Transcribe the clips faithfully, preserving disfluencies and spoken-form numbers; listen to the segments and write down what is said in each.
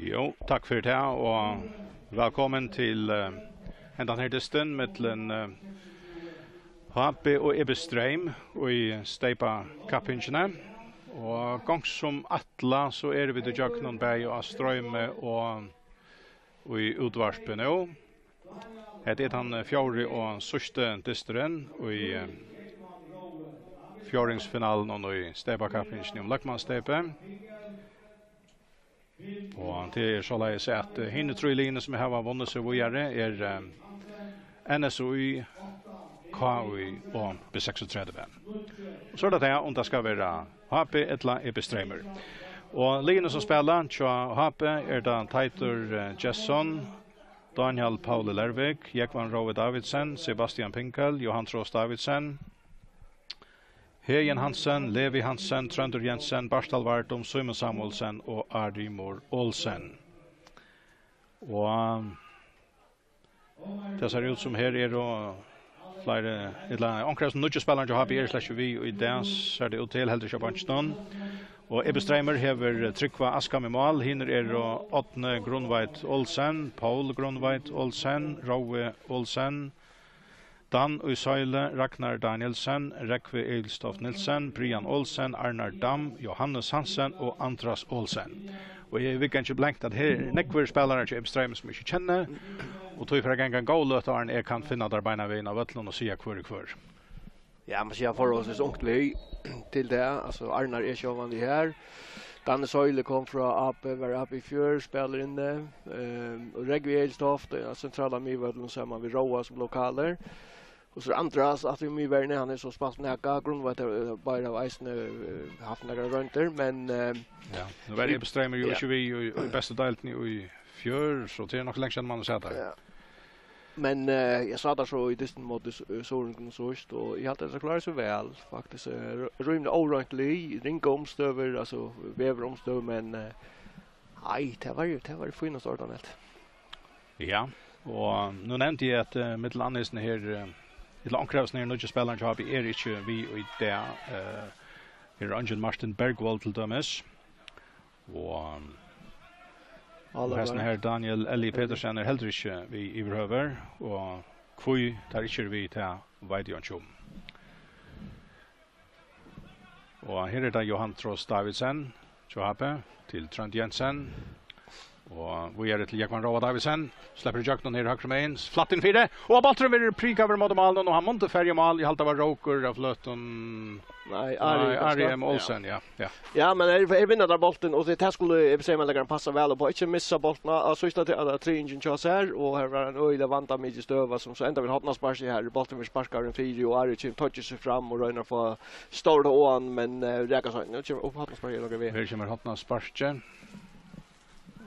Jo, takk fyri tað, og vælkomin til, eh, hendan her dystin millum, eh, H B og E B Streym í steypakappingini. Og gongd sum ætlað, so eru vit ígjøgnum bæði á streymi og í útvarpi nú. Hetta er tann fjórði og síðsti dysturin í, eh, fjórðingsfinaluni í steypakappingini um løgmanssteypið. Og tað er soleiðis, at, eh, hini trý liðini, sum hava vunnið seg víðari, er, eh, N S Í, K Í og B seksogtretivu. Og so er tað tað, um tað skal vera H B ella E B Streymur. Og liðini, sum spæla hjá H B, er tað Teitur, eh, Gesson, Daniel Pauli Lervik, Jógvan Rói Davidsen, Sebastian Pinkel, Johan Trost Davidsen, Heðin Hansen, Levi Hansen, Tróndur Jensen, Bartal Vardum, Símun Samuelsen og Arrimur Olsen. Og tað sær út sum her eru fleiri, ella onkrir av nýggju spælararnar hjá H B eru slett ikki við í dag, sær tað út til, heldur ikki á beinkinum. Og E B Streymur hevur Trygva Askam í mál, hinir eru Árni Grundtveit Olsen, Poul Grundtveit Olsen, Rói Olsen, Dan í Søyle, Ragnar Danielsen, Rógvi Egilstoft Nielsen, Brian Olsen, Arnar Dam, Johannes Hansen og Andras Olsen. Og eg viðgangi blankt, at her eru nógvir spælarar hjá E B Streymur, sum eg ikki kenni, og tí fer at ganga ein góð løta, áðrenn eg kann finna teir beinanvegin á vøllinum og siga, hvør er hvør. Ja, man sigur forholdsvis ungt lið til tað. Altso, Arnar er sjálvandi her. Danny Søyle kom frá A P, var A P í fjør, spælir inni. Ehm, og Rógvi Egilstoft, ja, sentralt á miðvøllinum, saman við Róa sum lokalir. Og so Andras, aftur í miðverjini, hann hevur so spælt nakað, grundvøll, eh, bara av eisini, eh, havt nakrar royndir, men, eh, Ja, nú var E B Streymur jo Ja. ikki við í, í bestu deildini í fjør, so tað er nokk langt síðan man hevur sæð teir. Ja. Men, eh, eg sá teir so í dystin móti S-, eh, Suðuroyingunum síðst, og eg haldi, at teir klára seg væl, faktiskt. Eh, r-, rímiliga óroynt lið, ringar umstøður, altso, veðurumstøður, men, eh, nei, tað var jo, tað var jo fínasta ordan, helt. Ja, og nú nevndi eg at, eh, millum annað hesir her, eh, ella onkrir av hesum her nýggju spælarunum hjá H B eru ikki við í dag. Eh, her er eingin Martin Bergvold til dømis. Og, og Álaug hesin var her Daniel L I Petersen er heldur ikki við yvirhøvur, og hví teir ikki eru við, tað veit eg ikki um. Og her er tað Johan Trost Davidsen, H P, til Trónd Jensen. Og víðari til Jógvan Róa Davidsen. Sleppur ígjøgnum her høgru megin. Flatt inn fyri. Og bólturin verður prikaður móti málinum, og hann mundi farið í mál. Eg haldi, tað var Rókur av Fløtum. Nei, Ari, Nei, Ari kanska? M. Olsen, ja. ja. Ja, men her, her vinnur tað bóltin, og tað, tað skuldi F C M-leikarin passa væl upp á. Ikki missa bóltin á síðsta tri-, á triðingin hjá sær, og her var ein øgiliga vandamikil støða, sum so endar við hornasparki her. Bólturin verður sparkaður inn fyri, og Ari kemur, toyggir seg fram og roynir at fáa stórt á hann, men uh, rakar seg. Nú kemur upp hornasparki, er nakað við. Her kemur hornasparkið.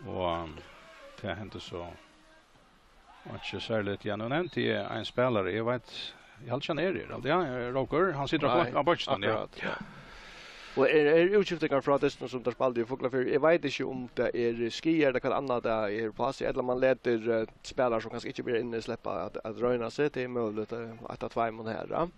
Og tað hendir so ikki serligt. Ja, nú nevndi eg ein spælara, eg veit, eg haldi ikki hann er her. Ja, Rókur, hann situr á Nei, bok-, á bøkkinum, ja. Akkurát. Og er, er útskiftingar frá dystinum sum teir spældu í Fuglafirði? Eg veit ikki um tað er skaði ella hvat annað tað er uppá seg, ella man letur uh, spælarar sum kanska ikki verða inni sleppa at, at royna seg, tað er møguligt uh, eitt av tveimum her. Ja.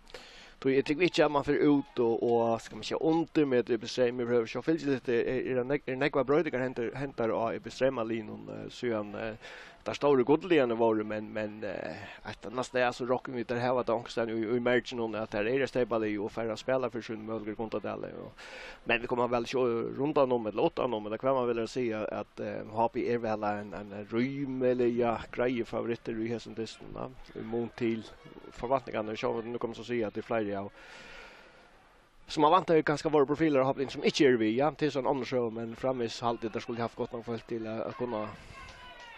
Tí eg trúgvi ikki at man fer út og, og skal man siga undirmetur Ebbe Streymoy, man hevur sjálvt fylgt litt, er, er, er, er nógvar broytingar hentar, hentar á Ebbe Streymoy-liðnum uh, síðan uh, teir stóru gullliðarnir vóru, men, men uh, eitt annað stað so rokna vit, teir hava tað onkustaðni í, í merkinum at teir eru eitt steypalið og fara at spæla fyri sínum møguleikum í Gundadali. Og, men vit koma væl ikki rundan um ella uttan um, ella hvat man vil siga, at uh, H P er væl ein, ein rímiliga greiður favorittur í hesum dystinum, ja, í mun til forventningarnar. Sjálvandi nú koma so siga at tað er fleiri av sum man væntaði kanska vóru profilar á H P-liðnum sum ikki eru við, ja, til so ein annan søga, men framvegis haldi eg teir skuldu havt gott nokk fólk til at, at kunna.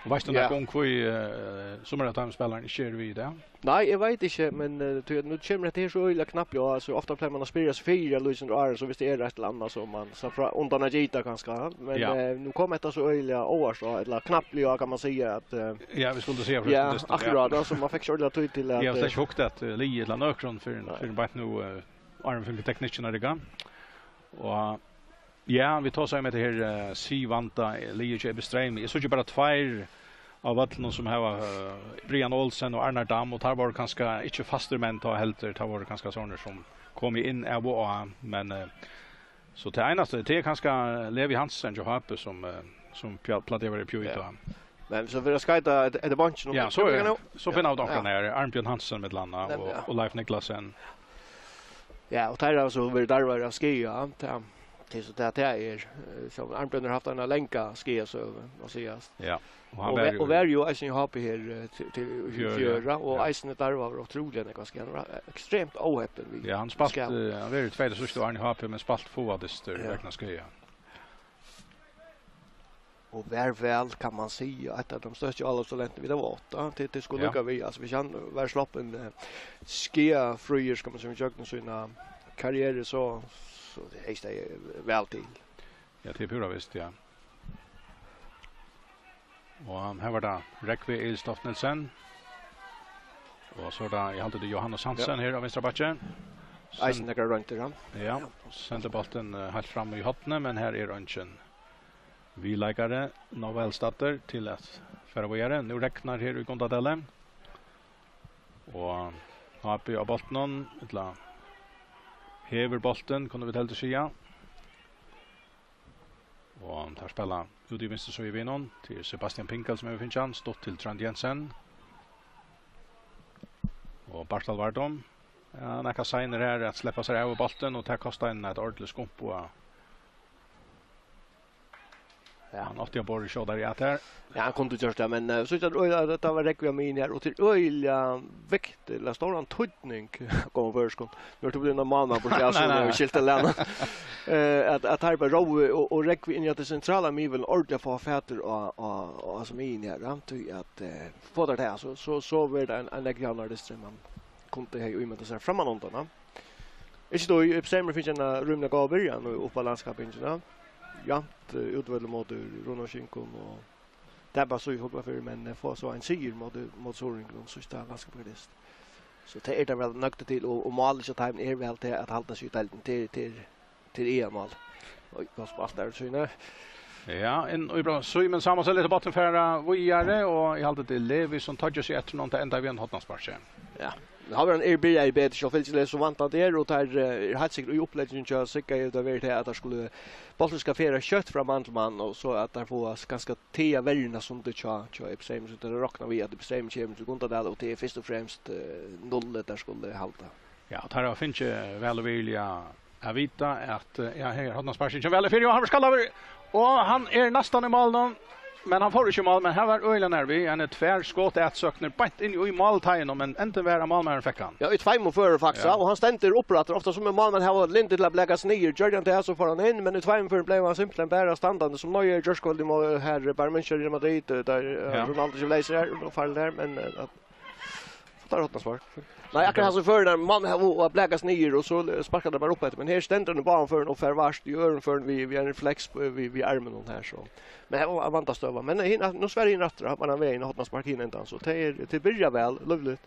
Og veitst tú Ja. nakað um hví uh, summir av teimum spælarunum ikki eru við í dag? Nei, eg veit ikki, men uh, tí at nú kemur hetta her so øgiliga knappliga, altso ofta pleigur man at spyrja seg fyri at lýsa undir ári, so viss tað er eitt ella annað, so man, so frá, undan at gita kanska, men Ja. uh, nú kom hetta so øgiliga óvart, og, ella knappliga, kann man siga, at uh, Ja, vit skuldu siga frá ja, dystinum, akkurát, altso man fekk ikki ordiliga tíð til at Eg havi slett uh, ikki hugt at uh, liði ella nøkrum fyrr enn Nei. fyrr enn beint nú uh, áðrenn vit fingu teknikkin at rigga. Og ja, vit tosaðu um hetta her uh, siðvanda uh, liðið hjá Ebbe Streymoy. Eg síggi bara tveir av vøllinum sum hava uh, Brian Olsen og Arnar Dam, og teir vóru kanska ikki fastir menn tá heldur, teir vóru kanska sovorðnir sum komu inn av og á, men uh, so tað einasta, tað er kanska Levi Hansen hjá H P sum, uh, sum pja- plagdi at vera í Pjúi Ja. tá. Men so fyri at skeita eftir, eftir bonkinum. Ja, so er, so finna vit Ja. onkran her. Arnbjørn Hansen millum annað Nemliga. og, og Leif Niklasen. Ja, og teir hava so verið darvaðir av skaða, ja. Tað, tað er so tað, tað er. Eh, so Arnbjørn hevur havt eina langa skaðasøgu, má sigast. Ja. Og, var ve- og var jo eisini í H P her eh, til, til í Fjør, ja. fjøra, og Ja. eisini darvaður ótrúliga nógvar skaðar. Hann var ekstremt óheppin við Ja, hann spalt, skaða. uh, hann verið tvey síðstu árini í H P, men spalt fáar dystir Ja. vegna skaða. Og var væl, kann man siga, eitt av teimum størstu álopstalentum vit hava átt, ja. Til, til skuldi Ja. Líka við, altso, viss hann var sloppin eh, skaðafríur, skal man siga, gjøgnum sína karrieru, so, so hevði staðið væl til. Ja, tað er púra vist, ja. Og her var tað Rógvi Egilstoft Nielsen. Og so er tað, eg haldi, tað er Johannes Hansen her á vinstra bakki. Eisini nakrar royndir, ja. Ja, sendir bóltin eh, heilt fram í hornið, men her er eingin viðleikari nóg væl staddur til at fara víðari. Nú regnar her í Gundadali. Og H P á bóltinum, ella hevur bóltin, kunnu vit heldur siga. Og teir spæla út í vinstru síðu við honum. Tað er Sebastian Pinkel sum hevur fingið hann, stutt til Trónd Jensen. Og Bartal Vardom. Ja, hann er seinur her at sleppa sær av við bóltin, og tað kostar hann eitt ordiligt skump og Ja. Hann átti at borið skjótari at her. Ja, hann kundi gjørt tað, men uh, so er tað øgiliga, at tað var Rógvi á miðjuni her, og til øgiliga viktigt, ella stóran týdning, koma føroyskum. Nú er tú blivin ein málmaður burtur av, so Nei, nei, er nei. skilt til lena. Eh, at, at her bara Rói og, og Rógvi inn í at det sentrala miðvøllin ordiliga fáa fatur á, á, á, á miðjuni her, ja, tí at uh, fáa teir tað, so, so, so verður tað ein, ein nógv javnari dystur, man kundi hava ímyndað sær frammanundan, ja. Ikki tí, Ipsheimur fekk eina rímiliga góða byrjan og upp á landskappingina. Javnt uh, útvøll móti Runavíkingum og tapa so í Fuglafirði, men eh, fáa so ein sigur móti, móti Suðuroyingum, síðsta landskappingardyst. So tað er tað væl nøgd til, og, og málið hjá teimum er væl til at halda seg í deildini til, til, til E M-mál. Og gott spælt av Sýni. Ja, inn og bra. Símun Samuelsen, lítið botn fara víðari, og eg haldi, tað er Levi sum toyggir seg eftir honum, tað endar við einum hornasparki. Ja. Hann er byrjaður betur, so fylgir sum vantandi er, og teir eh, eru heilt sikkurt í upplegginum hjá Sigga, er tað verið til at teir skulu, bólturin skal fara skjótt frá mann til mann, og so at teir fáa s-, kanska taga verjuna sundur hjá, hjá Ipsheim, so teir rokna við at Ipsheim kemur til Gundadal, og tað er fyrst og fremst uh, null teir skulu halda. Ja, og teir hava fingið væl og virðiliga At vita at, eh, ja, her, hornasparkið kemur væl fyri, og hann skal over, og hann er næstan í málinum, men hann fór ikki í mál, men her var øgiliga nær við, hann er tvær skot atsøknir beint inn í málteigin, men endin var at málmaðurin fekk hann. Ja, í tveimum førum faktiskt, Ja. ja, og hann stendur upprættur, ofta sum ein málmaður hevur lyndi til at blaka seg niður, gjørdi hann tað, so fór hann inn, men í tveimum førum bleiv hann simpelthen bara standandi sum neiið, gjørskvøld í mál, her, Bayern München, Real Madrid, eh, der, eh, Ja. Ronaldo ikki leysir her, og farligt her, men, eh, at, so tar hornaspark. Nei, akkurat hann sum førir der, mann har, og, og blakast niður, og so sparkar hann bara upp eftir. Men her stendur hann í báðum førum og fær vart í øðrum førum við, við ein refleks, við, við armin og her, so. Men her var vandastøða. Men hin, nú svar hin aftur, at man er við ein hornaspark hin endan, so tað er, tað byrjar væl, lívligt.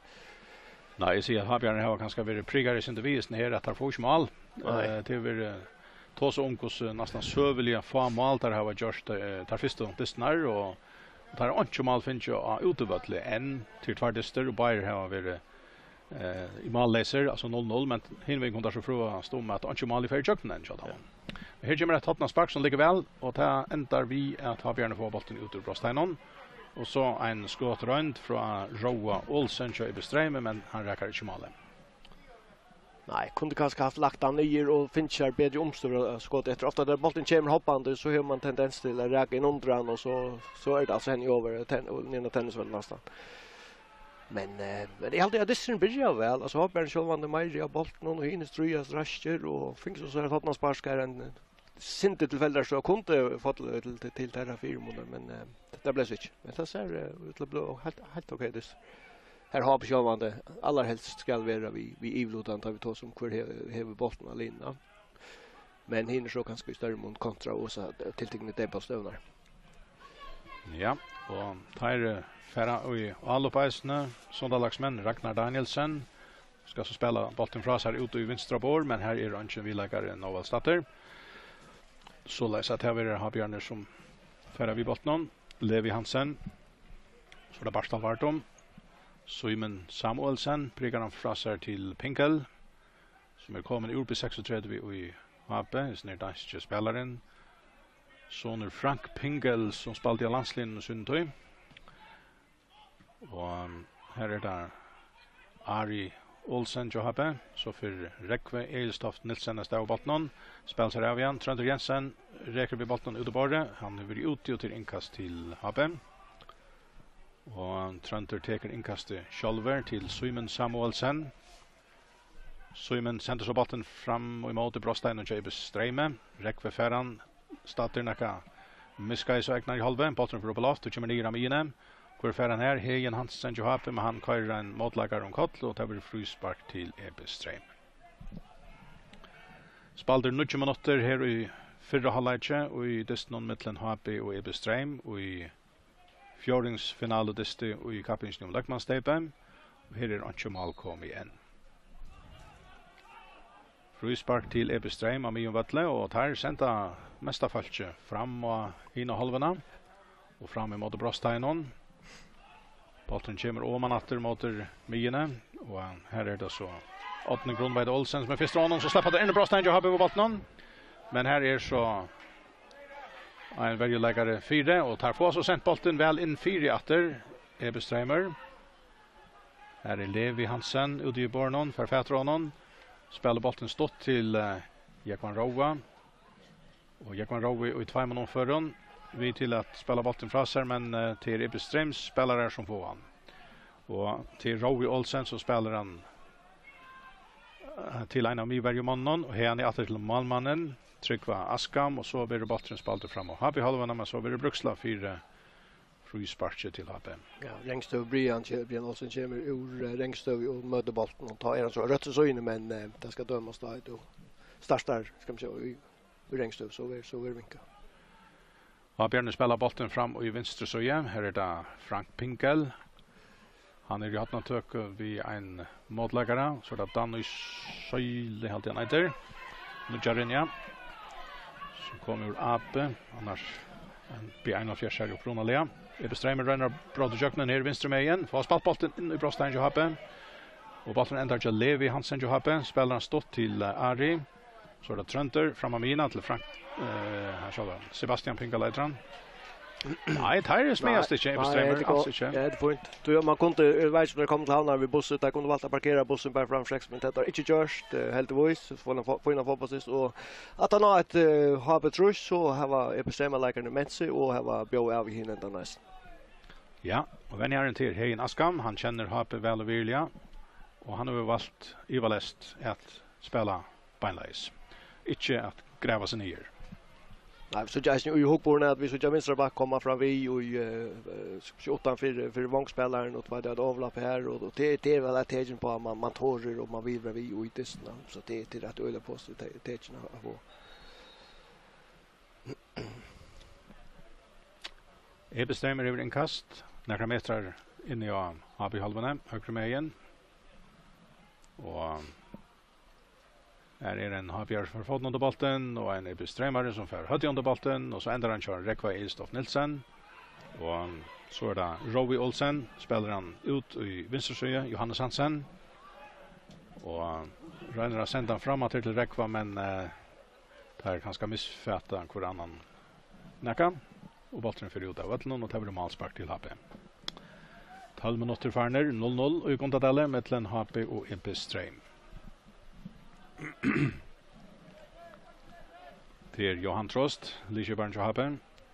Nei, eg sigi at Havbjarnir hava kanska verið prigari sindur við, her at teir fáa ikki mál. Nei. Eh, tað er verið, eh, tosað um hvussu næstan søguliga fá mál teir hava gjørt, eh, teir fyrstu dystirnar, og, og teir hava einki mál fingið á útivølli enn til tveir dystir, og báðir hava verið, eh, í málleysir, altso null null, men hinvegin kunnu teir so frøast um, at einki mál er farið ígjøgnum enn hjá teimum. Ja. Men her kemur eitt hornaspark sum liggur væl, og tað endar við, at Havbjarnir fáa bóltin út úr brotsteiginum, og so ein skotroynd frá Róa Olsen hjá Ebbe Streymi, men hann rakar ikki málið. Nei, kundi kanska havt lagt hann niður og fingið sær betri umstøður at skota eftir. Ofta tá bólturin kemur hoppandi, so hevur man tendens til at raka inn undir hann, og so, so er tað altso hent over, ten-, og niðan á tennisvøllin næstan. Men, eh, men eg haldi at dysturin byrjar væl. Altso, Havbjarnir sjálvandi meiri av bóltinum, og hinir stríðast ræstir, og fingu so sær eitt hornaspark har, ein sindur tilfeldiga, so kundi fáa til, til, til, til teirra fyrimunar, men, eh, tað bleiv so ikki. Men tað sær, eh, út til at blíva heilt, heilt ok, tað. Her H B sjálvandi allarhelst skal vera við, við yvirlutan, tá vit tosa um hvør he-, hevur bóltin á linuna. Men hinir so kanska í størri mun kontra og so tiltiknir deyðbóltsstøðurnar. Ja, og teir, eh, fara í álop eisini, sundalagsmenn Ragnar Danielsen, skal so spæla bóltin frá sær út í vinstra borð, men her er eingin viðleikari nóg væl staddur. Soleiðis at her verður Havbjarnir sum fara við bóltinum. Levi Hansen. So er tað Bartal Vardum. Simon Samuelsen prikar hann frá sær til Pinkel, sum er komin úr B seksogtretivu í H B, hesin er danski spælarin. Sonur Frank Pinkel, sum spældi á landsliðnum í síni tíð. Og, um, her er tað Ari Olsen hjá H B, so fer Rógvi Egilstoft Nielsen avstað við bóltinum, spælir sær av við hann. Tróndur Jensen rekur við bóltinum út á borðið, hann hevur verið úti og til innkast til H B. Og Tróndur tekur innkastið sjálvur til Símun Samuelsen. Símun sendir so bóltin fram og ímóti brotsteiginum hjá Ebbe Streymi. Rógvi fær hann, staddur nakað miðskeiðis á egnari hálvu, bólturin fer upp á loft og kemur niður á miðjuni. Hvør fær hann her? Heðin Hansen hjá H B, men hann koyrir ein mótleikara um koll, og tað verður fríspark til Ebbe Streymi. Spældir níggju minuttir her í fyrra hálvleiki í dystinum millum H B og Ebbe Streymi í fjórðingsfinaludysti í kappingini um løgmanssteypið. Og her er einki mál komið enn. Fríspark til Ebbe Streymi á miðjum vølli, og teir senda mesta fólkið fram á hina hálvuna og fram ímóti brotsteiginum. Bólturin kemur oman aftur móti miðjuni, og her er tað so Árni Grundtveit Olsen sum er fyrstur á honum, so sleppur hann inn í brotsteigin hjá H B við bóltinum. Men her er so ein verjuleikari fyri, og teir fáa so sent bóltin væl inn fyri aftur, Ebbe Streymi. Her er Levi Hansen úti í borðinum, fær fatur á honum, spælir bóltin stutt til, eh, Jógvan Róa. Og Jógvan Rói í tveimum umførum, við til at spæla bóltin frá sær, men, eh, tað er Ebbe Streyms spælarar sum fáa hann. Og tað er Rói Olsen sum spælir hann, eh, til ein av miðverjumonnunum, og haðani aftur til málmannin, Trygva Askam, og so verður bólturin spældur fram á H B-hálvuna, men so verður brúkslag fyri frísparki til H B. Ja, Rengstøv Brian, Ke-, Brian Olsen kemur úr, eh, Rengstøv og møtir bóltin, og tá er hann so røtt í síðuni, men, eh, tað skal dømast tá, tú startar, skal man siga, í, í Rengstøv, so verður, so verður vinkað. H B-arnir spæla bóltin fram í vinstru síðu. Her er tað Frank Pinkel. Hann er í hornatøku við ein mótleikara, so er tað Dan í Søyli, haldi eg hann eitur. Nýggjarin, ja. Sum kom úr A B, annars ein B einoghálvfjerðs her upprunaliga. Ebbe Streymi roynir at bróta ígjøgnum her vinstru megin. Fáa spælt bóltin inn í brotsteigin hjá H B. Og bólturin endar hjá Levi Hansen hjá H B. Spælir hann stutt til, eh, Ari. So er tað Tróndur, fram á miðjuna til Frank, eh, her sjálvan. Sebastian Pinkel eitur hann. Nei, teir smæðast ikki, Nei, Epistemur, nei, hetta er als gott. Ikki. Ja, hetta er fínt. Tú, man kundi, eg veit ikki, um teir komu til Havnar við bussi, teir kundu valt at parkera bussin bara framvegis, men tað er ikki gjørt, eh, heldigvís. Fína fó-, fína fótbóltsdyst, og at hann á eitt, eh, H B trýss, so hava Epistemar-leikararnir ment seg, og hava bjóð av í hin endan eisini. Ja, og venjarin til Heðin Askam, hann kennir H B væl og virðiliga, og hann hevur valt ivaleyst at spæla beinleiðis. Ikki at grava seg niður. Nei, vit síggja eisini í hugburðini, at vit síggja vinstra back koma fram við í, eh, eh, uttan fyri, fyri vongspælaran, og veit at overlapp her, og, og tað, tað er væl eitt tekin á, at man, man torir, og man vil vera við í dystinum, so tað, tað er eitt øgiliga positivt te-, tekin at, at fáa. Epistemur hevur innkast, nakrar metrar inni á H B-hálvuni, høgru megin. Og her er ein H B-ari, sum fær fótin undir bóltin, og ein Epistremari, sum fær høvdið undir bóltin, og so endar hann hjá Rógva Egedorf Nielsen. Og so er tað Rói Olsen, spælir hann út í vinstru síðu, Johannes Hansen. Og roynir at senda hann fram aftur til Rógva, men, eh, teir kanska misfata hvør annan nakað, og bólturin fer út av vøllinum, og tað verður málspark til H B. Tólv minuttir farnir, null null í Gundadali millum H B og Epistrem. Tað er Johan Trost, liðskiparin hjá H B,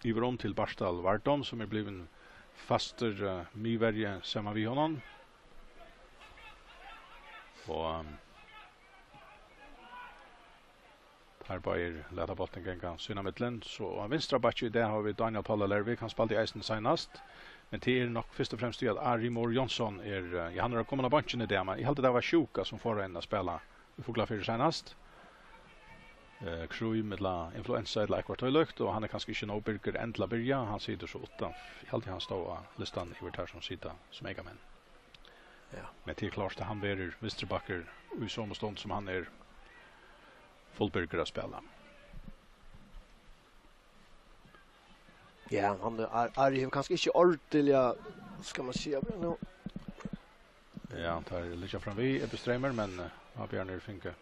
yvir um til Bartal Vardom, sum er blivin fastur, eh, miðverji saman við honum. Og, ehm, teir báðir lata bóltin ganga sín á millum. So á vinstra bakki í dag hava vit Daniel Páll Lervik, hann spældi eisini seinast. Men tað er nokk fyrst og fremst tí, at Ari Moore Jónsson er, eh, ja, hann er komin á beinkin í dag, men eg haldi, tað var sjúka, sum fór hann at spæla í Fuglafirði seinast. Eh, krím ella influensa ella okkurt tílíkt, og hann er kanska ikki nóg birgur enn til at byrja. Hann situr so uttan, eg haldi, hann stóð á listan yvir teir, sum sita sum eykamenn. Ja. Men tað er klárt, at hann verður vinstribakkur í somu stund, sum hann er fullbyrgur at spæla. Ja, hann er, Ari hevur kanska ikki ordiliga, skal man siga, nú. Ja, teir liggja fram við Epistremur, men, eh, H B-arnir fingu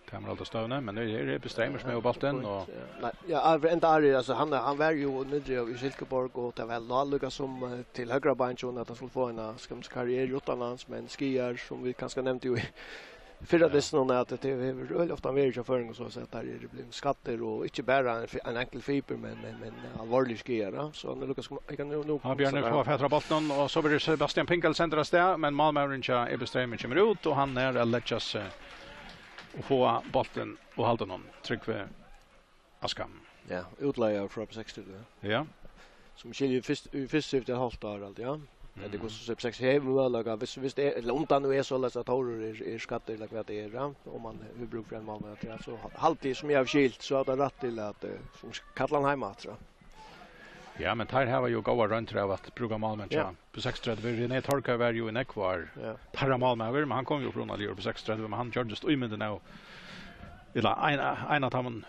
teimum alda støvni, men nú er Epistremur sum hevur bóltin, og Ja. Nei, ja, Ari, enda Ari, altso, hann, hann var jo niðri í Silkeborg, og tað var lá líka sum, eh, til høgra bein, at hann skuldi fáa eina, skal man siga, karrieru uttanlands, men Skaðar, sum vit kanska nevndu jo í fyrra Ja. dystinum, at tað hevur øgiliga ofta verið hjá føroyingum, so at siga, at teir eru blivnir skaddir, og ikki bara ein fi-, ein enkel fibur, men, men, men alvorligir skaðar, ja. So hann er líka sum, eg kann nú, nú Hann Bjarni fáa fatur á bóltinum, og so verður Sebastian Pinkel sendur av stað, men málmaðurin hjá Epistremi kemur út, og hann er at leggja seg og fáa bóltin og halda honum. Trygve Askam. Ja, útleigaður frá B seksogtretivu. Ja. Sum skilur fyrst, í fyrst skifti eitt hálvt ár, alt, ja. Men tað Mhm. kostar seg B seksogtretivu, hevur møguleika, hvis, hvis tað er, ella um tað nú er soleiðis, at Tórur er, er skaddur, ella hvat tað er, ja, og man hevur brúk fyri ein málmann, ja, so hal-, haldi eg, sum eg havi skilt, so hevur hann rætt til at, eh, sum kalla hann heim aftur, ja. Ja, men teir hava jo góðar royndir av at brúka málmenn, Ja. ja. B seksogtretivu, René Torka var jo í nógv ár Ja. teirra málmaður, men hann kom jo upprunaliga úr B seksogtretivu, men hann gjørdist ímyndin av, ella ein, ein av teimum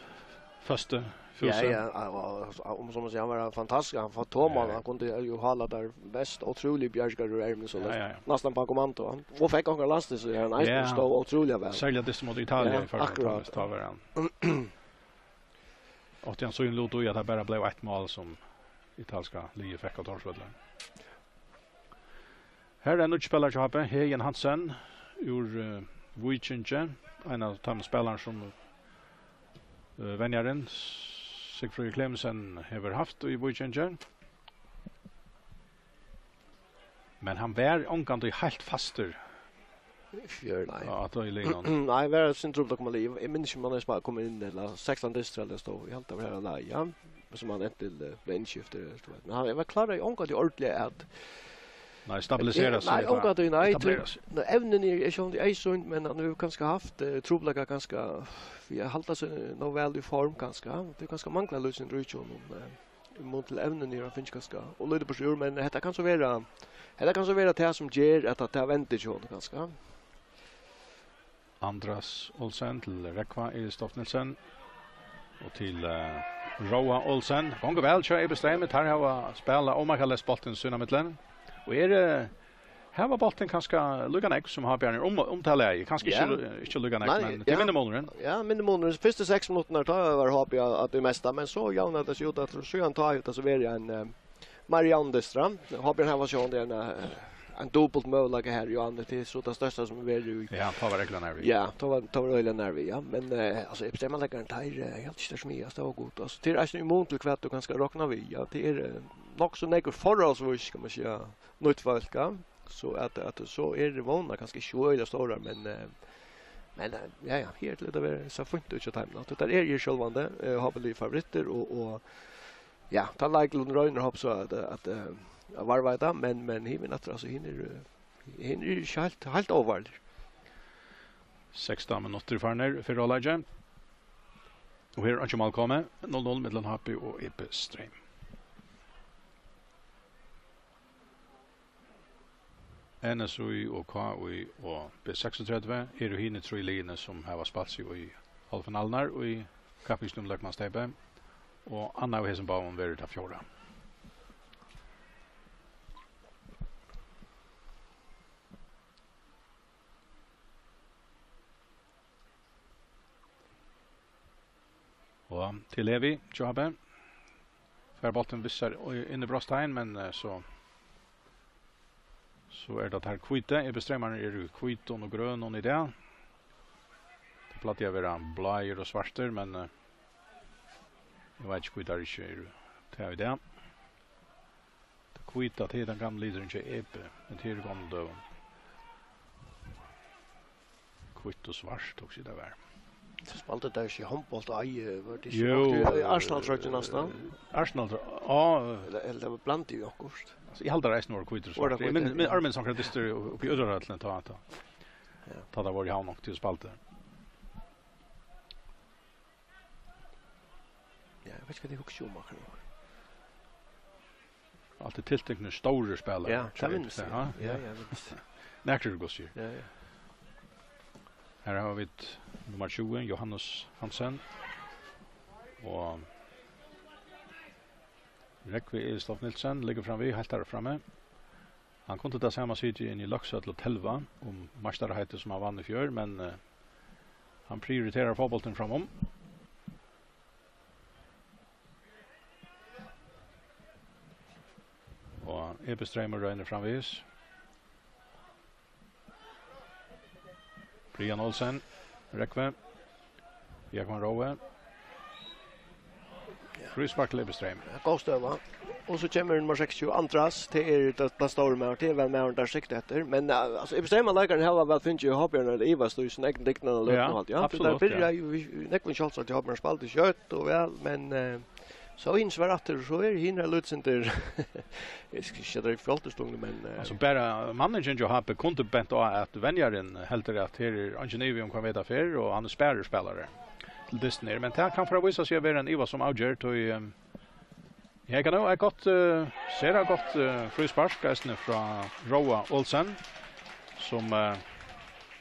fyrstu Ja, fúsu. ja, og, og, og, um, sum man sigur, hann var fantastiskur, hann fann tóm, Ja, ja. hann kundi jo hála teir mest ótrúligu bjargar úr ermum, so Ja, ja, ja. næstan á kommando, hann, og fekk onkra landsliðs, hann eisini Ja. stóð ótrúliga væl. Serliga dystin móti Italia Ja, í føroyum, akkurát. tá var hann. Átti hann so ein lut í, at tað bara bleiv eitt mál, sum italska liðið fekk á Tórsvølli. Her er nýggj spælari hjá H B, Heðin Hansen úr, eh, Víkingi, ein av teimum spælarunum, sum, eh, venjarin Sigfríður Clemensen hevur havt í Víkingi. Men hann var ongantíð heilt fastur Í fjør, nei. á, á tí liðnum. Nei, var eitt sindur trupult at koma í lið. Eg minnist ikki, um hann er spælt, kom inn, ella sekstan dystir, ella stóð, eg haldi, tað var har hann lá, ja. Men sum hann endiliga, eh, bleiv innskiftur, ella, tú veit. Men hann, eg var klárur í ongantíð ordiliga at Nei, stabilisera seg, Nei, ella ongantíð, nei, etablera tú, seg. nei, evnini er, er sjálvandi eisini, men hann hevur kanska havt, eh, trupulleikar kanska, við at halda seg nóg væl í form kanska. Tað er kanska manglar lítið sindur í honum, eh. Í mun til evnini er hann fingið kanska, og lítið burtur úr, men hetta kann so vera, hetta kann so vera tað sum ger at tað, tað vendir hjá honum kanska. Andras Olsen til Rógva Egedorf Nielsen. Og til, eh, Róa Olsen. Gongur væl hjá Epistremi, teir hava spælað ómakaleyst bóltin sín á millum. Og er, eh, Her var bólturin kanska líka nógv sum H B-arnir um, um tað lagið. Kanska ikki Ja. lí-, ikki líka nógv, Nei, men tað ja. er minnimunurin. Ja, minnimunurin. Fyrstu seks minuttirnar, tá var H B at, at bemeistra, men so javnaði tað seg út aftur, og síðan tá, tá so verið ein, eh, Marianne Dystra. Hoppi hann hava sjón, tað er ein, eh, ein dupult møguleika her, Johan. Tað er so tað størsta sum er verið í. Ja, tá var reglan nær við. Ja, tá var, tá var øgiliga nær við, ja. Men, eh, altso, Ipsdremaleykarnir, teir, eh, eg helt ikki, teir smíðast, tað var gott. Altso, tað er eisini í mun til hvat tú kanska rokna við, ja. Tað er, eh, nokk so nógvur forholdsvís, kann man siga, nýtt fólk, ja. So at, at so er vónin kanska ikki so øgiliga stór, men, eh, men, eh, ja, ja, her til at vera so fínt út hjá teimum. At tað er her sjálvandi, eh, hava blivið favorittar og, og ja, tá leiklutin roynir, hoppar so at, at, eh, at varðveita, men, men hinir aftur, altso, hinir, eh, hinir eru ikki heilt, heilt óvarligir. Sekstan minuttir farnir í fyrra hálvleiki. Og her er einki mál komið. Null null millum H B og Ipsdream. N S Í og K Í og B seksogtretivu eru hini trý liðini, sum hava spælt seg í hálvfinalurnar í kappingini um løgmansteypið, og annað av hesum báðum verður tað fjórða. Og til Levi, hjá H B. Fær bóltin við sær í, inn í brotsteigin, men, eh, so, so er tað teir hvítu. Ipsdreymarnir eru í hvítum og grønum í dag. Tað plagdi at vera bláir og svartir, men, eh, eg veit ikki, hví teir ikki eru tað í dag. Tað hvíta, tað er tann gamli liturin hjá Ip, men tað er í gomlum døgum. Hvítt og svart, hugsi eg tað var. So spældu teir ikki hondbólt á Eiði, var tað ikki Jú. okkurt í Arsenal-troyggjuni næstan? Arsenal, ja. Ella, ella tað var blandað í okkurt. Altso, eg haldi, teir eisini vóru hvítir og Vóru svartir. Eg hvítir, minn-, minn-, ja. Armin Sankt Kristur uppi í Útróðrarhøllini tá, tá. Ja. Tá teir vóru í Havn onkuntíð og spældu. Ja, eg veit ikki, hvat eg hugsi um akkurát nú. Altíð tiltiknir stórir spælarar. Ja, tað minnist eg. Ja, ja, minnist. Nakrir eru góðir. Ja, ja. Her hava vit nummar tjúgu, Johannes Hansen. Og Rógvi Egilsdóttir Nielsen liggur framvið, heilt har frammi. Hann kundi tað sama sitið inni í Løgshøll og telvað um meistaraheitið, sum hann vann í fjør, men, eh, hann prioriterar fótbóltin framum. Og Ipsdreymur roynir framvegis. Brian Olsen, Rógvi. Jógvan Rói. Ja. Fríspark til Ipsdreym. Ja, góð støða. Og so kemur nummar seksogtjúgu, Andras. Tað er tað, tað stóra maður. Tað er væl maðurin, teir sikta eftir. Men, eh, altso, Ipsdreymar-leikararnir hava væl fingið H B-arnar at ivast í sín egna dygd, ja, haldi eg. Ja, absolutt, teir byrja ja. Jú við, við nógvum sjálvsagt, H B-arnir spældu skjótt og væl, men, eh, so hins var aftur, so er hinir lutsindir, eg skal ikki seta í fjáltustungu, men, eh, Altso, bara manningin hjá H B kundi bent á at venjarin heldur at her er eingin ivi um hvønn veg tað fer, og hann er sparispælari til dystin her. Men tað kann fara at vísa seg at vera ein ivasom avgerð, tí, ehm, her kann nú eitt gott, eh, sera gott, eh, fríspark, eisini frá Róa Olsen, sum, eh,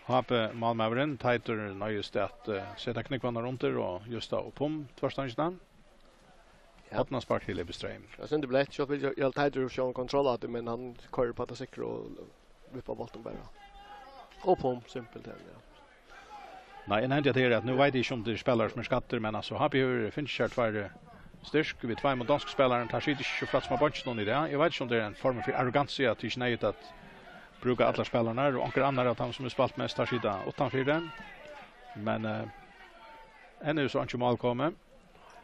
H B-málmaðurin Teitur noyðist at, eh, seta knúgvarnar undir og justa upp um tvørstongina. Ja. Hornaspark til Ipsdreym. Tað er synd, tað bleiv ikki, so vil Jarl Teitur sjá kontroll á tað, men hann koyrir upp á tað sikra og vippar bóltin bara. Og pum, simpelthen, ja. Nei, eg nevndi at her, at nú veit eg ikki um tað er spælarar sum eru skaddir, men altso, H B hevur fingið sær tveir, eh, styrk við tveimum donskum spælarum. Teir sita ikki so frægt sum á beinkinum í dag. Eg veit ikki um tað er ein form fyri arrogansi, at tað ikki er neyðugt at brúka allar spælararnar, og onkrir annar av teimum sum hevur spælt mest, teir sita uttanfyri. Men, eh, enn er so einki mál komið.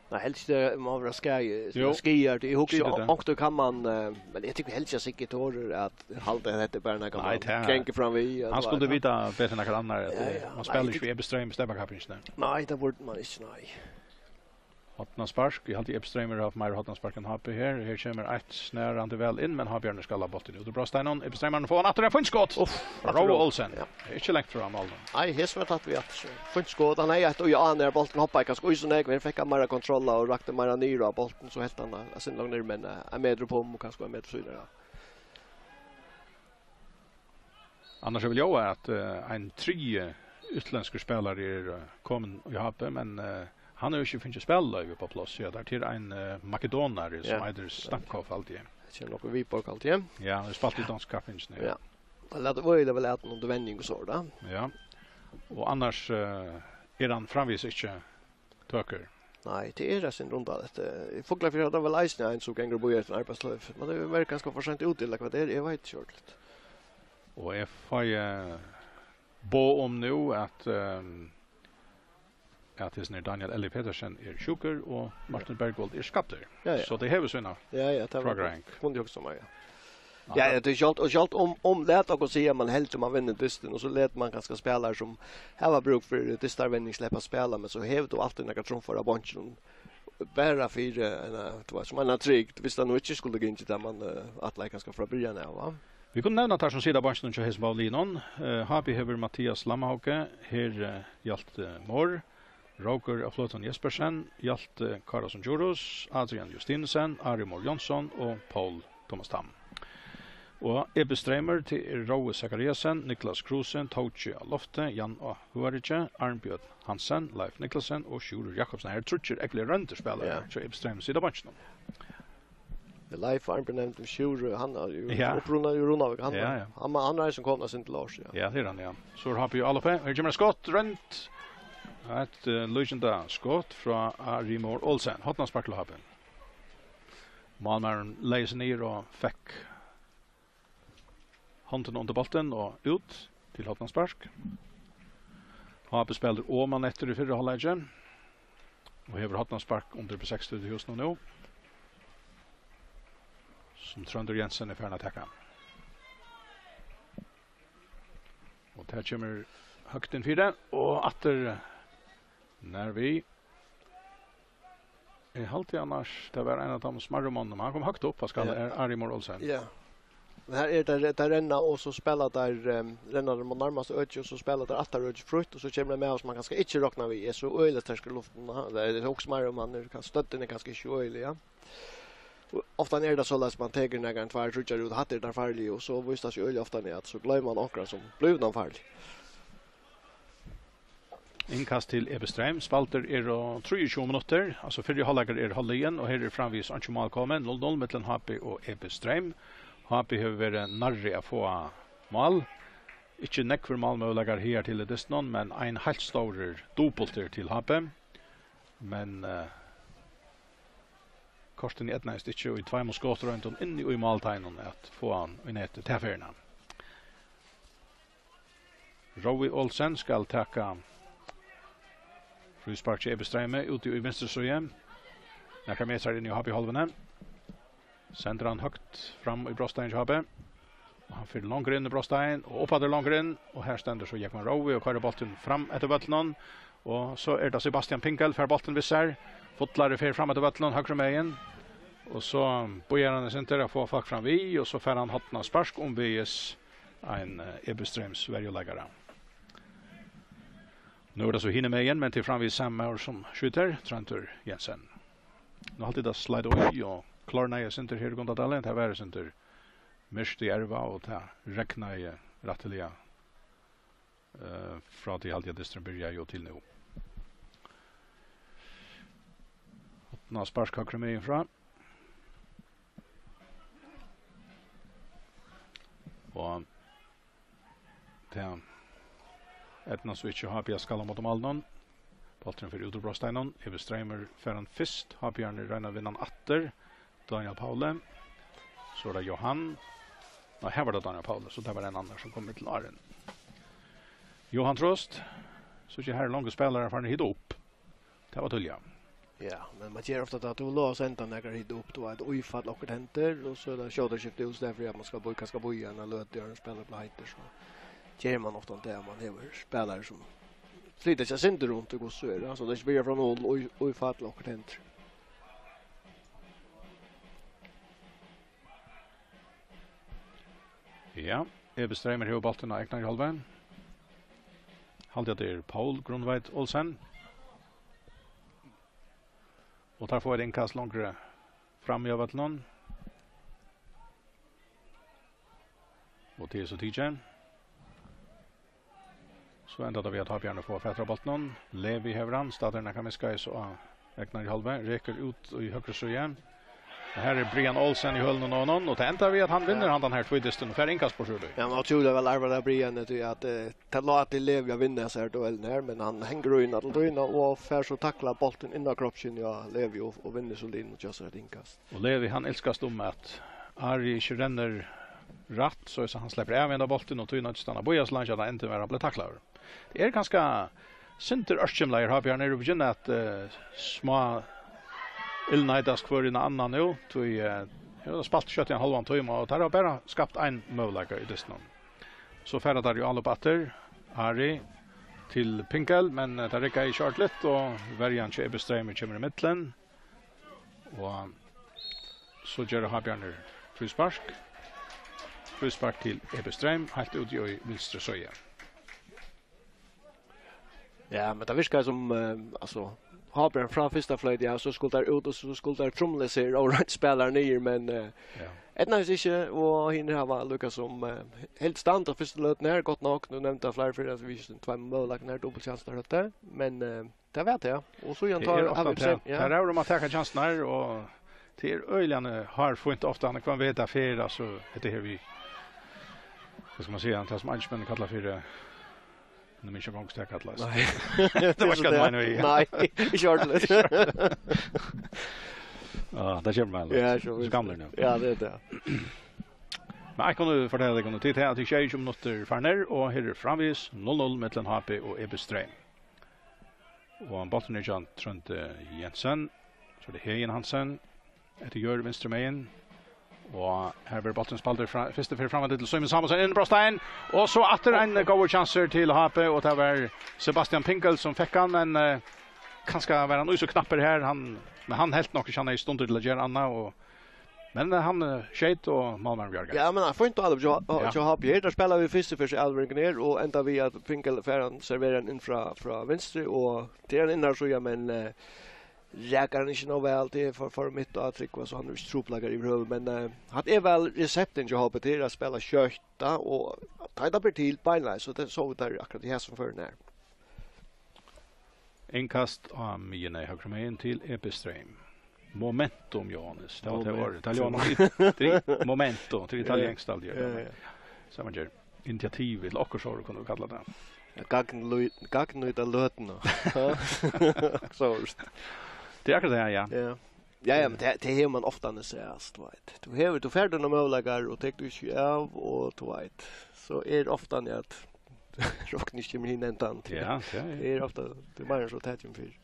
Nei, helst tað má vera skaði, Jú. Skaðar. Eg hugsi, Skilur tað. Onkur kann man, eh, men eg tykki helst at Siggi torir at halda at hetta er bara nakað Nei, man tað gengur fram við, Hann ella skuldi hvat. Vita betur enn nakar annar at, Ja, eh, ja. man Nei, spælir ikki tykki við Ipsdreym í steypakappingini. Nei, tað burde man ikki, nei. Hornaspark, eg haldi Ipsdreymur hava haft meira hornaspark enn H B her. Her kemur eitt snarandi væl inn, men H B-arnir skalla bóltin út úr brotsteiginum. Ipsdreymarnir fáa hann aftur, ein fínt skot. Uff, Róa aftur Róa. Olsen. Ja. Ikki langt frá málinum. Nei, her sum er tatt við aftur. Fínt skot. Hann hevði eitt í áðni, har bóltin hoppaði kanska í so nógv. Her fekk hann meira kontroll og rakti meira niður á bóltin, so helt hann, eh, sindur langt niður, men, eh, ein metur upp um og kanska ein metur síðan, ja. Annars er vel ljóðað at, eh, ein triði útlendskur spælari er, eh, komin í H B, men, eh, hann hevur ikki fingið spæliloyvi upp á pláss, ja, tað er til ein, eh, makedonari, sum Ja. eitur Stankov, haldi eg. Tað er nokk í Viborg, haldi eg. Ja, hann hevur spælt í donsku kappingini. Ja. Hann læt øgiliga væl at undir venjing og so, da. Ja. Og annars, eh, er hann framvegis ikki tøkur. Nei, tað er eitt sindur undarligt. Eh, Fuglafjørður hevur væl eisini ein, sum gongur og bíðar eftir arbeiðsloyvi, men tað er meir kanska for seint úti, ella hvat tað er, eg veit ikki ordiliga. Og eg fái, eh, boð um nú, at, ehm, at hesin her Daniel Elli Petersen er sjúkur, og Martin Bergvold er skaddur. Ja, ja. So tey hava sína Ja, ja, tað var frágreiðing. Kundi hugsað mær, ja. Ja, ja, tað er sjálvt, og sjálvt um, um, lat okkum siga, man heldur man vinnur dystin, og so letur man kanska spælarar sum hava brúk fyri dystarvinning sleppa at spæla, men so hevur tú altíð nakrar trumfar á bonkinum, bara fyri, eh, tú veit, sum eina trygd, viss tað nú ikki skuldi gingið, tað man, eh, ætlaði kanska frá byrjan av, va? Vit kunnu nevna teir sum sita á bonkinum hjá hesum báðum liðunum. Eh, H B hevur Mathias Lammahauge, her, eh, Hjalti Mohr, Rókur af Fløtum Jespersen, Hjalti Kárason Djurhuus, Adrian Justinussen, Ari Mohr Jónsson og Poul Thomas Tam. Og Ebi Streymur, tað er Rói Zachariasen, Niklas Kruse, Tóki á Lofti, Jan á Høgariki, Arnbjørn Hansen, Leif Niklasen og Sjúrður Jakobsen. Her eru tríggir ógvuliga royndir spælarar Ja. hjá Ebi Streymur sita á bonkinum. Leif Arnbjørn nevndi Sjúrður, hann er jú Ja. upprunaður úr Runavík, hann, Ja, ja. hann, hann er eisini komin eitt sindur til árs, ja. Ja, tað er hann, ja. So er H B á áloppi. Her kemur eitt skot, roynt. Eitt, eh, lýsandi skot frá Ari Mohr Olsen. Hornaspark til H B. Málmaðurin legði seg niður og fekk hondina undir bóltin og út til hornaspark. H B spælir oman eftir í fyrra hálvleiki og hevur hornaspark undir B seks-stúdiohúsinum nú, sum Tróndur Jensen er farin at taka. Og tað kemur høgt inn fyri, og aftur nær við. Eg haldi annars, tað var ein av teimum smærru monnum. Hann kom høgt upp, Pascal, Ja. er Ari Mohr Olsen. Ja. Men her er tað, tað renna, og so spæla teir, ehm, renna teir mot nærmastu øki, og so spæla teir aftur øki frítt, og so kemur ein maður sum man kanska ikki roknar við, er so øgiliga sterkur í luftini. Hann, tað er hugsa meir um hann er, kan-, støddin er kanska ikki øgiliga, ja. Og ofta er tað soleiðis, man tekur nakrar tveir, tríggjar út, hatta er tann farligi, og so vísir tað seg øgiliga ofta at so gloymir man onkran sum blívur tann farligi. Innkast til Ebi Streym. Spældir eru trýogtjúgu minuttir, altso fyrri hálvleikur er hálvliðin, og her er framvegis einki mál komið. Null null millum H B og Ebi Streym. H B hevur verið nærri at fáa mál. Ikki nógvir málmøguleikar higartil í dystinum, men ein heilt stórur dupultur til H B. Men, eh, kortini eydnaðist ikki í tveimum skotroyndum inni í málteiginum at fáa hann í netið ta ferðina. Rói Olsen skal taka fríspark hjá Ebi Streymi úti í vinstru síðu. Nakrar metrar inn í H B-hálvuni. Sendir hann høgt fram í brotsteigin hjá H B. Og hann fer longur inn í brotsteigin og upp aftur longur inn. Og her stendur so Jógvan Rói og koyrir bóltin fram eftir vøllinum. Og so er tað Sebastian Pinkel, fær bóltin við sær. Fullari fer fram eftir vøllinum, høgru megin. Og so bíðar hann eitt sindur at fáa fólk fram við, og so fær hann hornaspark umvegis ein, eh, Ebi Streyms verjuleikara. Nú er tað so hinumegin, men tað er framvegis sami maður sum skjýtur, Tróndur Jensen. Nú haldi eg tað sleit í og klárnaði eitt sindur her í Gundadali, tað var eitt sindur myrkt í erva og tað regnaði rættiliga, eh, frá tí haldi eg at dysturin byrjaði og til nú. Hornaspark høgru megin frá. Og tað eydnaðist so ikki H B at skalla móti málinum. Bólturin fer út úr brotsteiginum. Ebi Streymur fær hann fyrst. H B-arnir royna at vinna hann aftur. Daniel Pauli. So er tað Jóhan. Nei, her var tað Daniel Pauli, so tað var ein annar sum kom millum árini. Jóhan Trost. So ikki her er longu spælarar farnir at hita upp. Tað var tíðliga. Ja, men man ger ofta tað at tú vil senda nakrar hit upp, tú veit, og í fall okkurt hendir, og so er tað skjótt at skifta út, í staðin fyri at man skal bíða, kanska bíða eina løtu, og ein spælari blívur heitur, so ger man ofta tað, man hevur spælarar sum flyta seg eitt sindur runt, og so er tað, so tað ikki byrjar frá null, og í, og í fall okkurt hendir. Ja, Ebi Streymur hevur bóltin á egnari hálvu. Haldi at tað er Poul Grundtveit Olsen. Og teir fáa eitt innkast longri frammi á vøllinum. Og tað er so tikið. So endar tað við at H B-arnir fáa fatur á bóltinum. Levi hevur hann, staddur nakað miðskeiðis á egnari hálvu, rekur út í høgru síðu. Her er Brian Olsen í hølunum á honum, og tað endar við, at hann vinnur handan her tvídystin og fær innkast burtur úr tí. Ja, men ótrúliga væl arbeitt av Brian, tí at, eh, tað lá til Levi at vinna hesa her duellin her, men hann hengur í alla tíðina og fær so taklað bóltin inn á kroppsskinnið á Levi og, og vinnur so línurin og gjørt sær eitt innkast. Og Levi, hann ilskast um, at Ari ikki rennur rætt, so hann sleppur av við henda bóltin, og tí noyddist hann at bíða so leingi, at hann endin var, hann bleiv taklaður. Tað er kanska sindur ørkymlaðir H B-arnir og begynna at, eh, smá illneitast hvør inn á annan nú, tí, eh, her er spælt skjótt í ein hálvan tíma, og teir hava bara skapt ein møguleika í dystinum. So fara teir í álop aftur, Ari til Pinkel, men, eh, tað riggar ikki ordentligt, og verjan hjá Ebi Streymi kemur í millum. Og so ger H B-arnir fríspark. Fríspark til Ebi Streymi, heilt úti í vinstru síðu. Ja, men tað virkar sum, eh, altso, H B frá fyrsta fløyti, ja, so skulu teir út, og so skulu teir trumla seg óreint spælarar niður, men, eh, Ja. eydnaðist ikki, og hinir hava líka sum, eh, helt stand á fyrstu løtuni her, gott nokk, nú nevndi eg fleiri fyri, at vit ikki tveir møguleikar her, dupultkjansur høvdu, men, eh, tað var tað, og so Jan Tað er tar ofta av tað. Ja. Tað er um at taka kjansirnar, og tað er øgiliga hárfínt ofta, hann hvønn veg tað fer, altso, hetta her við, hvat skal man siga, tað sum einsmenn kalla fyri, eh, nú minnist eg ikki, hvat tað kallast. Nei. Tað var ikki tað, eg meinaði. Nei, ikki ordentligt. Ja, tað kemur man. Ja, so So gamlir nú. Ja, tað er tað. Men eg kann jú fortelja tykkum, at tað er sjeyogtjúgu minuttir farnir, og her er framvegis null null millum H B og Ebi Streymi. Og bólturin er hjá Tróndi Jensen. So er tað Heðin Hansen. Eftir Jørð vinstru megin. Og her verður bólturin spældur fra, fyrstu ferð framvegis til Símun Samuelsen. Innbrostein. Og so aftur ein góður kjansur til H B. Og tað var Sebastian Pinkel sum fekk hann. Men, eh, kanska var hann í so knappur her. Hann, men hann helt nokk ikki, hann hevði stundir til at gera annað. Og, men, eh, hann, eh, skeyt, og málmaðurin bjargaði. Ja, men hann fór inn á alvor, hjá, Ja. hjá H B. Her, tað spæla vit fyrstu ferð í alvorinum her, og enda við, at Pinkel fær hann serveraðan inn frá, frá vinstru, og tað er ein innari síða, men, eh, rakar hann ikki nóg væl, tað er for, for mitt at trúgva, so hann hevur ikki trupulleikar yvirhøvur, men, eh, hann er væl reseptin hjá H B til at spæla skjótt, og tá tað ber til beinleiðis, so tað sóu vit har akkurát í hesum førinum her. Innkast á miðjuni høgru megin til Ebi Streymi. Momentum, Jóhannes. Tað var tað Momentum. Orðið. Italiensk, momento, til italienskt alt. Ja, ja, ja. Sum man ger. Initiativ, ella okkurt so kunnu vit kalla tað. Ja, gagn-, gagnýta løtuna. So. Tað er akkurát tað, ja. Ja. Ja, ja, men tað, tað hevur man ofta, tú veitst. Tú hevur, tú fært nakrar møguleikar, og tekur tú ikki av, og tú veitst, so er ofta at rokningin kemur hin endan. Ja, ja, ja. Tað er ofta, tað er meira so tað kemur fyri.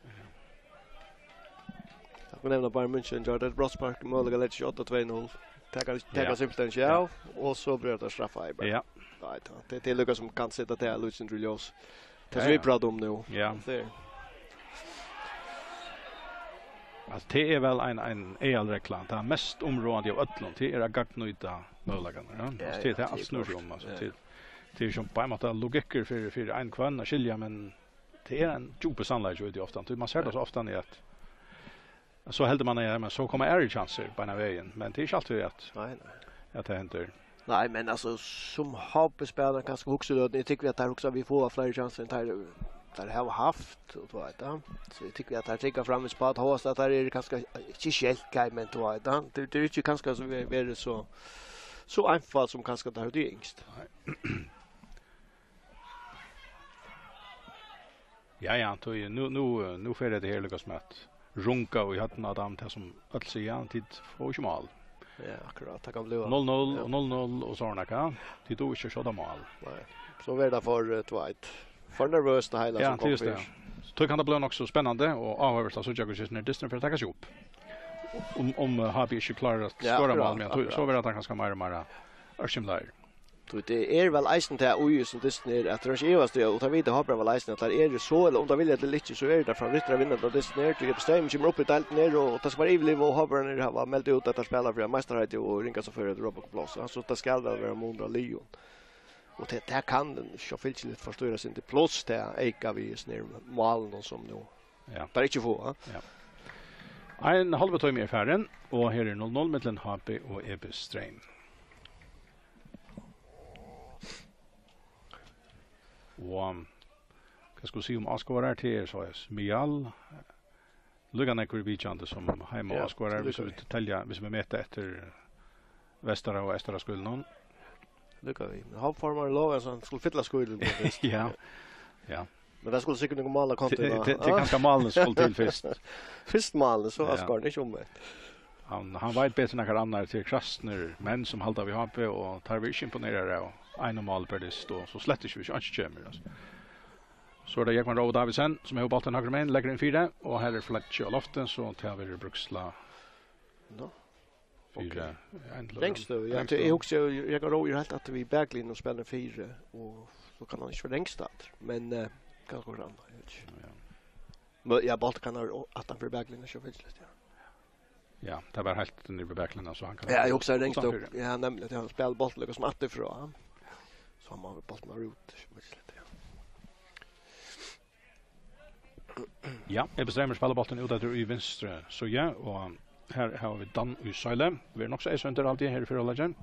Eg kann nevna Bayern München, gjørdi eitt brotsspark, møguleika at leggja seg átta tvey null. Taka, taka Ja. simpelthen ikki av, og so blir tað straffa í bara. Ja. Nei, tað, tað er líka sum kann seta tað lítið sindur í ljós. Tað Ja, sum ja. vit prata um nú. Ja. Tað er Altso, tað er væl ein, ein aðalregla. Tað mest umráðandi av øllum, tað er at gagnnýta møguleikarnar, ja. Ja, Altso, tað er ja, tað, tað alt er snýr seg klart. um, altso, Ja. tað, tað er sum á ein máta logikkur fyri, fyri ein hvønn at skilja, men tað er ein djúpur sannleiki í tí ofta. Tí man sær tað so ofta, at so heldur man, ja, men so koma aðrir kjansir beinan vegin, men tað er ikki altíð at, Nei, nei. at tað hendir. Nei, men altso, sum H B-spælarar kanska hugsa í løtuni, eg tykki, at teir hugsa, at vit fáa fleiri kjansir enn teir, teir hava havt, og tú veitst, ja. So eg tykki, at teir trúgva framvegis á, at hóast at teir eru kanska ikki skelkaðir, men tú veitst, ja. Tað, tað er ikki kanska so ve-, verið so, so einfalt sum kanska teir høvdu ynskt. Nei. Ja, ja, tí nú, nú, nú fer hetta her líka sum at runga í høvdinum á teimum, tað sum øll siga, tit fáa ikki mál. Ja, akkurát, tað kann blíva. Null null Ja. og null null og sovorðið nakað. Tit duga ikki at skjóta mál. Nei. So verður tað for, eh, tú veitst, for nervøst, tað heila Ja, sum tað er kemur tað. fyri. Tí kann tað blíva nokk so spennandi og áhugavert at síggja, hvussu hesin dystur fer at taka seg upp. Um, um, eh, H B ikki klárar at Ja, skora akkurát, mál, men tí, akkurát. so verður tað kanska meira og meira ørkymlaður. Tí tað er væl eisini tað í hesum dystinum her, at teir ikki ivast í, og tað vita H B væl eisini, at teir eru so, ella um teir vilja ella ikki, so eru teir favorittar at vinna tann dystin her, tí Ebi Streymi kemur upp í deildina her, og tað skal bara yvirliva, og H B-arnir hava meldt út, at teir spæla fyri meistaraheitið og ringasta føri at rópa upp pláss, so tað skal væl vera munur á liðum. Og tað, tað kann so fylgisliga forstýra seg, pluss tað eyka við hesum her málunum sum nú Ja. teir ikki fáa. Ja. Ein hálvur tími er farin, og her er null null millum H B og Ebi Streymi. Og hvat skal vit siga um áskoðarar? Tað er so Mial, Líka nógvir vitjandi sum heima Ja, áskoðarar, líka hvis vit við. telja, hvis vit meta eftir Vestara og Eystara skúlunum. Líka við. Men hálvformaðurin lovaði, so hann skuldi fylla skúlin upp fyrst. Ja, ja. Men tað skuldi sikkurt nøkur mál á Tað, kontoina. tað, tað er kanska málini sum skuldu til fyrst. Fyrst málini, so Ja. áskoðarin, ikki umvent. Hann, hann veit betur enn nakar annar, tað er krasnir menn sum halda við H B, og teir verða ikki imponeraðir av einum máli per dyst, og so slett ikki, hvis ikki kemur, altso. So er tað Jógvan Róa Davidsen, sum hevur bóltin høgru megin, leggur inn fyri, og her er flaggi á lofti, so tað verður brúkslag Nå, fyri ok. ein til Rangstøðu, ja, Rangstøðu. Eg hugsi, Jógvan Róa er heilt aftur við baklinjuni og spælir fyri, og so kann hann ikki vera rangstøður, men, eh, kann gott vera annað, eg veit ikki. Ja. Men, ja, bóltin kann vera aftan fyri baklinjuna, sjálvfylgiliga, ja. Ja, tað var heilt niðri við baklinjuna, so hann kann Ja, eg hugsi, Rangstøð, uttanfyri. Ja, nemliga, at hann spælir bóltin líka sum afturfrá. So hann má bóltin má út, sjálvfylgiliga, ja. Ja, Ebi Streymur spælir bóltin út eftir í vinstru síðu, og her hava vit Dan í Søyle. Verður nokk so eyðsýndur, haldi eg, her í fyrra hálvleiki.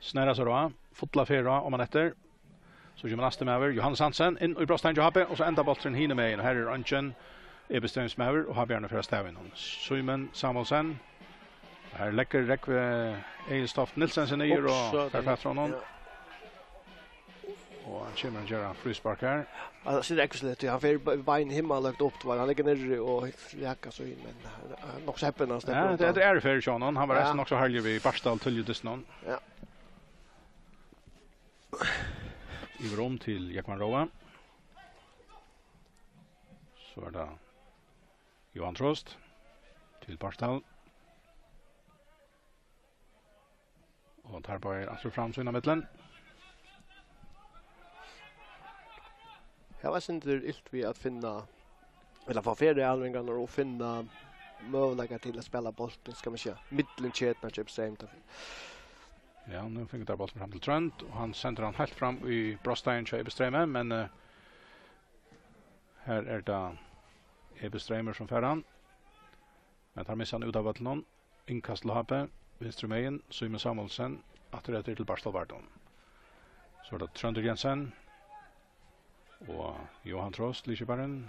Snar sær á, fulla ferð á, oman eftir. So kemur næsti maður, Jóhannes Hansen, inn í brotsteigin hjá H B, og so endar bólturin hinum megin, og her er eingin Ebi Streyms maður, og H B er nú fyri staðin. Símun Samuelsen. Her leggur Rógvi Egilstoft Nielsen seg niður Ups, og so fær den fatur á honum. Ja. Og hann kemur at gera fríspark her. Ja, tað sær ógvusligt, hann fer be-, beinini himmalhøgt upp, var hann liggur niðri og jakar so inn, men hann er nokk so heppin, hann Ja, sleppur tað, undan. tað er ferð hjá honum. Hann var Ja. eisini nokk so harðligur við Bartal tíðliga í dystinum. Ja. Yvir um til Jógvan Róa. So er tað Jóhan Trost til Bartal. Og teir báðir aftur fram sín á millum. Her var sindur ilt við at finna, ella fáa fleiri ælingar og finna møguleikar til at spæla bóltin, skal man siga, millum keturnar hjá Ebi Streym. Ja, nú fingu teir bóltin fram til Trønd, og hann sendir hann heilt fram í brotsteigin hjá Ebi Streymi, men, eh, her er tað Ebi Streymur sum fær hann. Men teir missa hann út av vøllinum. Innkast til H B, vinstru megin, Símun Samuelsen, aftur eftir til Bartal Vardon. So er tað Tróndur Jensen og Jóhan Trost, liðskiparin.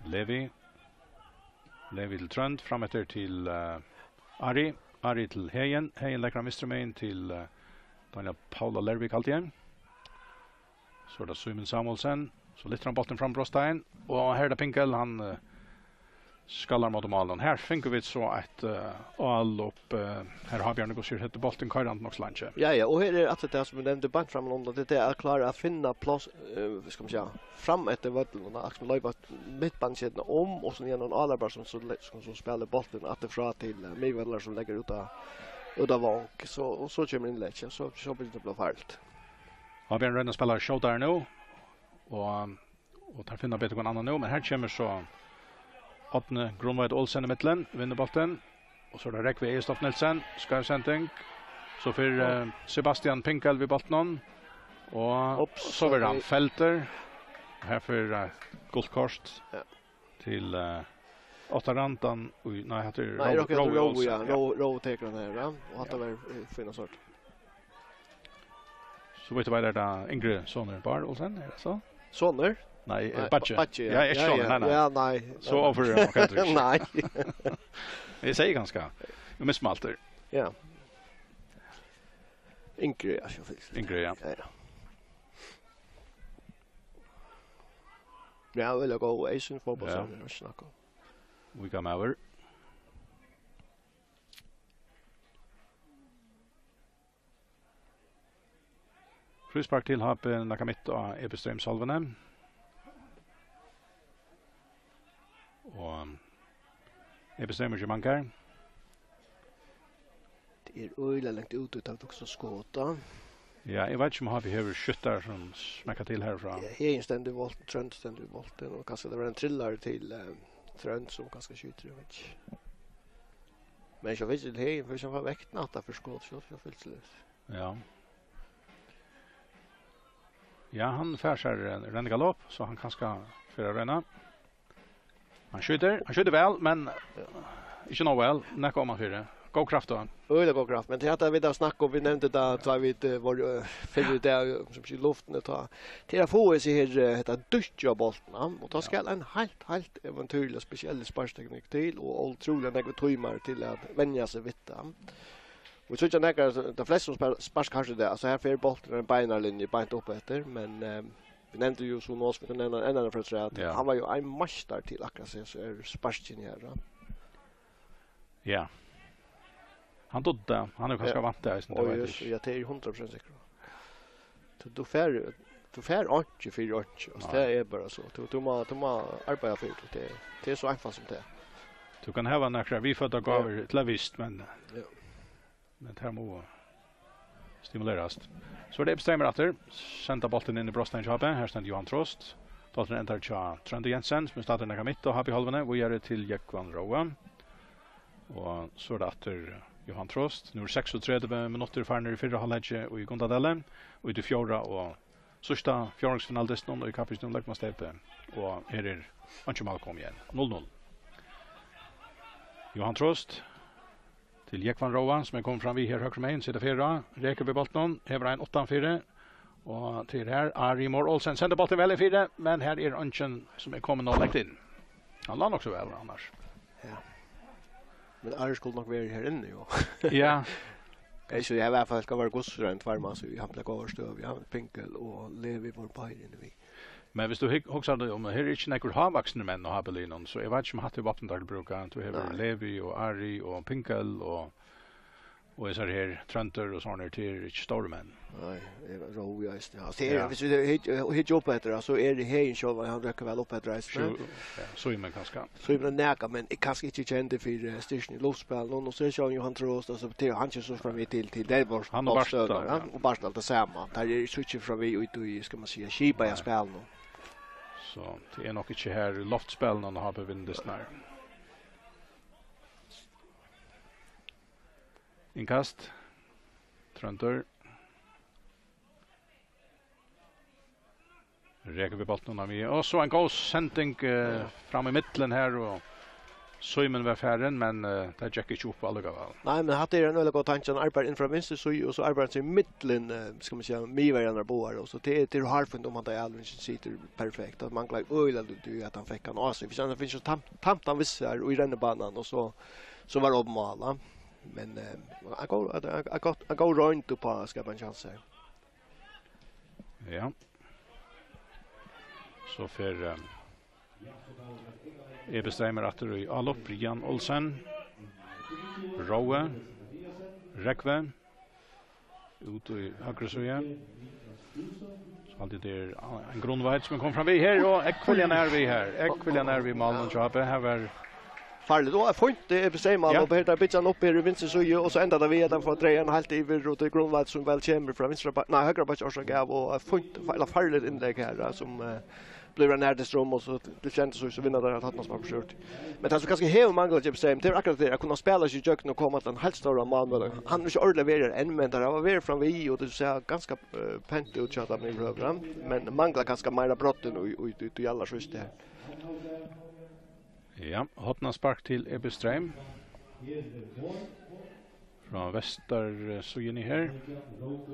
Levi. Levi til Trónd, fram eftir til, eh, Ari. Ari til Heðin. Heðin leggur hann vinstru megin til, eh, Dánjal Paula Lervik, haldi eg. So er tað Símun Samuelsen. So lyftir hann bóltin fram brotsteigin. Og her er tað Pinkel, hann, eh, skallar móti málinum. Her fingu vit so eitt, eh, álop, eh, her H B Bjarni Gusir setti bóltin koyrandi nokk so leingi. Ja, ja, og her er aftur tað sum eg nevndi beint framman undan, tað er at klára at finna pláss, eh, skal man siga, fram eftir vøllinum, og akkurát loypa midtbaneketurnar um, og so gjarna ein áloppara sum, sum, sum, sum spælir bóltin aftur frá til, eh, miðvøllar sum leggur út á, út á vong. So, og so kemur innlegg, ja, so, so byrjar tað at blíva farligt. H B Bjarni roynir at spæla skjótari nú, og Og teir finna betur hvønn annan nú, men her kemur so Árni Grundtveit Olsen í millum, vinnur bóltin. Og so er tað Rógvi Egilstoft Nielsen, skeiv sending. So fer, eh, Sebastian Pinkel við bóltinum. Og Ups, so verður hann ok. Feltur. Her fer, eh, gult kort Ja. til, eh, áttarandan. Ui, nei, hatta er Nei, Rói, Rói, Rói Rói, Olsen, ja. ja. Rói, Rói tekur hann her, ja. Og hatta Ja. var, eh, fina sort. So vidt eg veit er tað yngri sonur Bár Olsen, er tað so? Sonur? Nei, eh, Nei, beiggi. beiggi, ja. Ja, ikki Ja, sonur, ja. nei, nei. Ja, nei. So Ja, nei. overførir hann okkum heldur ikki. Nei. Eg sigi kanska. Vit missa altíð. Ja. Yngri, ja, sjálvfylgiliga. Yngri, ja. Ja, ja. Ja, vel og góð, Eisini fótball, Ja. so er tað ikki snakk um. Víkamaður. Fríspark til H B, nakað mitt á Ebi Streyms hálvuni. Og Ebi Streymur kemur mangar. Tað er øgiliga langt úti, tá vit hugsa skot, tá. Ja, eg veit ikki, um H B hevur skyttar sum smekka til herfrá. Ja, Heðin stendur við bóltin, Tróndur stendur við bóltin, og kanska tað var ein trillari til, eh, Trónd sum kanska skjýtur, eg veit ikki. Men sjálvfylgiliga, Heðin, fyri at fáa vektina aftur fyri skot, sjálvfylgiliga. Ja. Ja, hann fær sær, eh, rennigalop, so hann kanska fer at royna. Hann skjýtur, hann skjýtur væl, men, eh, ikki nóg væl, nakað omanfyri. Góð kraft, tá. Øgiliga góð kraft, men tað er at vit hava snakka um, vit nevndu tað, tá vit, eh, vóru, eh, fyrr í dag, sum sé í luftini, tá. Til at fáa hesi her, eh, hetta dýkkið á bóltin, ja, og tá skal ein heilt, heilt eventýrliga spesiell sparkteknikk til, og ótrúliga nógvir tímar til at venja seg við tað. Og vit síggja nakrar, tað flestu sum spar-, sparka hart í dag, altso, her fer bólturin ein beinanlinju beint upp eftir, men, eh, vit nevndu jú so Nos, vit kunnu nevna ein annan frá afturat, ja, hann var jú ein meistari til akkurát so, so er sparkini her, ja. Ja. Hann dugdi tað. Hann er kanska, ja, vant tað eisini, tað veit eg ikki. Ja, tað er eg hundrað prosent sikkur á. Tú, tú fær, tú fær einki fyri einki. Altso, nei, tað er bara so. Tú, tú má, tú má arbeiða fyri tí. Tað er, tað er so einfalt sum tað er. Tú kann hava nakrar viðføddar gávur, ja, til ein vist, men, ja, men tær mugu stimulerast. So er tað Ibstreymur aftur. Senda bóltin inn í brotsteigin hjá H B. Her stendur Johan Trost. Bólturin endar hjá Tróndi Jensen, sum er staddur nakað mitt á H B-hálvuni. Víðari til Jógvan Róa. Og so er tað aftur Johan Trost. Nú eru seksogtretivu minuttir farnir í fyrra hálvleiki í Gundadali. Og í tí fjórða og síðsta fjórðingsfinaludystinum í kappingini um løgmanssteypið. Og her er einki mál komið enn. Null null. Johan Trost til Jógvan Róa, sum er komin fram við her høgru megin, setir fyri, rekur við bóltinum, hevur ein uttanfyri, og til her, Ari Mohr Olsen sendir bóltin væl inn fyri, men her er eingin sum er komin nóg langt inn. Hann lá nokk so væl annars. Ja. Men Ari skuldi nokk verið her inni, jú. Ja. Eg sigi, eg var faktiskt, var Guds rønt, var man så, han ble gått støv, ja, Pinkel og Levi var på her inne, vi. Men viss tú hug-, hugsar teg um, her er ikki nógvir hávaksnir menn á H B-liðnum, so eg veit ikki, um hatta er vápnið teir brúka. Tú hevur, nei, Levi og Ari og Pinkel og, og hesar her Tróndur og sovorðnir, tað eru ikki stórir menn. Nei, eg rói eisini. Ja, so er, ja, viss vit hyggja, hyggja upp eftir, so er Heðin sjálvur, hann røkkur væl upp eftir eisini. Sjú-, ja, Símun kanska. So eg vil neka, men eg kanska ikki kendi fyri, eh, styrkini í luftspælinum. Og so er Johan Trost, altso, til, hann kemur so fram við til, til Delvors. Hann og Bartal, ja, ja, og Bartal tað sama. Tað er so ikki fram við út í, skal man siga, skipaða spælinum. Nei. So tað er nokk ikki her í luftspælinum hann hevur vinnið dystin her. Innkast. Tróndur. Rekur við bóltinum á miðju. Og so ein góð sending, eh, fram í millum her, og Símun var farin, men, eh, tað gekk ikki upp allíkavæl. Nei, men hatta er ein øgiliga góð tanki. Hann arbeiðir inn frá vinstru síðu, og so arbeiðir hann seg í millum, eh, skal man siga, miðverjarnar báðar, og so tað er, tað er hárfínt um hann tá Alvin situr perfekt. Hann manglar øgiliga lítið, at hann fekk hann á seg. Viss hann finnur tamt, tamt hann við sær í rennibanan, og so, so var opið mál, ja. Men, eh, hann góð, hann, hann, hann góð, hann góð roynd upp á at skapa ein kjans her. Ja. So fer, eh, Ibstreymur aftur í álop. Brian Olsen. Rói. Rógvi. Út í høgru síðu. So haldi eg tað er ein Grundtveit sum er komin fram við her, og ógvuliga nær við her. Ógvuliga nær við málinum hjá H B. Her var farligt. Og er fínt, tað er bestemt, ja, og her, tað byggir hann upp her í vinstru síðu, og so endar tað við, at hann fær dreiað hann heilt yvir, og tað er Grundtveit, sum væl kemur frá vinstra ba-, nei, høgra bakki, orsakað av, og er fínt, fa-, ella farligt innlegg her, ja, sum, eh, blívur nær til Strøm, og so til kjent, so, so vinnur teir at Hornaspark for skjótt. Men tað, sum kanska hevur manglað hjá Ibstreymum, tað er akkurát tað, at kunna spæla seg ígjøgnum og koma til ein heilt stóran málmøguleika. Hann hevur ikki ordiliga verið har enn, men teir hava verið fram við, og tað sær ganska, eh, pent út hjá teimum yvirhøvur, men manglar kanska meira broddin í, í, í, í allarsíðsta her. Ja, hornaspark til Ibstreym. Frá vestursíðuni her,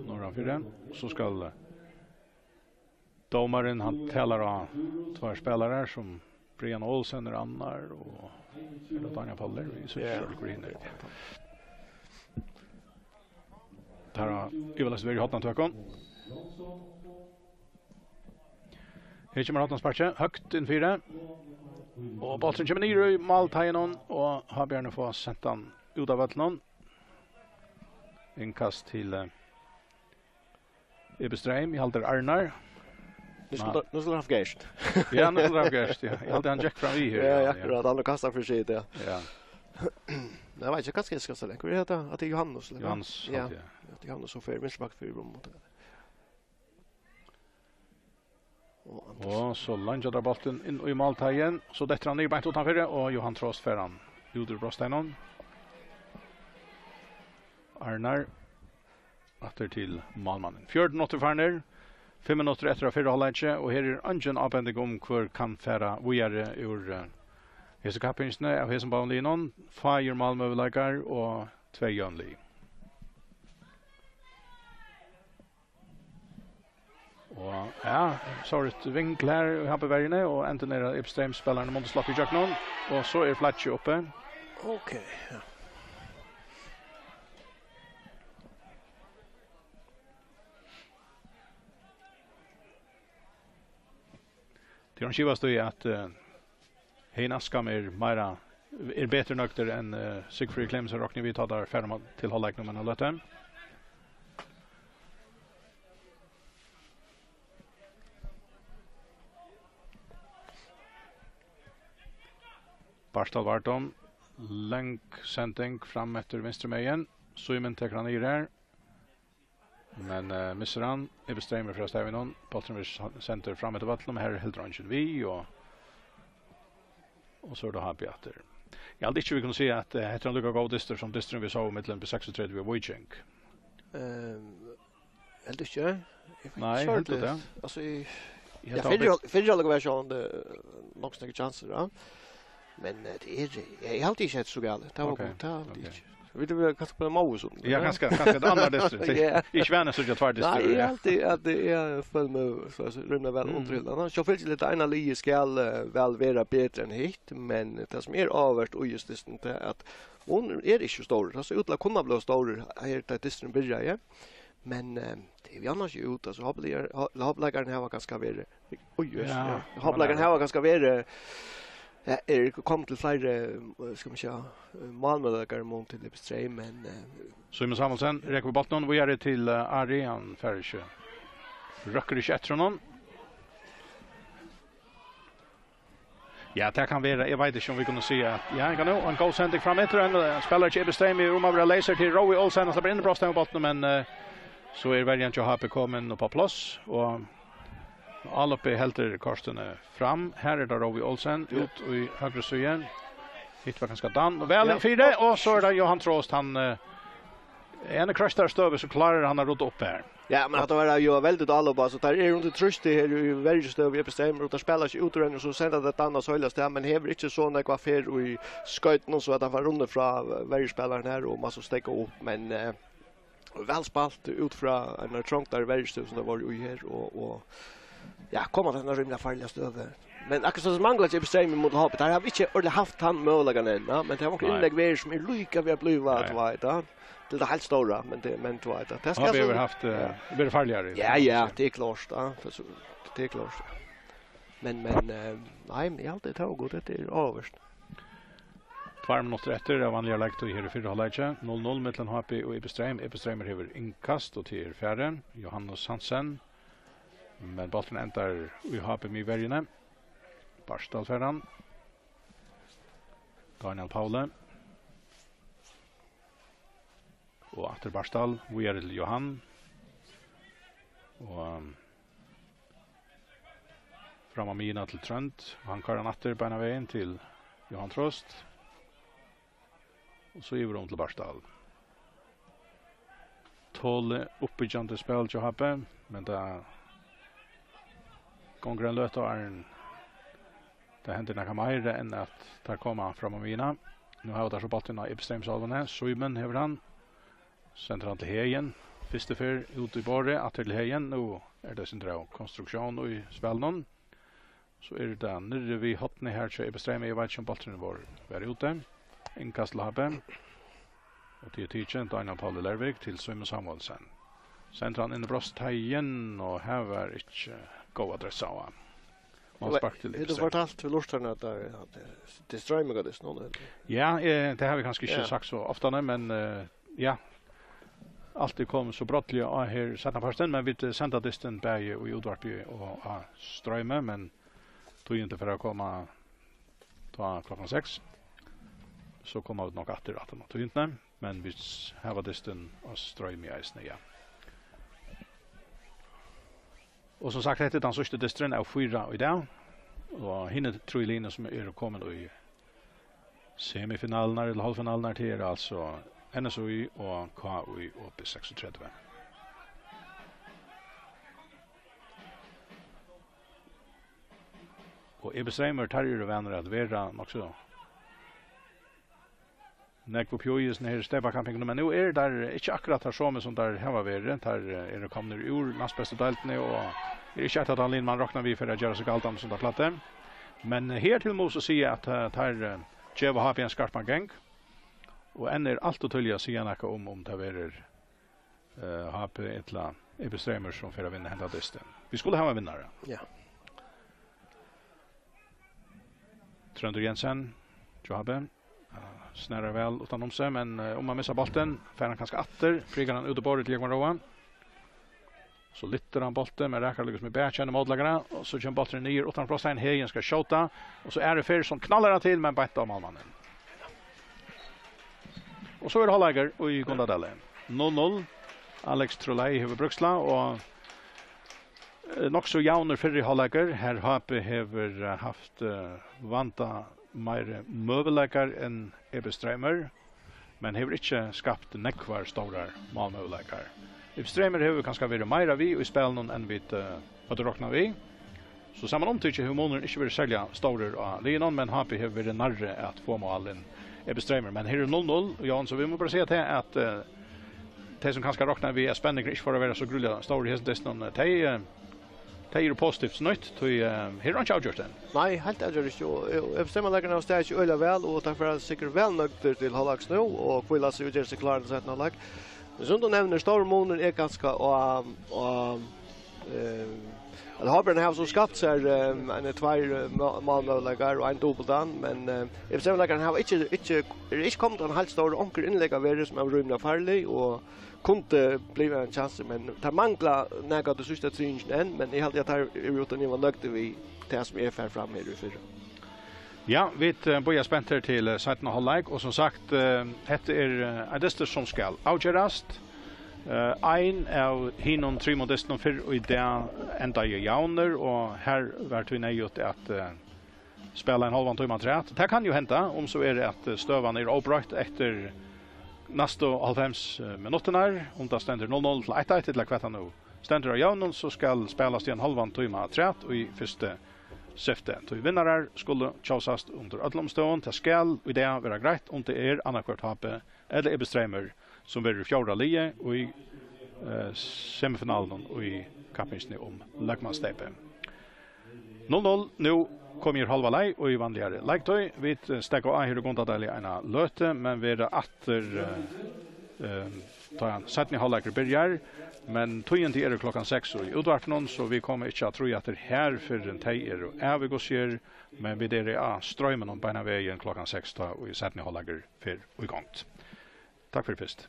norðanfyri. So skal, eh, dómarin, hann talar á tveir spælarar, sum Brian Olsen er annar, og er tað Daniel Paul er, vit síggja, ja, ikki hvør hin er. Teir hava ivaleyst verið í hornatøkum. Her kemur hornasparkið, høgt inn fyri. Og bólturin kemur niður í málteiginum, og Havbjarnir fáa sent hann út av vøllinum. Innkast til, eh, Ibstreym, eg haldi Arnar. Nú skuldi, nú skuldi hann havt gerst. Ja, nú skuldi hann havt gerst, ja. Eg haldi, hann gekk fram við her, ja, ja, ja, akkurát. Hann kastar fyri seg, ja. Ja. Nei, eg veit ikki, kanska eg skal stella. Hvør er hetta? At tað er Johannes, ella hvat? Johannes, ja, haldi eg. At tað er Johannes, sum fer vinstri back fyri Brumund. Og Anders. Og so leingja teir bóltin inn í málteigin. So dettur hann niður beint uttanfyri, og Johan Trost fær hann út úr brotsteiginum. Arnar aftur til málmannin. Fjøruti minuttir farnir. Fimm minuttir eftir av fyrra hálvleiki, og her er eingin ábending um, hvør kann fara víðari úr, eh, hesi kappingini av hesum báðum liðunum. Fáir málmøguleikar, og tvey jøvnlig. Og ja, so er eitt vingl her í H B-verjuni, og endin er, at Ibstrem-spælararnir munnu sleppa ígjøgnum, og so er flaggið uppi. Ok, ja. Tað er ein skivast í, at uh, Heyin Askham er meira, er betur nøgdur enn uh, Sigfríður Clemensen, rokni vit, tá teir fara til hálvleik nú um eina løtu. Bartal Vardom, long sending fram eftir vinstru megin. Símun tekur hann niður her. Men uh, missir hann. Ibstrem frá stavinum. Bólturin verður sendur fram eftir vøllinum. Her heldur eingin við, og, og so er tað H B aftur. Eg haldi ikki, vit kunnu siga, at uh, hetta er ein líka góður dystur sum dysturin, vit sóu millum B seksogtretivu og Víking. Ehm, heldur ikki. Eg fekk Nei, sorgligt. Heldur tað? Altso, í Eg ja, helt fyrra, fyrra lukka var sjálvandi nokk so nógvar kjansir, ja. Men eh, tað er, eg, eg haldi ikki, at tað er so galið. Tað var Ok, gott, tað haldi ok. Eg ikki. Vit eru kanska bara móðu sum. Ja, kanska, kanska eitt annað dystur. Ja. Ikki vanur at síggja tveir dystir. Nei, eg haldi at tað er, eg føli meg so, so rímiliga væl Mm. undir hildina. Sjálvfylgiliga, tað eina liðið skal eh, væl vera betri enn hitt, men tað sum er áhugavert í just dystinum, tað er at hon er ikki stór. Tað sær út til at kunna blíva stór her, tá dysturin byrjar, ja. Men eh, tað er jo annars út, altso, H B-leikararnir hava kanska verið, oj, just, Ja, ja. ja, H B-leikararnir ja. Hava kanska verið, ja, er komið til fleiri, eh, skal man siga, eh, málmøguleikar í mun til Ibstrem, men eh, Símun Samuelsen rekur við bóltinum, víðari til uh, Ari, hann fær ikki røkkur ikki eftir honum. Ja, tað kann vera, eg veit ikki um vit kunnu siga at, ja, eg kann nú, ein góð sending fram eftir, ein uh, spælara hjá Ibstrem er um at vera leysur til Rói Olsen, hann sleppur inn í brotsteigin við bóltinum, men uh, so er verjan hjá H B komin upp á pláss, og Álopið heldur kortini fram. Her er tað Rói Olsen út í høgru síðu. Hitt var kanska Dan. Og væl Ja. Inn fyri, og so er tað Johan Trost. Hann uh, er ein krøstar støvi, so klárar hann at rudda upp her. Ja, men at det var jo veldig dårlig, altså, der er rundt trøst her i verjestøv i Ibstrem, og der spiller ikke ut, og så sender det Dan og Søyla sted, men hever ikke så nok hva fer i skøyten, og så at han får runde fra verjespilleren her, og man så stekker opp, men eh, væl spalt ut fra en trångt der verjestøv, som det var jo her, og, og ja, kommer til en rimelig farlig støv. Men akkurat så mangler ikke Ibstrem mot H B, der har vi ikke ordentlig haft han mulighetene ennå, men det har vært Nei. Innlegg ved, som er lykke ved at blive, Ja, at ja. Hva er det? Det er helt store, men det, men hva er det? Det H B har haft uh, vært farligere. Ja, ja, det er klart, ja. Det er så- det er klart. Men, men, eh, nei, men jeg har alltid tagit godt, det er øverst. Tveir minuttir eftir av vanliga leiktíð her í fyrra hálvleiki. Null null millum H B og Ibstrem. Ibstremur hevur innkast, og til er færið. Johannes Hansen. Men bólturin endar í H B miðverjuni. Bartal fær hann. Daniel Pauli. Og aftur Bartal, víðari til Johan. Og um, fram á miðjuna til Trønd. Og hann koyrir hann aftur beinanvegin til Johan Trost. Og so yvir um til Bartal. Toli uppbyggjandi spæl hjá H B, men tað gongur ein løta áðrenn tað hendir nakað meira enn at teir koma fram á miðjuna. Nú hava teir so bóltin á Ibstremsálvuni. Símun hevur hann. Sendir hann til Hegin. Fyrstu ferð út í borðið, aftur til Hegin. Nú er tað eitt sindur av konstruktión í spælinum. So er tað niðri við hornið her hjá Ibstrem. Eg veit ikki, um bólturin var, var úti. Innkast til H B. Og til er tikið, Daniel Pauli Lervik til Símun Samuelsen. Sendir hann inn í brotsteigin, og her var ikki góð adressa á hann. Man spark til Hevur tú Ibstrem. Fortalt til lurtararnar at det, at det, det strømmer av disse nå? Ja, eh, tað havi eg kanska ikki Ja. sagt so ofta, men eh, ja. Alt er komið so brádliga á her seinnapartin, men vit eh, senda dystin bæði í útvarpi og á stroymi, men tíðindi fara at koma tá klokkan seks. So koma vit nokk aftur aftan á tíðindini, men vit hava dystin á stroymi eisini, ja. Og sum sagt, hetta er tann síðsti dysturin av fýra í dag. Og hini trý liðini sum eru komin í semifinalurnar ella hálvfinalurnar, tað er altso N S Í og K Í og B seksogtretivu. Og Ibstremur, teir eru vanir at vera nokk so nógv uppi í hesum her steypakappingum, men nú eru teir ikki akkurát teir somu, sum teir hava verið. Teir, eh, eru komnir úr næstbestu deildini, og er ikki eitt av teimum, man roknar við, fer at gera seg galdandi, sum teir plagdu. Men, eh, her til má so siga, at, eh, teir, eh, geva H B ein skarpan gang, og enn er alt ov tíðliga at siga nakað um, um tað verður, eh, H B ella Ebbe Streymoy, sum fer at vinna henda dystin. Vit skulu hava ein vinnara. Ja. Tróndur Jensen, hjá H B. Ja, snarar væl uttan um seg, men, eh, um hann missir bóltin, fær hann kanska aftur, prikar hann út í borðið til Jógvan Róa. So lyftir hann bóltin, men rakar líkasum í bakið á mótleikarunum, og so kemur bólturin niður uttan fyri brotstein, Heðin skal skjóta, og so er tað Ferð sum knallar hann til, men beint á málmannin. Og so er hálvleikur í Gundadali. Null null. Alex Trolei hevur brúkslag, og, eh, nokk so javnur fyrri hálvleikur. Her H B hevur, eh, havt, eh, vanda meiri møguleikar enn Ebbe Streymoy, men hevur ikki skapt nógvar stórar málmøguleikar. Ebbe Streymoy hevur kanska verið meira við í spælinum enn vit, eh, høvdu roknað við. So samanumtikið hevur munurin ikki verið serliga stórur á liðunum, men H B hevur verið nærri at fáa mál enn Ebbe Streymoy. Men her er null null, Jón, so vit mugu bara siga tað at, eh, tey sum kanska roknaðu við, at spenningurin ikki fór at vera so grúiliga stórur í hesum dystinum, tey, eh, tey eru positivt snøtt, tí, eh, her er einki avgjørt enn. Nei, heilt avgjørt ikki. Og, og Ebbe Streymoyarnir hava staðið seg øgiliga væl, og teir fara sikkurt væl nøgdir til hálvleiks nú og hvíla seg og gera seg klárar til seinna hálvleik. Men sum tú nevnir, stóri munur er kanska á, á, eh, at H B-arnir hava so skapt sær, eh, eini tveir, eh, má-, málmøguleikar og ein dupultan, men, eh, Ebbe Streymoyarnir hava ikki, ikki, eru ikki komnir til eina heilt stóra, onkur innlegg av verið sum er rímiliga farlig og kundi blivið ein kjansi, men teir mangla nakað til síðsta triðingin enn, men eg haldi, at teir eru uttan iva nøgdir við tað, sum er farið fram her í fyrra. Ja, vit, eh, bíða spent her til, eh, seinna hálvleik, og sum sagt, eh, hetta er, eh, ein dystur, sum skal avgerast. Eh, ein av hinum trimum dystunum fyrr í dag endaði javnur, og her var tí neyðugt at, eh, spæla ein hálvan tíma afturat. Tað kann jú henda, um so er, at, eh, støðan er óbroytt eftir næstu hálvfems, eh, minuttirnar, um tað stendur null null til eitt eitt, ella hvat tað nú stendur á javnum, so skal spælast í ein hálvan tíma afturat í fyrstu syfti. Tí vinnarar skulu kjósast undir øllum umstøðum. Tað skal í dag vera greitt, um tað er annaðhvørt H B ella Ebbe Streymoy, sum verður fjórða liðið í, eh, semifinalunum í kappingini um løgmanssteypið. Null null, nú komin er hálva leið í vanligari leiktíð. Vit, eh, steðga á her í Gundadali eina løtu, men verða aftur, eh, eh, tá seinni hálvleikur byrjar. Men tíðindi eru klokkan seks í útvarpinum, so vit koma ikki at trýa aftur her, fyrr enn tey eru av í Guds her, men vit eru á stroyminum beinan vegin klokkan seks, tá ið seinni hálvleikur fer í gongd. Takk fyri fyrst.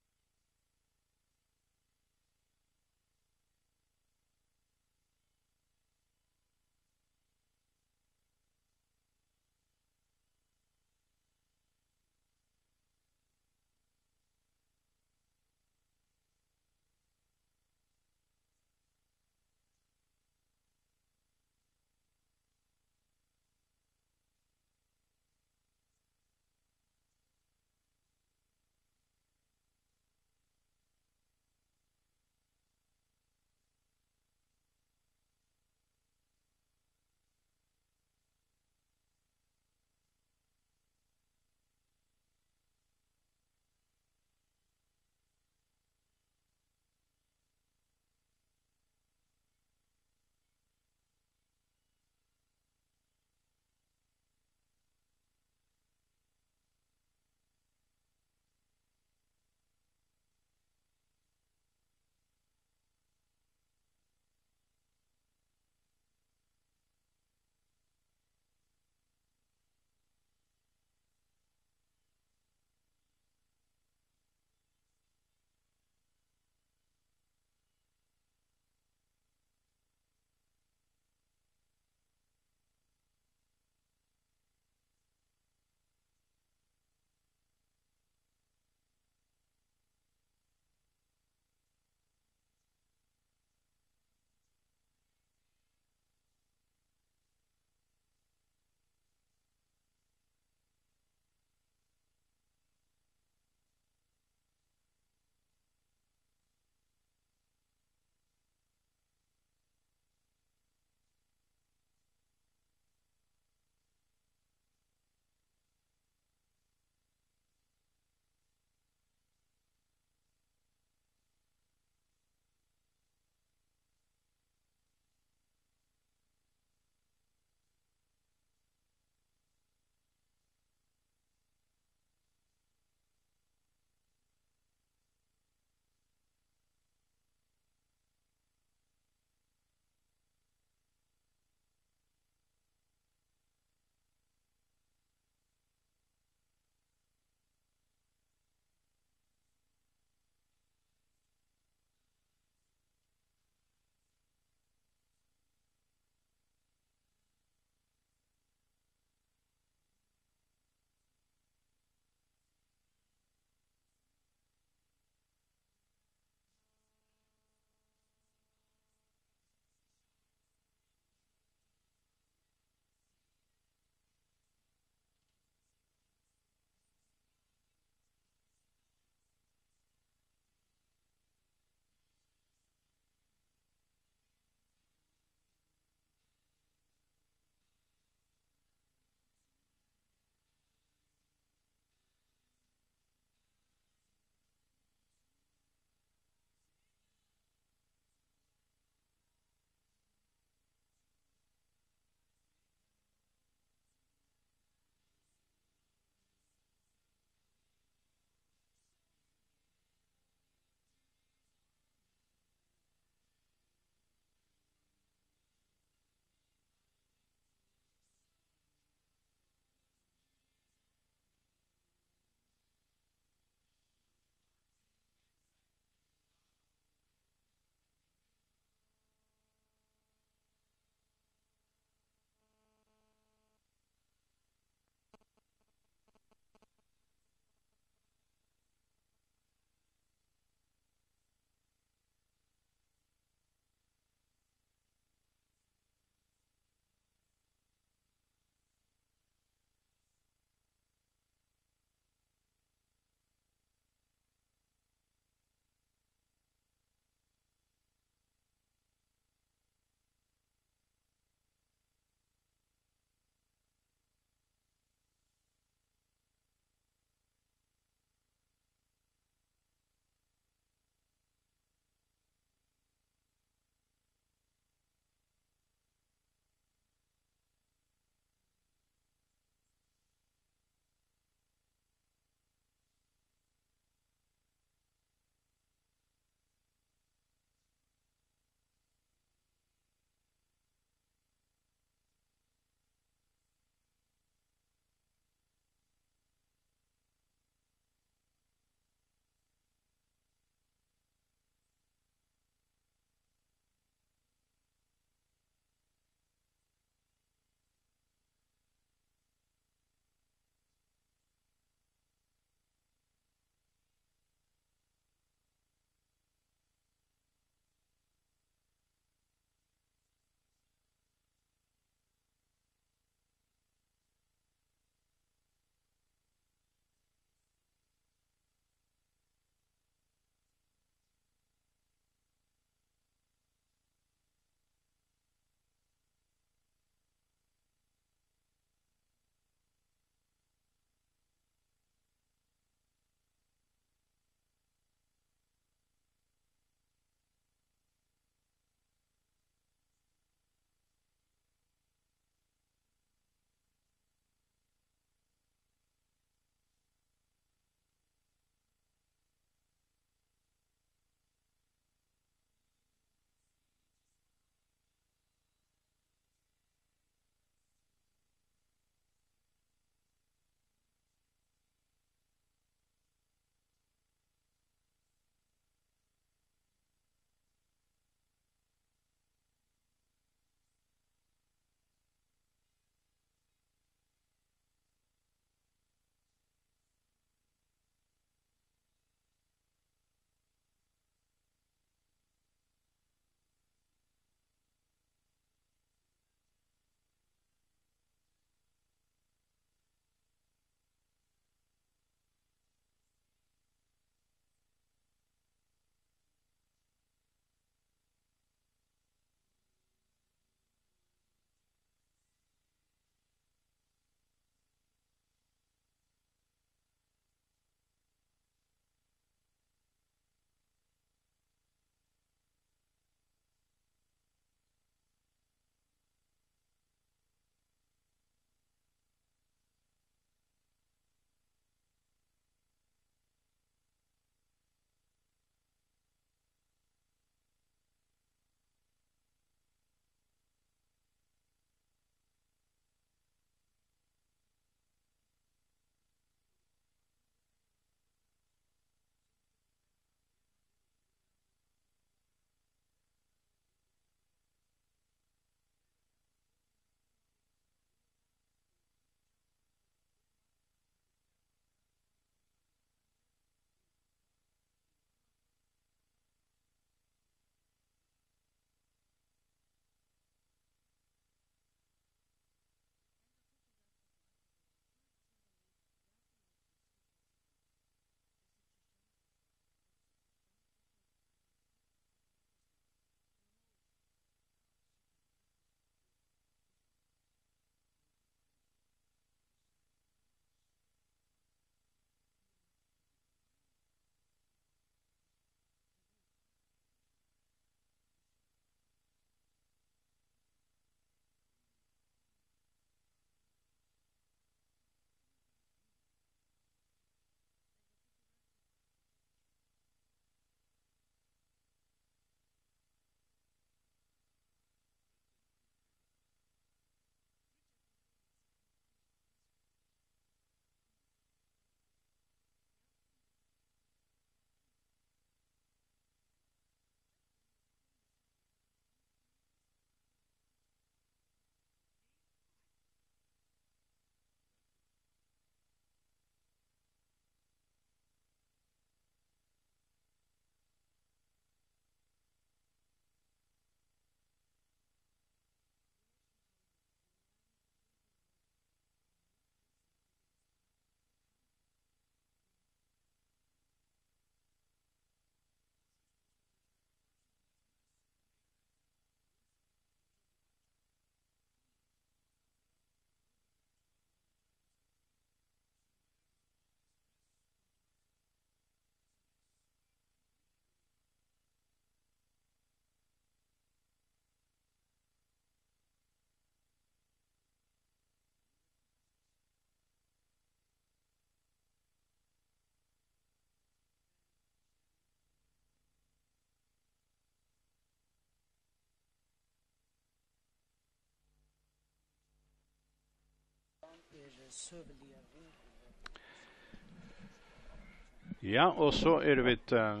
Ja, og so eru vit uh,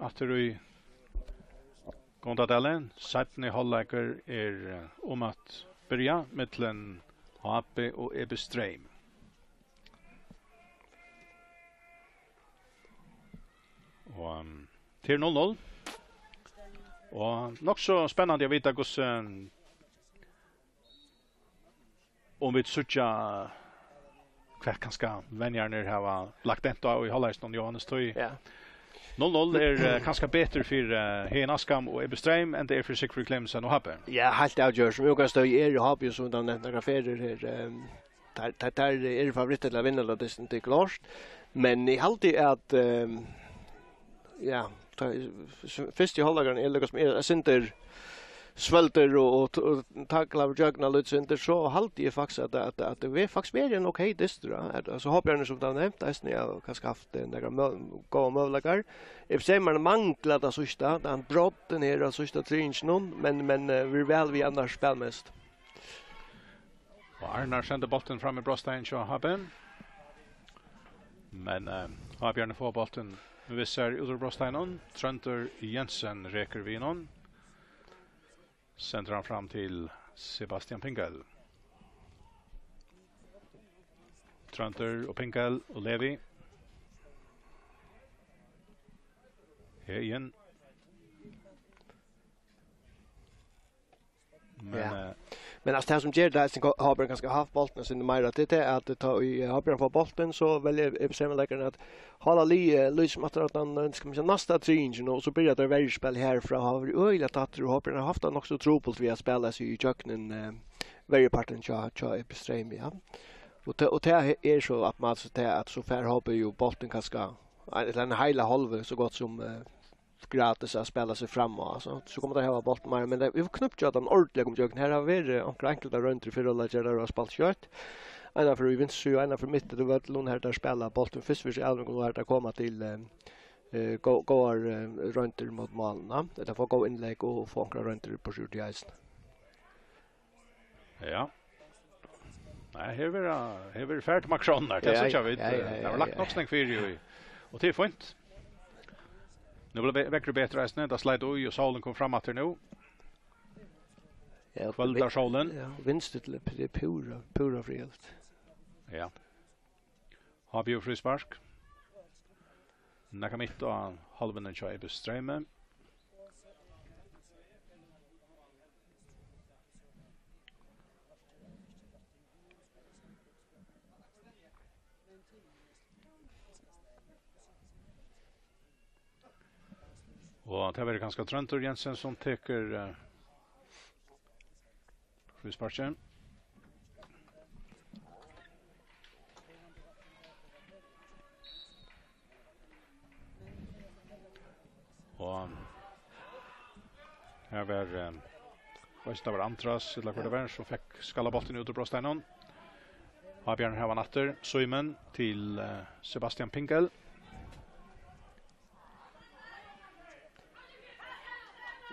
aftur í Gundadali. Seinni hálvleikur er uh, um at byrja millum H B og E B Streym. Og um, til null null. Og nokk so spennandi at vita hvussu um vit síggja hvat kanska venjarnir hava lagt dent á í hálvleikinum, Jóhannes, tí Ja. null null er eh, kanska betur fyri eh, Hegin Askham og Ebbe Streym enn tað er fyri Sigfríð Clemmensen og H B. Ja, heilt avgjørt. Sum útgangspunkt er H B, sum tú nevnti nakrar ferðir her, ehm, tær, tær, tær eru favorittar til at vinna tað, tað er klárt. Men eg haldi at, ehm, ja, tá, s-, fyrsti hálvleikurin er líka sum er, er sindur svølgdur og, og, og taklar gjøgnum lítið sindur, so haldi eg faktiskt, at, at, at tað er faktiskt verið ein ok dystur, ja. At, altso, H B-arnir, sum tú hevur nevnt, eisini hava kanska havt eh, nakrar mø-, góðar møguleikar. Eg sigi, man manglar tað síðsta, tann broddan her á síðsta triðinginum, men, men eh, verður væl við annars spælmest. Og Arnar sendir bóltin fram í brotsteigin hjá H B. Men eh, H B-arnir fáa bóltin við sær út úr brotsteiginum. Tróndur Jensen rekur við honum. Sendir hann fram til Sebastian Pingel. Tróndur og Pingel og Levi. Her igjen. Men, Ja. eh, Men altso, tað sum ger tað, sum H B kanska hava havt bóltin, sum meira til tað, at tá ið H B fær bóltin, so velur Ebbe Streym-leikarin at halda liðið, eh, líkasum aftur at hann, eh, skal man siga, næsta triðingin, og so byrjar tað verjuspæl herfrá, hava verið øgiliga tættir, og H B hava havt tað nokk so trupult við at spæla seg ígjøgnum, eh, verjupartin hjá, hjá Ebbe Streym, ja. Og tað, og tað er so at man, so tað at so fær H B jú bóltin kanska, ein, ella ein heila hálva, so gott sum, eh, gratis at spæla seg fram á, altso. So koma teir hava bóltin meir, men tað, vit knýttu hann ordiliga um gjøgnum. Her hava verið onkrar enklar royndir í fyrra hálvleiki, har teir hava spælt skjótt. Eina ferð í vinstru síðu, eina ferð mitt í vøllinum, har teir spæla bóltin fyrst fyri seg, og har teir koma til, eh, eh, gó-, góðar, eh, royndir móti málinum. Ella fáa góð innlegg og fáa onkrar royndir burtur úr tí eisini. Ja. Nei, her verða, her verður farið til makrónirnar, tað Ja, síggja vit, ja, ja, eh, ja, tað var lagt ja. nokk snakk fyri í, og tað er fínt. Nú blívur ve-, veðrið betri eisini, tað sleit í, og sólin kom fram aftur nú. Ja, Kvøldar sólin. Ja, vinstri til er púra, púra friðarligt. Ja. H B fríspark. Nakað mitt á hálvuni hjá Ebbe Streymi. Og tað verður kanska Tróndur Jensen, sum tekur, eh, frísparkið. Og her var, eh, veist, tað var Andras, ella hvat tað var, sum fekk skallað bóltin út úr brotsteiginum. H B-arnir hava hann aftur. Simon til, eh, Sebastian Pingel.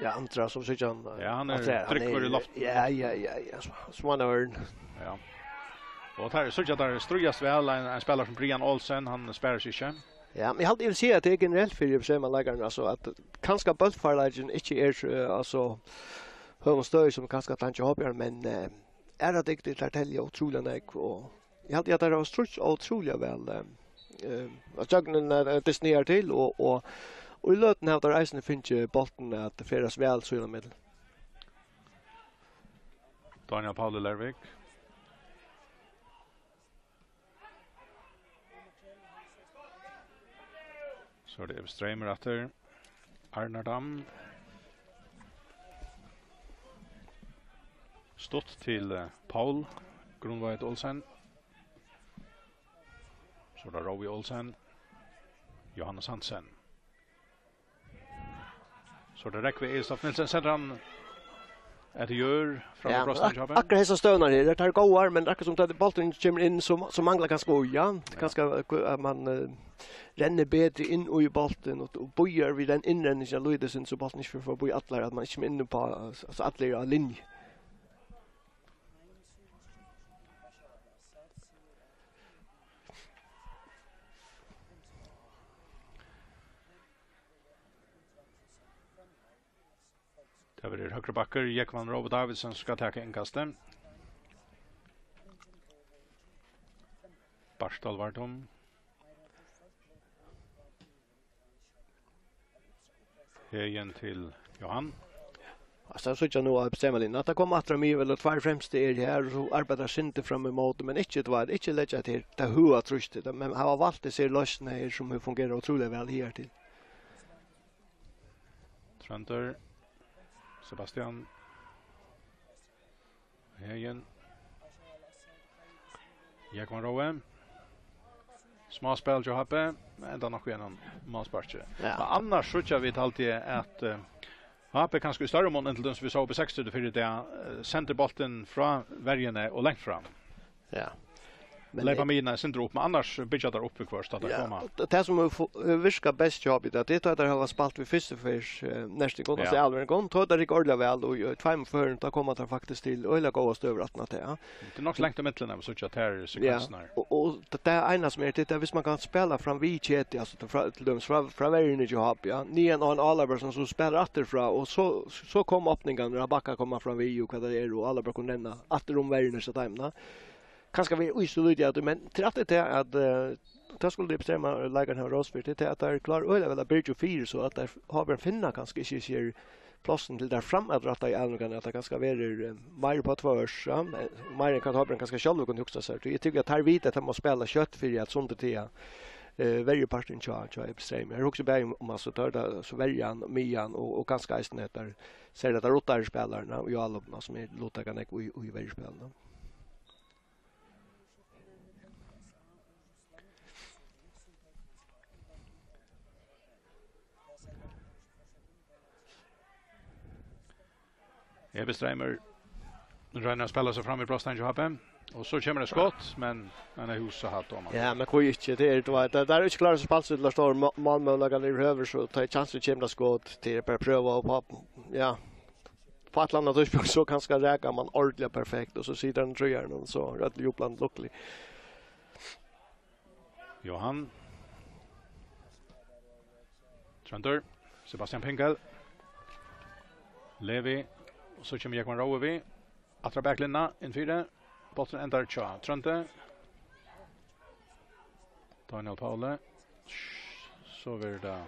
Ja, Andras, sum síggja hann, eh, Ja, hann er aftur her, hann tryggur er í loftið. Ja, ja, ja, ja, sum, sum hann er. Ja. Og tað er, síggja, tað er stríðast væl, ein, ein spælara sum Brian Olsen, hann sparir seg ikki. Ja, men eg haldi, eg vil siga, at tað er generelt fyri Ebbe Streyma-leikararnar, altso, at kanska bóltfarleikin ikki er, eh, altso, høgum støði sum kanska tann hjá H B-arunum, men, eh, aðrar dygdir, tær telja ótrúliga nógv, og eg haldi, at teir hava strítt ótrúliga væl, eh, eh, at gjøgnum, eh, dystin her til, og, og, og í løtuni hava teir eisini fingið bóltin at ferðast væl sín á millum. Dánjal Pauli Lervik. So er tað Ebbe Streyma aftur. Arnar Dam. Stutt til, eh, Paul Grundtveit Olsen. So er tað Rói Olsen. Jóhannes Hansen. So er tað Rógvi Egilsdóttir Nielsen, setir hann eftir jørð fram Ja, á brotsteigin hjá ak-, H B. Akkurát hesar støðurnar her, tær eru góðar, men akkurát sum tá bólturin kemur inn, so, so manglar kanska í, ja. Ja. Kanska, eh, at man, eh, rennur betri inn í bóltin og, og bíðar við tann innrenningin lítið sindur, so bólturin ikki fer forbi allar, at man ikki kemur inn á, altso, allir á linju. Tað verður høgri bakkur, Jógvan Róbe Davidsen, skal taka innkastið. Bartal var tom. Heðin til Jóhan. Altso, eg síggi nú á streymalínuni, at tað koma aftur á miðjuvøll, og tveir fremstu eru her, og so arbeiða sindur fram ímóti, men ikki, tú veit, ikki leggja til tað høga trýstið, men hava valt hesi loysnir her, sum hevur fungerað ótrúliga væl higartil. Tróndur, Sebastian. Heðin. Jógvan Róbe. Smáspæl hjá H B, men endar nokk við einum málsparki. Ja. Men annars síggja vit, haldi eg, at, eh, H B kanska í størri mun enn til dømis vit sóu upp í seksogtretivu fyrr í dag, eh, sendir bóltin frá verjuni og langt fram. Ja. Men leypa miðjuna eitt sindur upp, men annars byggja teir upp viðhvørt, at teir, ja, koma. Og tað sum hevur fu-, hevur virkað best hjá H B, tað er tá teir hava spælt við fyrstu ferð, eh, næstan, ja, altso, álvaran, tá teir rigga ordiliga væl, og í tveimum førum, tá koma teir faktiskt til øgiliga góðar støður aftan á tað, ja. Tað er nokk so langt ímillum, eg vil síggja, at tær, ja, sekvensirnar. Og, og tað, tað eina sum er, tað er, viss man kann spæla fram við keti, altso, til, frá, til dømis frá, frá verjuni hjá H B, ja, niðan á ein álvara sum, sum spælir aftur frá, og so, so koma opningarnar, at bakkar koma fram við, og hvat tað er, og álvara kunnu renna aftur um verjuna hjá teimum, ja. Kanska við í so lítið av tí, men til alt er tað at, eh, tað skuldu Streymoyingarnir hava rós fyri, tað er tað at teir klára øgiliga væl at byrgja fyri, so at teir, H B finna kanska ikki sær plássini til teir framat rætta í álvaranum, at tað kanska verður, eh, meira upp á tvørs, ja, men meira enn hvat H B kanska sjálvur kundi hugsa sær. Tí eg tykki at teir vita at teir má spæla skjótt fyri at sunda til, eh, verjupartin hjá, hjá Streymoy. Eg hugsi bæði um, um, altso, teir, tað, so verjan, miðjan og, og kanska eisini hetta, serliga teir ruttaðu spælararnar í álopinum, sum er luttaka nógv í, í verjuspælinum. Ebi Streymoy roynir at spæla seg fram í brotsteigin hjá H B. Og so kemur eitt skot, men hann er húsahæddur, man. Ja, men hví ikki? Tað er, tú veit, tað, tað er ikki klárt sum spælstillar, stór má-, málmøguleikar yvirhøvur, so tá er kjansur kemur tað skot, tað er bara at prøva og pá-, ja. På eitt ella annað tíðspunkt, so kanska rakar man ordiliga perfekt, og so situr hann í trýaranum, og so er øll jublandi lukkulig. Jóhan. Tróndur. Sebastian Pinkel. Levi. Og so kemur Jógvan Róbe við. Aftur á baklinjuna, inn fyri. Bólturin endar hjá Tróndi. Daniel Pauli. So verður tað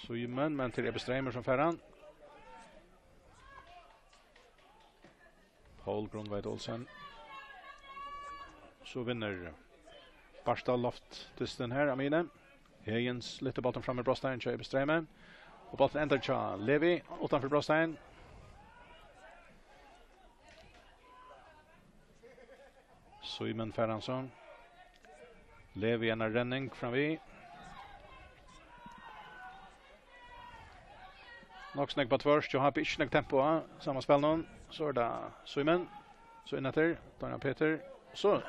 Símun, men til Ebi Streymoy sum fær hann. Poul Grundtveit Olsen. So vinnur Bartal loftdystin her, Amine. Heðin slittar bóltin fram í brotsteigin hjá Ebi Streymoy. Og bólturin endar hjá Levi, uttanfyri brotsteigin. Símun fær hann so. Levi, eina renning framvið. Nokk so nógv á tvørs, og H B ikki nógv tempo á sama spælinum. So er tað Símun. So inn eftir, Daniel Peter. So,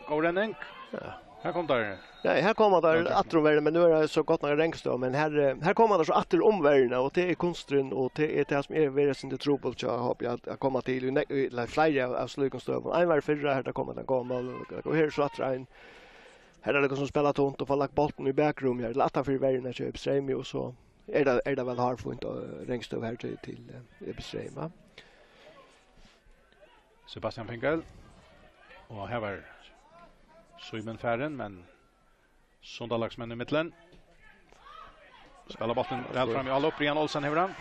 góð renning. Ja. Her koma teir. Ja, her koma teir aftur um verjuna, men nú er tað so gott nokk Rangstøð, men her, eh, her koma teir so aftur um verjuna, og tað er kunsturin, og tað er tað sum er verið sindur trupult hjá H B at, at koma til, í ne-, í, ella fleiri av, av slíkum støðum. Ein var í fyrra, her, tað kom ein góð mál, og, og her er so aftur ein. Her er tað líkasum spæla tunt og fáa lagt bóltin í bakrúm her, ella aftan fyri verjuna hjá Ebi Streymoy, og so er tað, er tað væl hárfínt, og Rangstøð her til, til, eh, Ebi Streymoy, ja. Sebastian Pinkel. Og her var Símun farin, men Sundalagsmenn í millum. Spæla bóltin væl fram í álop. Brian Olsen hevur hann.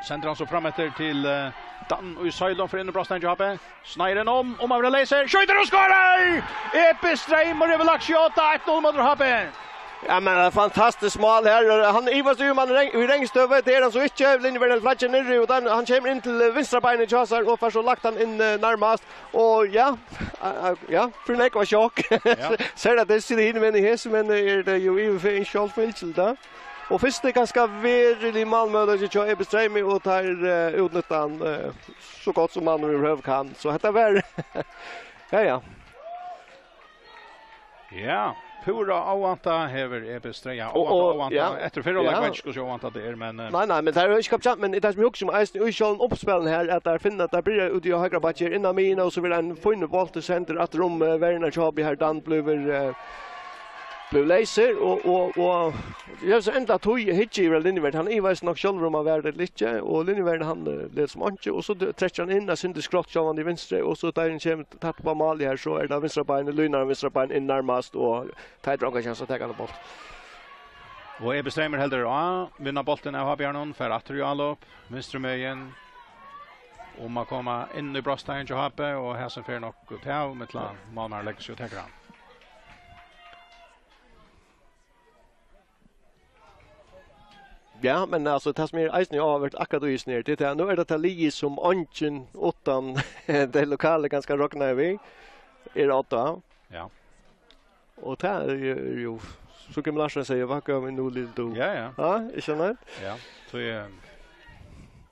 Sendir hann so fram eftir til, eh, Dan í Søylum, fer inn í brotsteigin hjá H B. Sneiðir inn um, um hann verður leysur. Skjýtur og skorar! Ebi Streymoy hevur lagt skot, eitt null móti H B. Ja, men eitt fantastiskt mál her. Hann ivast í, um hann er í reng-, í Rangstøð, tað er hann so ikki. Linjuverjurin flaggjar niðri, og den, hann kemur inn til, eh, vinstra beinið hjá sær og fær so lagt hann inn, eh, nærmast. Og ja, a-, a-, ja, fyri nógv var sjokk. Ja. Sær at tað er sindur hinumegin í hesum, men er tað jú yvirfyri sjálvfylgd, tá. Og fyrst er kanska veruligur málmøguleiki hjá Ebi Streymoy, og teir, eh, útnytta hann, eh, so gott sum hann yvirhøvur kann. So hetta var, ja, ja. Ja, púra óvæntað hevur Ebi Streymoy. Og, og, óvæntað, ja. Eftir fyrra hálvleik, ja, veit ikki hvussu óvæntað tað er, men, eh, nei, nei, men tað er jo ikki kapt, men tað sum eg hugsi um eisini í sjálvum uppspælinum her, at teir finna, teir byrja úti á høgra bakki, inn á miðjuna, og so verður ein fínur bóltur sendur aftur um, eh, verjuna hjá H B her, Dan blívur, eh, blívur leysur, og, og, og eg havi so enda tíð, eg hyggi yvir á linjuverðin, hann ivaðist nokk sjálvur um hann var ella ikki, og linjuverðin, hann, eh, læt sum einki, og so d-, trekkir hann inn, eitt sindur skrátt sjálvandi í vinstru, og so tá hann kemur tætt upp á málið her, so er tað vinstra beinið, línar hann vinstra bein inn nærmast, og Teitur ongan kjans at taka hann á bólt. Og Ebi Streymur heldur á, vinna bóltin av Havbjarnum, fer aftur í álop, vinstru megin, um at koma inn í brotsteigin hjá H B, og hesin fer nokk út av, millum málmaður leggur seg og tekur hann. Ja, men altso, tað sum er eisini áhugavert akkurát í hesum her, tað er, at nú er tað tað liðið, sum eingin uttan tey lokalu kanska roknaði við, er á odda. Ja. Og tað er jo, er jo, so kan man altso siga, hvat gera vit nú, lille du? Ja, ja. Ja, ikki sant? Ja, so er,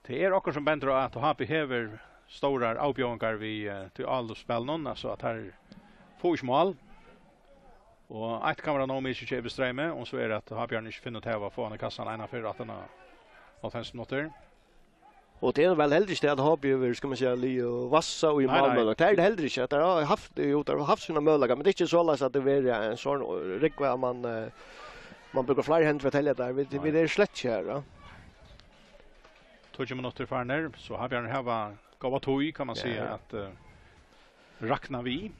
tað er okkurt sum bendir á, at H B hevur stórar avbjóðingar við, eh, tí álopsspælinum, altso at teir fáa ikki mál. Og eitt kann vera nóg mikið hjá Ebi Streymi, um so er at Havbjarnir ikki finna út av at fáa hann í kassan eina ferð aftan á hálvfems minuttir. Og tað er væl heldur ikki tað, at H B hevur, skal man siga, ligið og vassað í Nei, nei. málmøguleikum. Tað er tað heldur ikki, at teir hava havt, jú, teir hava havt sínar møguleikar, men tað er ikki soleiðis, at tað verður ein sånn rúgva, at man, eh, man brúkar fleiri hendur fyri at telja tað. Vit, Nei. vit eru slett ikki har, ja. Tíggju minuttir farnir, so Havbjarnir hava góða tíð, kann man Ja, siga, ja. at, eh, rakna við.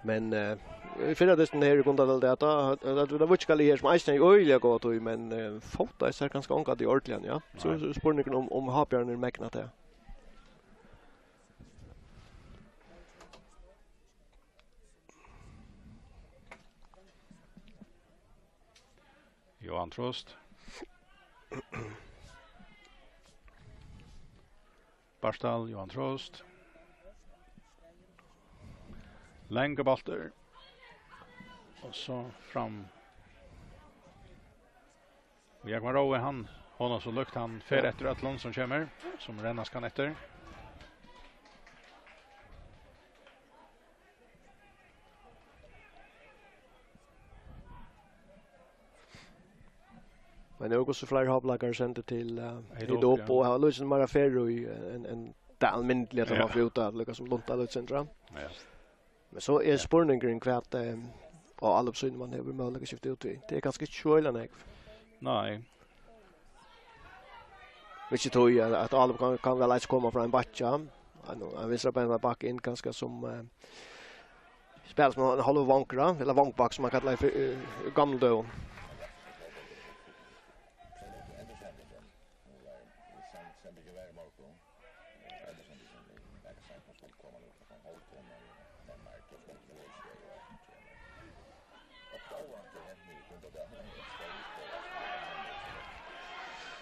Men, eh, í fyrra dystin her í Grundarvøll, at, at, at vit hava virkiga her, sum eisini er øgiliga góð tíð, men, eh, fóta er kanska ongantíð ordiliga, ja. So, Nei. so spurningurin um, um Havbjarnir megna tað. Johan Trost. Bartal, Johan Trost. Langur bóltur. Og so fram. Og Jakob Rói, hann, honum so líkt, hann fer Ja. eftir øllum sum kemur, sum rennast kann eftir. Men nú er hvussu fleiri hálvleikar sendir til, eh, Hit Hit Up, Up, ja. og hava lítið meira ferð í, eh, enn, enn tað almindiliga, at Ja. man fer út av, líka sum lunta lítið sindur, ja. Ja. Men so er Ja. spurningurin, hvat, eh, og álopssýnið man hevur møguleika at skifta út við. Tað er kanska ikki so øgiliga nógv. Nei. Ikki tí, at, at álop kann, kann væl eisini koma frá ein bakki. Ein, ein vinstra bein var bakki inn, kanska sum, eh, spæla sum ein hálvur vangur, ella vangbakk, sum man kallaði fyri, eh, í gamlum døgum.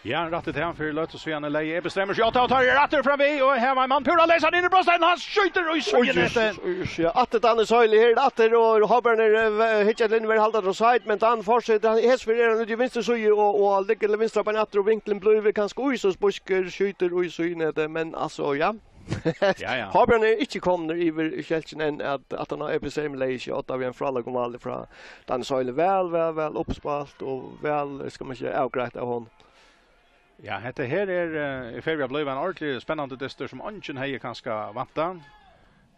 Ja, rætt í tað, fyri løtu síðan er leiðin. Ebi Streymi skjóta, og tar er aftur fram við, og her var ein mann púra leysan inn í brotsteigin, hann skjýtur og Oj, skjýtur netið. Jesus, oj, ja, aftur Danny Søyle her, aftur, og Havbjarnir, eh, hyggja til inn, verður haldin á side, men Dan fortsetur, hann, hesfyr er hann úti í vinstru síðu, og, og liggur til vinstra bein aftur, og vinklin blívur kanska í so spískur, skjýtur í síðunetið, men altso, ja. Ja, ja. Havbjarnir eru ikki komnir yvir skelkin enn, at, at hann á Ebi Streymi leiðir seg, og tá við ein frálíkum váli frá Danny Søyle, væl, væl, væl uppspælt, og væl, skal man siga, avgreitt av honum. Ja, hetta her er, eh, í ferð við at blíva ein ordiliga spennandi dystur, sum eingin hevði kanska væntað.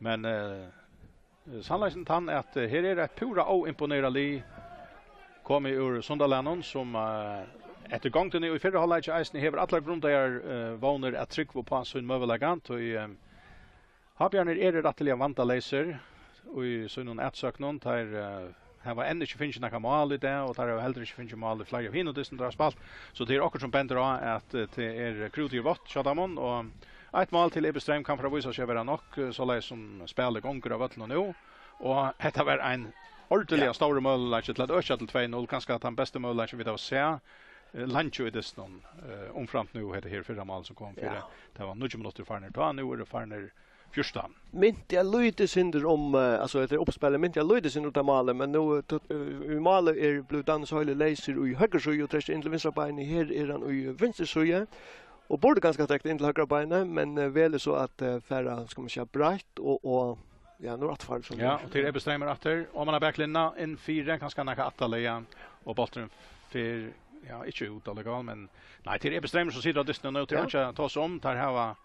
Men, eh, sannleikin tann, at, eh, her er eitt púra óimponerað lið komið úr Sundalagnum, sum, eh, eftir gongdini í fyrra hálvleiki eisini hevur allar grundaðar, eh, vónir at trúgva upp á sín møguleika. Tí, eh, Havbjarnir eru rættiliga vandaleysir í sínum atsøgnum. Teir, eh, hava enn ikki fingið nakað mál í dag, og teir hava heldur ikki fingið mál í fleiri av hinum dystunum, teir hava spælt. So tað er okkurt sum bendir á, at, eh, tað er krútið vátt hjá teimum, og eitt mál til Ebi Streym kann fara at vísa seg at vera nokk, eh, soleiðis sum spælið gongur á vøllinum nú. Og hetta var ein ordiliga Ja. stórur møguleiki til at økja til tvey null, kanska tann besti møguleikin vit hava sæð, eh, leingi í dystinum, eh, umframt nú hetta her fyrra mál sum kom fyri. Ja. Tað var níggju minuttir farnir tá, nú eru farnir fjúrtan. Minti eg lítið sindur um, eh, altso, hetta er uppspælið, minti eg lítið sindur um tað málið, men nú, eh, t-, eh, í málið er blivið Danny Søyle leysur í høgru síðu og trekktur inn til vinstra beinið. Her er hann í vinstru síðu, og burdi kanska trekt inn til høgra beinið, men, eh, velur so at, eh, fara, skal man siga, breitt og, og, ja, nú er aftur farið, Ja, og til Ebi Streymur aftur, og man har baklinna, inn fyri, kanska nakað aftarlaga, og bólturin fer, ja, ikki út allíkavæl, men, nei, til Ebi Streymur sum situr á dystinum nú, til Ja. einki at tosa um, teir hava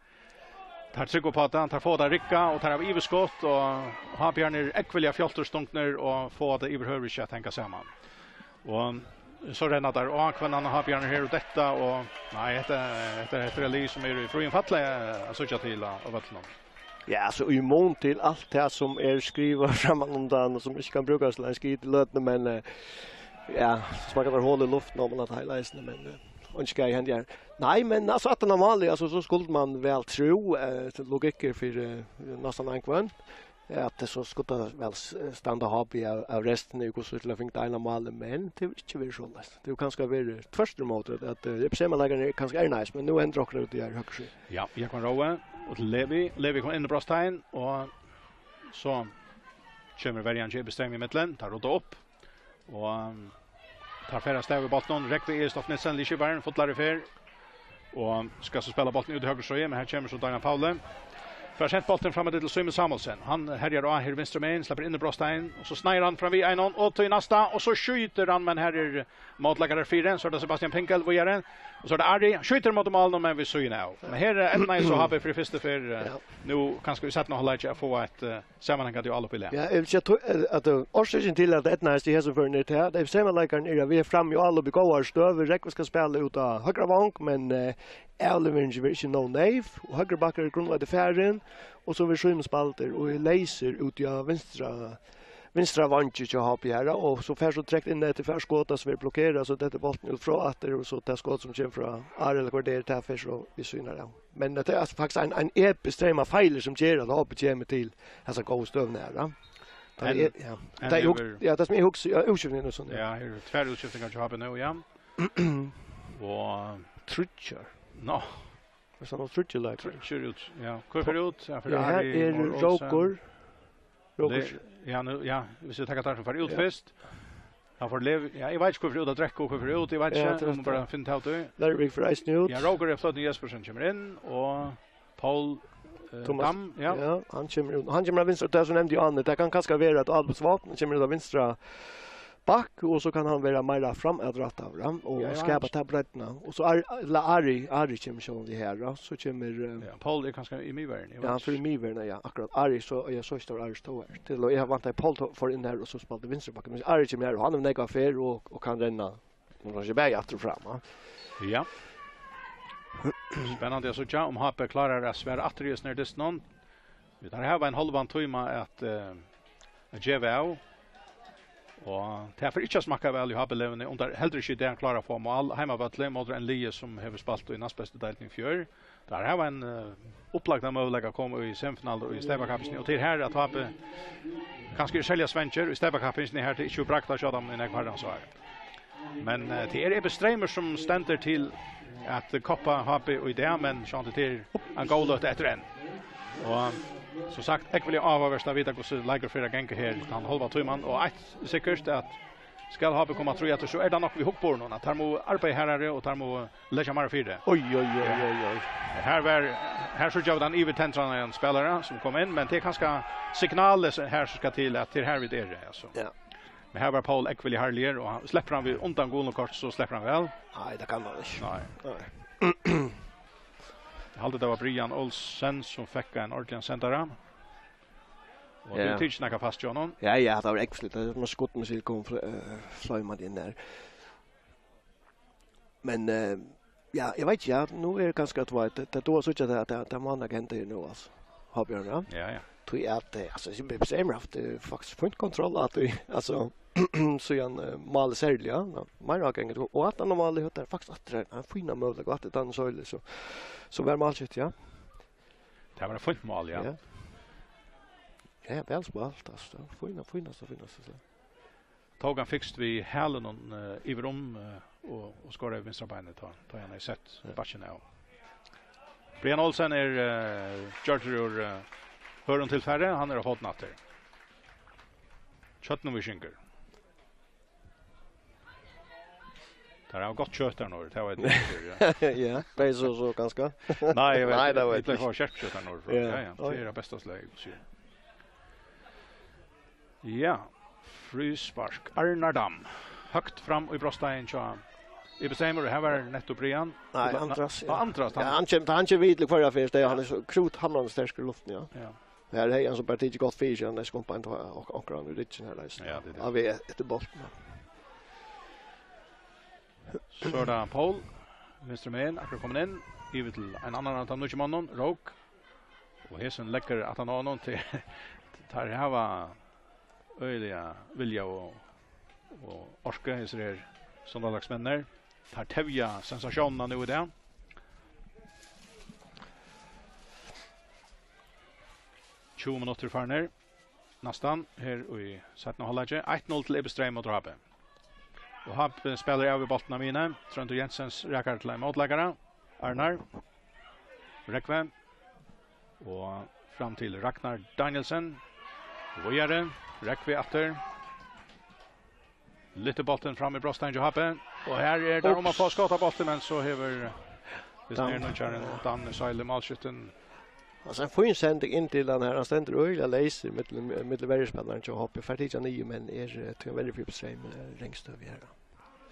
Teir trúgva upp á tað, teir fáa tað riggað, og teir hava yvirskot, og H B-arnir eru ógvuliga fjálturstungnir og fáa tað yvirhøvur ikki at hanga saman. Og so renna teir á hvønn annan H B-arnar her og detta, og nei, hetta, hetta, hetta er lið sum er í fríum falli, eh, at síggja til á, á vøllinum. Ja, altso, í mun til alt tað sum er skrivað frammanundan, og sum ikki kann brúkast til ein skit í løtuni, men, eh, ja, so man kann vera hol í luftina, og man lata heila eisini, men, eh, einki skal henda her. Nei, men altso, aftan á málið, altso, so skuldi man væl trúð, eh, til logikkur fyri, eh, næstan einhvønn, at tað so skuldi væl s-, standa H B av, av restini, og hvussu til at finna eina málið, men tað hevur ikki verið soleiðis. Tað hevur kanska verið tvørturímóti, at, at, eh, Epistemaleikararnir kanska eru nice, men nú hendir okkurt úti í høgru síðu. Ja, Jógvan Roe og til Levi. Levi kom inn í brotsteigin, og so kemur verjan hjá Epistemi í millum, teir rudda upp. Og, um, teir fara avstað við bóltinum. Rógvi Egedorff Nielsen, liðskiparin, fullari ferð. Og skal so spæla bóltin út í høgru síðu, men her kemur so Daniel Pauli. Fær sent bóltin fram til Símun Samuelsen. Hann herjar á her vinstra megin, sleppur inn í brotsteigin. Og so sneiðir hann fram við einum, og til næsta, og so skjýtur hann, men her er mótleikarar fyri. So er tað Sebastian Pinkel, víðari. Og so er tað Ari. Skjýtur móti málinum, men við síðuna av. Men her, eh, eydnaðist so H B fyri fyrstu ferð, eh, Ja. nú kanska í seinna hálvleiki at fáa eitt, eh, samanhangandi álop í lag. Ja, eg vil siga to-, eh, at, eh, orsøkin til at tað eydnaðist í hesum førinum er tað, at Epistemaleikararnir eru á veg fram í álop í góðari støðu. Rógvi skal spæla út á høgra vong, men, eh, avleveringin verður ikki nóg neyv, og høgri bakkari er grundliga farin, og so verður Símun spældur, og er leysur úti á vinstra, vinstra vangi hjá H B her, og so fær so trekt inn eftir, fær skot, sum verður blokkerað, so dettur bólturin út frá aftur, og so tað skot sum kemur frá Ari, ella hvat tað er, tað fer so við síðuna av. Men tað er, altso, faktiskt ein, ein episk streym av feilir sum ger at H B kemur til hesa góðu støðuna her, ja. Tað En, er, ja. en Tað er hug-, hevur ja, tað sum eg hugsi, ja, útskiftini og sovorðið, ja. Ja, her eru tvær útskiftingar hjá H B nú, ja. Og Tríggjar. Nå, Tað er sovorðið tríggjar leikir. Tríggir út, ja. Hvør fer út? Ja, fer Ja, her Ari er Mohr Olsen. Rókur. Rókur. Le-, ja, nú, ja, viss vit taka teir sum fara út Ja. fyrst. Hann fær Levi, ja, eg veit ikki hvør fer út at drekka og hvør fer út, eg veit Ja, ikki, tað er eg má bara tað. finna út av tí. Leirvík fer eisini út. Ja, Rókur Flóten Jespersen kemur inn, og Paul, eh, Thomas, Dam, ja. ja, hann kemur út. Hann kemur av vinstra, tað sum eg nevndi áðni, tað kann kanska vera eitt álopsvápn, hann kemur út av vinstra bakk, og so kann hann vera meira framatrættaður, ja, og Ja, ja, skapa hann ta breiddina. Og so Ari, ella Ari, Ari kemur sjálvandi her, ja. So kemur, eh, Ja, Paul er kanska í miðverðini, eg Ja, veit hann fer í ikki. miðverðina, ja, akkurát. Ari, so, ja, so stór Ari stóð her. Til, og eg væntaði Paul to-, fór inn her, og so spældi vinstra bakk. Men Ari kemur her, og hann hevur nógva ferð og, og kann renna. Hon kann ikki bæði aftur og fram, ja. Ja. Spennandi at síggja um H B klárar at svara aftur í hesum her dystinum. Vit hava ein hálvan tíma at, eh, at geva av. Og tað fer ikki at smakka væl í H B-liðini, um teir heldur ikki í dag klára at fáa mál heimavølli móti einum liði sum hevur spælt í næstbestu deildini í fjør. Teir hava ein, eh, upplagdan møguleika at koma í semifinalu í steypakappingini, og tað er her at H B kanska er serliga svangir í steypakappingini, her tað ikki er bragd at sjóta í nógv harrans ár. Men, eh, tað er Ebi Streymur sum stendur til at koppa H B í dag, men sjálvandi tað er ein góð løta eftir enn. Og sum sagt, ógvuliga áhugavert at vita hvussu leikur fer at ganga her tann hálva tíman, og eitt er sikkurt, at skal H B koma aftur, so er tað nokk við hugburðinum, at teir mugu arbeiða harðari og teir mugu leggja meira fyri. Oj, oj, oj, oj, oj. Her var, her síggja vit ein yvirtendraðan spælara sum kom inn, men tað er kanska signalið her sum skal til, at tað er her vit eru, altso. Ja. Men her var Paul ógvuliga harðligur, og hann, sleppur hann við undan gulum korti, so sleppur hann væl. Nei, tað kann hann ikki. Nei. Nei. Eg haldi, tað var Brian Olsen sum fekk ein ordiligan sendara. Og tað Ja. er tikið nakað fast hjá honum. Ja, ja, tað var ógvuliga. Tað var skot, men so kom fl-, eh, fleimandi inn har. Men, eh, ja, eg veit ikki, ja, nú er kanska, at veit, tað, tað, tú hevur síggja tað, at tað, tað má nakað henda her nú, altso. Hoppi eg, ja. Ja, ja. Tí at, eh, altso, eg bestemmer haft, eh, faktiskt fínt kontroll at tí, altso, síðan, eh, málið serliga, ja, meira ágengið, og at hann málið, tað er faktiskt at tað er ein fína møguleika, at tað er so, so, so var málskift, ja. Tað var eitt fínt mál, ja. Ja. Ja, væl spælt, altso. Fína, fínasta, fínasta, so. Tók hann fikst við hælinum, eh, yvir um, eh, og, og skoraði við vinstra beinið, tá, tá hann hevði sett Ja. bakkin av. Brian Olsen er, eh, gjørdur úr, eh, hørðum tilfari, hann er á fótum aftur. Kjøtnum við skinkur. Teir hava gott kjøt har norður, tað veit eg ikki, ja. Ja, bæði so, so kanska. Nei, eg veit, Nei, tað veit vit eg fáa ikki. Skerpikjøt har norður frá. Ja. Ja, ja, Oj. tað er av besta slag, so. Ja, fríspark. Arnar Dam. Høgt fram í brotsteigin hjá Ibestreymur, og her var nettopp Brian. Nei, Andras, ja. Andras, ja, hann kemur, hann kemur við til hvørja ferð, hann er so krúthamrandi sterkur í luftini, ja. Ja. Her hevði hann so bara tikið gott fyri seg, hann er skumpaðan til ok-, onkran í ryggin her, eisini. Ja, tað er tað. Hann veit eftir bóltin. So er tað Paul, vinstru megin, akkurát komin inn, yvir til ein annan av teimum nýggju monnum, Rók. Og hesin leggur aftan á honum til, teir hava øgiliga vilja og, og orku, hesir her Sandoyarlagsmenninir. Teir tevja sensasjónina nú í dag. Tjúgu minuttir farnir. Næstan her í seinna hálvleiki. Eitt null til Ibestreym móti H B. Og H B spælir av við bóltin á miðjuni. Tróndur Jensens rakar til ein mótleikara. Arnar. Rógvi. Og fram til Ragnar Danielsen. Víðari. Rógvi aftur. Lyftir bóltin fram í brotsteigin hjá H B. Og her er tað um at fáa skot á bóltin, men so hevur, eh, Dan. Nýggjarin Dan Søyle, málskyttin. Altso, ein fín sending inn til hann her. Hann stendur øgiliga leysur millum, millum verjuspælararnar hjá H B. Fær tikið hann niður, men er, eh, tíverri fyri Ibestreym, eh, ringstøðu her.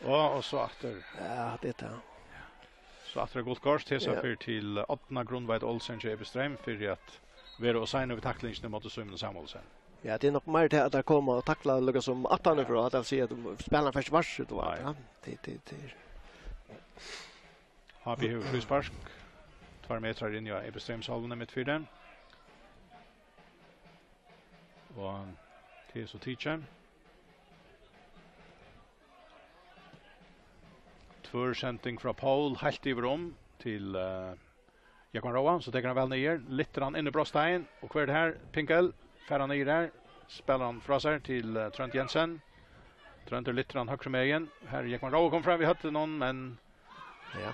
Og, og so aftur. Ja, tað er tað. So aftur er gult kort, hesa ferð til Árna Grundtveit Olsen hjá Ibestreym fyri at vera ov seinur við taklingini móti Símun Samuelsen. Ja, tað er nokk meira til at teir koma og takla líka sum aftanífrá, at teir siga at spælarin fær ikki varsel, tú veit, ja. Tað, tað, tað er H B hevur fríspark. Tveir metrar inn í Ibestreymshálvuna mitt fyri. Og tað er so tikið. Tvør sending frá Paul, heilt yvir um til, eh, Jógvan Róa, so tekur hann væl niður, lyftir hann inn í brotsteigin, og hvør er tað her? Pinkel, fær hann niður her, spælir hann frá sær til, eh, Trónd Jensen. Tróndur lyftir hann høgru megin, her er Jógvan Róa komið fram við høvdinum, men ja.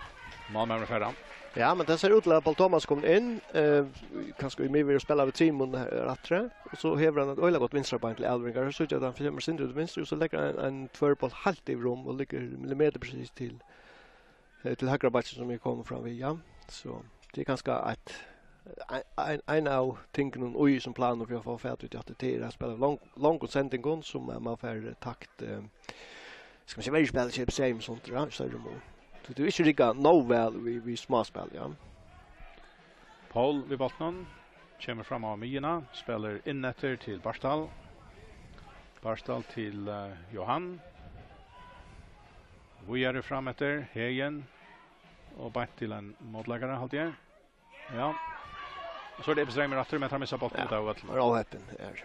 Málmaðurin fær hann. Ja, men tað sær út til at Paul Thomas kom inn, eh, kanska í miðverju og spælir við Simon her aftur, og so hevur hann eitt øgiliga gott vinstra bein til avleveringar. So síggja at hann kemur sindur út vinstru, og so leggur hann ein, ein tvørbolt heilt yvir um og liggur millimetur presist til, eh, til høgra bakkin, sum eg kom fram við, ja. So tað er kanska eitt, ein, ein, ein av tingunum í sum planum fyri at fáa fatur í tað, tað er at spæla long-, longum sendingum, sum man fær takt, eh, skal man siga, verjuspæl, keypir seg um sånt, ja, størri mål. Tú, tú er ikki riggað nóg væl við, við smáspæl, ja. Paul við bóltinum, kemur fram á miðjuna, spælir inn eftir til Bartal. Bartal til, eh, Johan. Víðari fram eftir, Hegen. Og beint til ein mótleikara, haldi eg. Ja. Og so er tað Ibestreymur aftur, men teir missa bóltin út av øllum. Ja, óheppin er.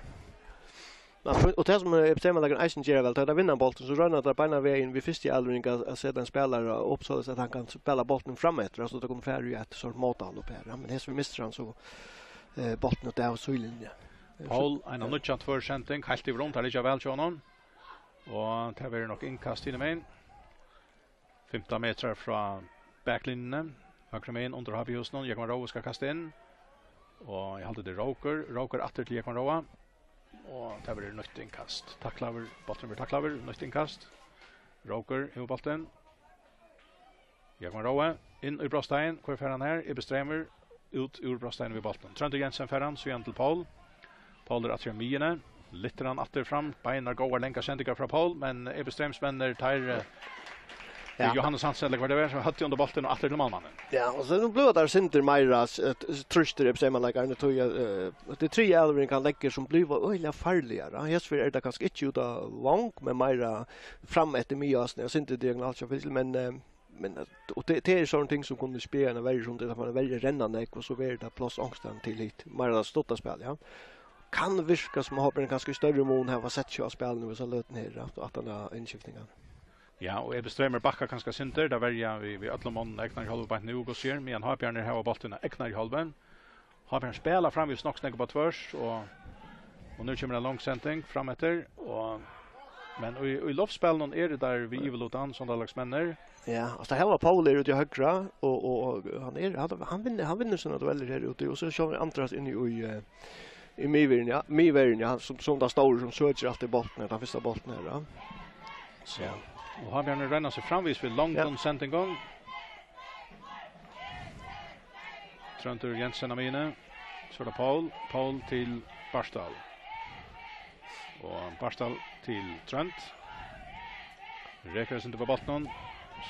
Men fyri, og tað sum, eh, Ibestreymur eisini gera væl, tá teir vinna bóltin, so royna teir beinan vegin við fyrstu avlevering at, at seta ein spælara upp, soleiðis at hann kann spæla bóltin fram eftir, altso, tað kann fara í eitt sort mótál upp her, ja, men her so missir hann so, eh, bóltin út av síðlinjuni. Paul, ein nýggj tvørsending, heilt yvir um, tað liggja væl hjá honum. Og tað verður nokk innkast hinumegin. Fimtan metrar frá baklinjuni. Høgru megin undir H B-húsinum. Jógvan Róa skal kasta inn. Og eg haldi, tað er Rókur. Rókur aftur til Jógvan Róa. Og tað verður nýtt innkast. Taklaður, bólturin verður taklaður. Nýtt innkast. Rókur hevur bóltin. Jógvan Róa inn í brotsteigin. Hvør fær hann her? Ibestreymur. Út úr brotsteigin við bóltin. Tróndur Jensen fær hann, síðan til Paul. Paul er aftur á miðjuni. Lyftir hann aftur fram. Beinar góðar langar sendingar frá Paul, men Ibestreymsmenninir, teir, eh, ja. Jóhannes Hansen, ella hvat tað var, sum høvdu undir bóltin og aftur til málmannin. Ja, og so nú blívur tað sindur meira, eh, trýstur Ibestreymleikarar, tí, eh, tað er triðja avlevering hann leggur sum blívur øgiliga farligari. Hesa ferð er tað kanska ikki út á long, men meira fram eftir miðjuni, og sindur diagonalt, men, eh, Men at, og tað, tað er sovorðin ting sum kunnu spæla eina verju, sum tað, at man velur at renna nógv, og so verður tað pláss onkustaðni til hitt, meira tað stutta spæl, ja. Kann virka sum hópin kanska í størri mun hava sett seg á spælinum í hesa løtuni her, ja, og aftan á innskiftingarnar. Ja, og Ibestreymur bakkar kanska eitt sindur, tað verja við, við øllum monnum egnari hálvu beint nú, og so sigur, meðan H B-arnir hava bóltin á egnari hálvu. H B spælir fram við snøgt nógv á tvørs, og, og nú kemur ein long sending fram eftir, og, men í, í loftspælinum eru teir við yvirlutan, Sandoyarlagsmenninir. Ja, altso, her var Paul er úti á høgra, og, og, og hann er, hann, hann vinnur, hann vinnur sínar duellir her úti, og so sjálvur Andras inni í, eh, í miðverjuni, ja, miðverjuni, ja, sum, sum tann stóri, sum søkir altíð bóltin, tann fyrsta bóltin her, ja. So. Ja. Og H B-arnir royna seg framvegis við longum sendingum. Tróndur Jensen á miðjuni. So er tað Paul. Paul til Bartal. Og Bartal til Trónd. Rekur eitt sindur við bóltinum.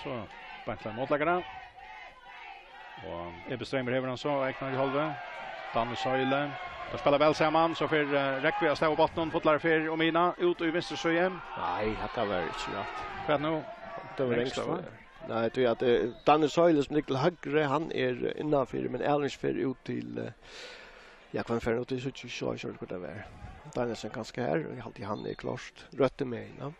So beint til mótleikara. Og Ebi Streymur hevur hann so, Egnar í hálvleik. Danny Søyle. Teir spæla væl saman, so fer, eh, Rógvi av stað við bóltin, fullar ferð um miðjuna, út í vinstru síðu. Nei, hetta var ikki rætt. Hvat nú? Tað var Rangstad, va? Rangstad. Nei, tí at, eh, Danny Søyle sum liggur til høgru, hann er, eh, innanfyri, men Erling fer út til, eh, ja, hvønn fer út til, so, so, so, hvat tað var. Danielsen kanska her, og eg haldi hann er klárt. Røttu megin, ja.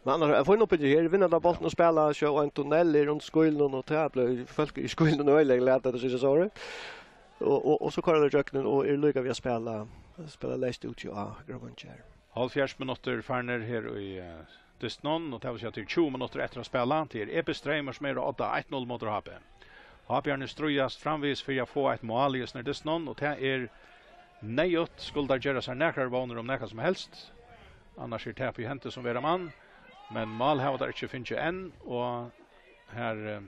Men annars, eg fái nú byrja her, vinna ta bóltin og spæla, so ein tunnel er rundt skílunum, og tað blívur fólk í skílunum øgiliga glað, at tað sær so út. Og, og, og so koyra teir gjøgnum, og er líka við at spæla, spæla leyst út, ja, høgra vang her. Hálvfjerðs minuttir farnir her í, eh, dystinum, og tað vil siga, at tað er tjúgu minuttir eftir at spæla. Tað er Ebi Streymur sum er á odda, eitt null móti H B. H B-arnir stríðast framvegis fyri at fáa eitt mál í hesum dystinum, og tað er neyðugt, skuldu teir gera sær nakrar vónir um nakað sum helst. Annars er tap í hendi sum vera man, men mál hava teir ikki fingið enn, og her, eh,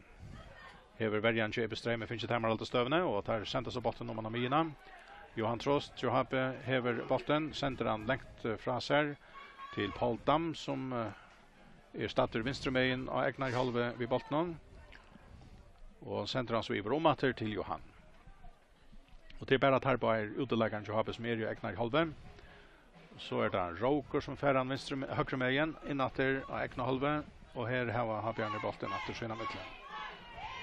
hevur verjan hjá Ebi Streymi fingið tamarhald á støðuni, og teir senda so bóltin oman á miðjuna. Johan Trost, H B, hevur bóltin, sendir hann langt, eh, frá sær til Paul Dam, sum, eh, er staddur vinstru megin á egna hálvu við bóltinum, og sendir hann so yvir um aftur til Johan. Og tað er bara teir báðir útileikararnir hjá H B sum eru í egna hálvu. So er tað Rókur sum fær hann vinstru me-, høgru megin, inn aftur á egna hálvu, og her hava H B-arnir bóltin aftur sín á millum.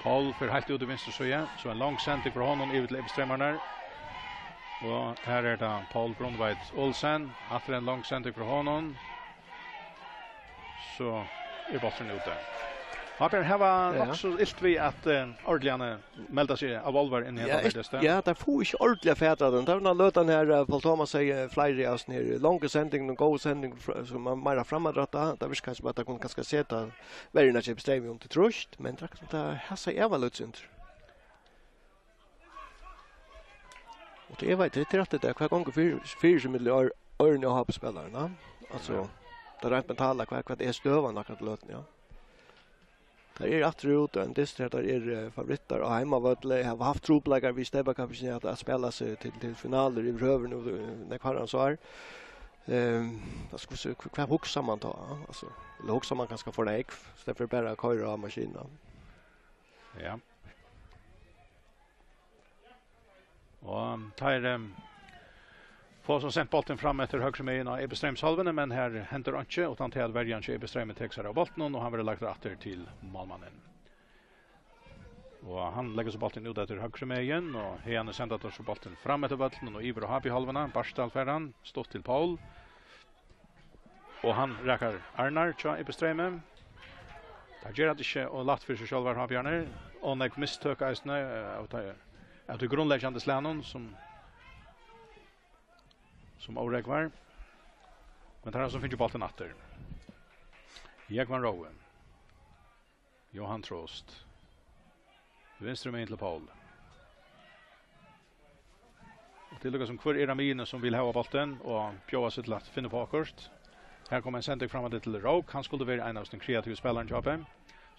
Paul fer heilt út í vinstru síðu, so ein long sending frá honum yvir til Ebi Streymarnar. Og her er tað Paul Grundtveit Olsen, aftur ein long sending frá honum. So er bólturin úti. H B-arnir hava Ja. nokk so ilt við at, eh, ordiliga, eh, melda seg av álvara inn í Ja, hetta eitt, dystin. Ja, teir fáa ikki ordiliga fatur á tí. Tað var ein løta her, eh, Paul Thomas sigur, eh, fleiri av sånne her longu sendingar og góðar sendingar fr-, sum er meira frammanrættar. Tað virkar sum at tað kunnu kanska seta verjuna hjá Ebi Streymi undir trýst, men tað er akkurát tað, hasar eru væl útsendir. Og tað er, veit, tað er rætt, tað er, hvat gongur fyri, fyri seg millum ár-, árini á H B-spælararnar, ja? Altso, Ja. tað reint mentala, hvat, hvat er støðan akkurát í løtuni, ja? Teir eru aftur út, og ein dystur, teir eru, eh, favorittar á heimavølli, hava havt trupulleikar við steypakappingini at, at spæla seg til, til finalur yvirhøvur nú, eh, nógv harrans ár. Ehm, hvat skal man siga, hva, hvat hugsar man tá, ja? Altso, ella hugsar man kanska for nógv, í staðin fyri bara at koyra á maskinuna? Ja. Og teir, ehm, fáa so sent bóltin fram eftir høgru megin á Ebi Streyms hálvuni, men her hendir einki, uttan til at verjan hjá Ebi Streymi tekur sær av bóltinum, og hann verður lagdur aftur til málmannin. Og hann leggur so bóltin út eftir høgru megin, og haðani senda teir so bóltin fram eftir vøllinum og yvir á H B-hálvuna. Bartal fær hann, stutt til Paul. Og hann rakar árarnar hjá Ebi Streymi. Teir gera tað ikki ov lætt fyri seg sjálvar, H B-arnir. Og nógv mistøk eisini, eh, av tí, av tí grundleggjandi slagnum sum, sum órógvar. Men teir hava so fingið bóltin aftur. Jógvan Rói. Johan Trost. Vinstru megin til Paul. Og tað er líka sum hvør er á miðjuni sum vil hava bóltin og bjóða seg til at finna upp á okkurt. Her kom ein sending fram til Rók. Hann skuldi verið ein av teimum kreativu spælarunum hjá H B.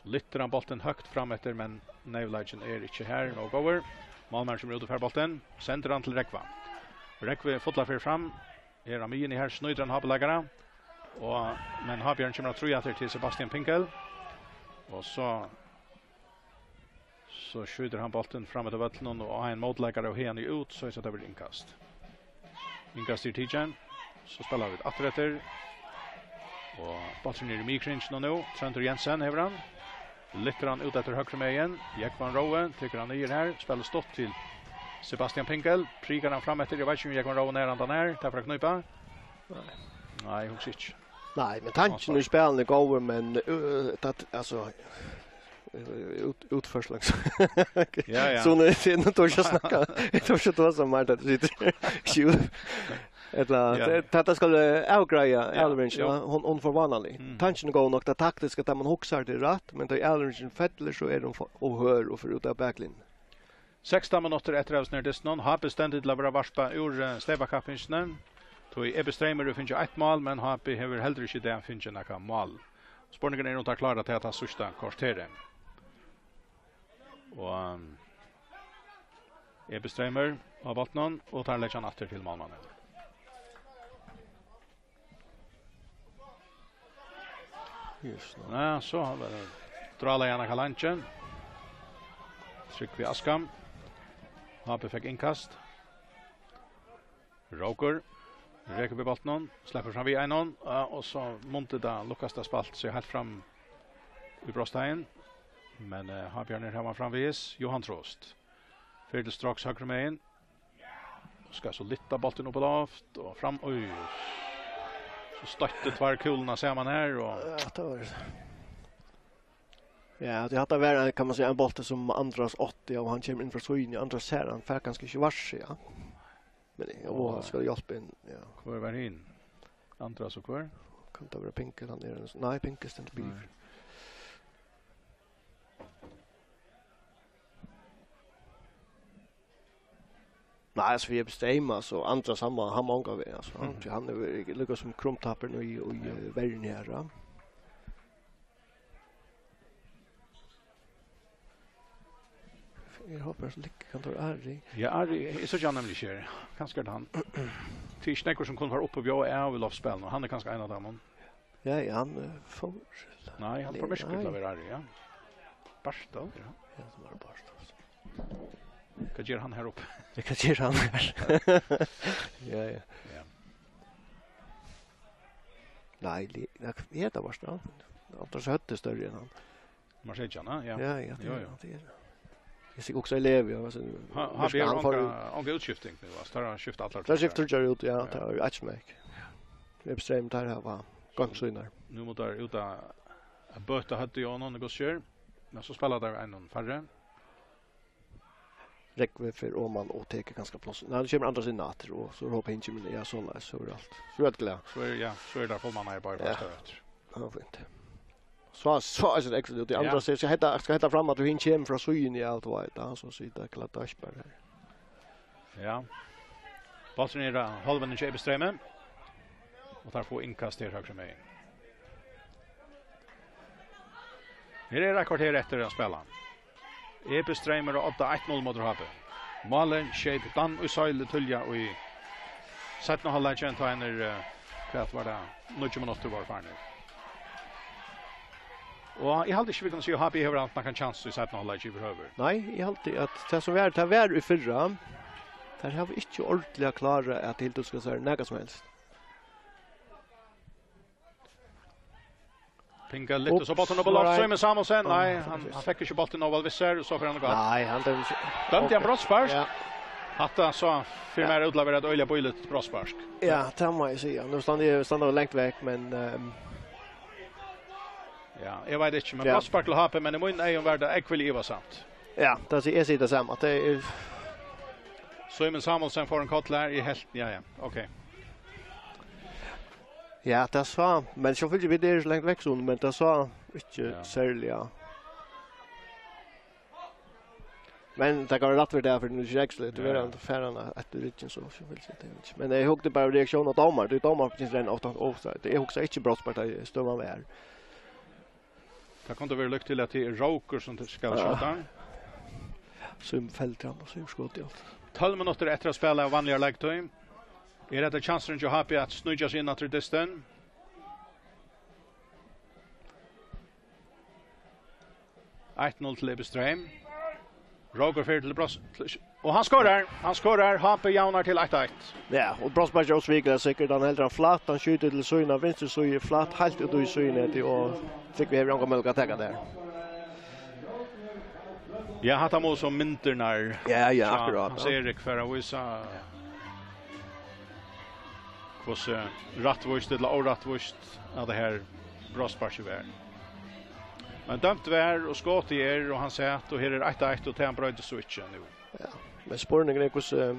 So lyftir hann bóltin høgt fram eftir, men neyvleikin er ikki har, nóg góður. Málmaðurin kemur út og fær bóltin. Sendir hann til Rógva. Rógvi fullar ferð fram. Er á miðjuni her, snýtir hann H B-leikara. Og, men H B-arin kemur at trýa aftur til Sebastian Pinkel. Og so, so skjýtur hann bóltin fram eftir vøllinum og á ein mótleikara og haðani út, so er tað verður innkast. Innkast er tikin. So spæla vit aftur eftir. Og bólturin er í miðkringinum nú. Tróndur Jensen hevur hann. Lyftir hann út eftir høgru megin. Jógvan Rói tekur hann niður her. Spælir stutt til Sebastian Pinkel. Prikar hann fram eftir. Eg veit ikki um Jógvan Rói nær hann er. Tað fer at knípa. Nei. Nei, eg hugsi ikki. Nei, men tankin í spælinum er góður, men, øh, tað, altso, øh, út-, útførslan. Ja, ja. So nú, nú tók eg at snakka. Eg tók ikki at tosa meir, at tú situr. Jú. Ella, Ja. tað, tað skal, eh, avgreiða, Ja, Elvin, jú. ja, hon, hon er for vánalig. Mm. Tankin er góð nokk, tað taktiska, tað man hugsar, tað er rætt, men tá Elvin fellur, so er hon for, ov hørð og fer út av baklinjuni. Sekstan minuttir eftir av snærdistinum. H B stendur til at vera varpað úr, eh, steypakappingini. Tí Ebi Streymur hevur fingið eitt mál, men H B hevur heldur ikki í dag fingið nakað mál. Spurningurin er, um teir klára tað, tað síðsta korterið. Og, um, Ebi Streymur á bóltinum, og teir leggja hann aftur til málmannin. Just nú. Ja, so har var det. Drála Janne Kalanchen. Trygg við Askam. H B fekk innkast. Rókur. Rekur við bóltinum. Sleppur fram við einum. Ja, og so mundi tað lukkast at spalt seg heilt fram í brotsteigin. Men uh, H B-arnir hava framvegis. Johan Trost. Fer til Stroks høgru megin. Skal so lyfta bóltin upp á loft og fram. Oj. So støtti tvær kúlurnar saman her og Ja, tað var Ja, tað hatta var, kann man siga, ein bóltur sum Andras átti, og hann kemur inn frá síðuni. Andras sær, hann fær kanska ikki varsið, ja. Men, og hann skal hjálpa inn, ja. Hvør var hin? Andras og hvør? Kann tað vera Pinkel, hann er, nei, Pinkel stendur bil. Nei. Nei, altso, vit eru bestemma, altso, Andras, hann má, hann má ongan veg, altso, hann, Mhm. hann er vel líka sum krumtappin í, í, Ja. eh, verðini her, ja. Eg haldi, so liggur kanska Ari. Ja, Ari, eg síggi hann nemliga ikki her. Kanska er tað hann. Tað er ikki nógvir sum kunnu fara upp og bjóða av í loftspælinum, og hann er kanska ein av teimum. Ja, ja, hann, eh, fór. Nei, hann fór Nei, myrkur til nei. at vera her, ja. Bartol, ja. Ja, tað var Bartol. Hvat ger hann her uppi? Ja, hvat ger hann her? Ja, ja. Ja. Nei, li-, ja, hvat er tað, Bartol? Hann er so høvdið størri enn hann. Marseggian, ja. Ja, ja, tað Jo, er jo. hann, tað er hann. Eg sigi okkurt, eg levi, ja, altso, Ha-, ha, Myrkur, vit hava hann fór onga, onga útskifting nú, altso, teir hava skift allar Teir skifta tríggjar út, ja, Ja. tað er eitt sum er. Vipps Reim, teir hava goymt sínar. Nú mugu teir út at, at bøta høvdið á honum, hvussu sker. Men so spæla teir einum færri. Rókur fer oman og tekur kanska pláss. Nei, nú kemur Andras inn aftur, og so rópar hann, men ja, soleiðis, so er alt. So er alt glatt. So er, ja, so er tað formann her bara Ja. fastur eftir. Ja, fínt. So, so er tað ekstra, tað Ja. Andras sær, skal hetta, skal hetta fram, at hann kemur frá síðuni, ja, tú veit, ja, so sigur tað glatt, tað er bara her. Ja. Bólturin er á hálvuni hjá Vipps Reimi. Og teir fáa innkast her høgru megin. Her er eitt korter eftir at spæla. Vipps Reimur á odda eitt null móti H B. Málið skeyt Dan í Søyli tíðliga í seinna hálvleiki, tá hann er, eh, hvat var tað, níggju minuttir vóru farnir. Og eg haldi ikki, vit kunnu siga, at H B hevur havt nakran kjans í seinna hálvleiki yvirhøvur. Nei, eg haldi, at tað sum var, tað var í fyrra. Teir hava ikki ordiliga klárað at tiltúska sær nakað sum helst. Pinga lyftir so Ups, bóltin upp á loft, nei. Símun Samuelsen, nei, Ah, hann, hann fekk ikki bóltin nóg væl við sær, og so fer hann at ganga. Nei, hann dømdi ikki. Dømdi hann Ok. brotsspark? Ja. Hatta so fyri Ja. mær útleverar eitt øgiliga bíligt brotsspark. Ja, tað má eg siga. Nú standi eg, standi eg langt vekk, men, ehm, Ja, eg veit ikki, men Ja. brotsspark til H B, men í mínum eygum var tað ógvuliga ivasamt. Ja, tað sigi, eg sigi tað sama, at tað er Símun Samuelsen fær ein koll her í helvt, ja, ja, ok. Ja, tað sá, men so fylgdi vit tað so langt vekk, so, men tað sá ikki Ja. serliga. Men tað kann vera rætt fyri tað, fyri nú er ikki Rexley, Ja, tað er ja. hann, fær hann eftir ryggen, so, so fylgdi tað ikki. Men eg hugdi bara reaktiónin á dómara, tað er dómari, fyri tað er ein ofta offside. Eg hugsi ikki brotsspark, tá eg støðan var. Tað kundi verið líkt til, at tað er Rókur, sum skal Ja. skjóta. Sum feltir hann, og sum skot í alt. Tólv minuttir eftir at spæla av vanligari leiktíð. Er hetta chansurin hjá H B at sníkja seg inn aftur í dystin? Eitt null til Vipps Reim. Rókur fer til Bros-, til, og hann skorar! Hann skorar! H B javnar til eitt eitt. Ja, og brotssparkið er ósvikaligt sikkurt. Hann heldur hann flatt, hann skjýtur til sína vinstru síðu, flatt, heilt út í síðunetið, og Trygvi hevur ongan møguleika at taka tað. Ja, hatta mugu so myndirnar Ja, ja, hjá akkurát, Hans ja. Erik fara at vísa. Hvussu rættvíst ella órættvíst at tað her brotssparkið var. Men dømt var, og skotið er, og hann sat, og her er eitt eitt, og tað broytist so ikki nú. Ja, men spurningurin er, hvussu, eh,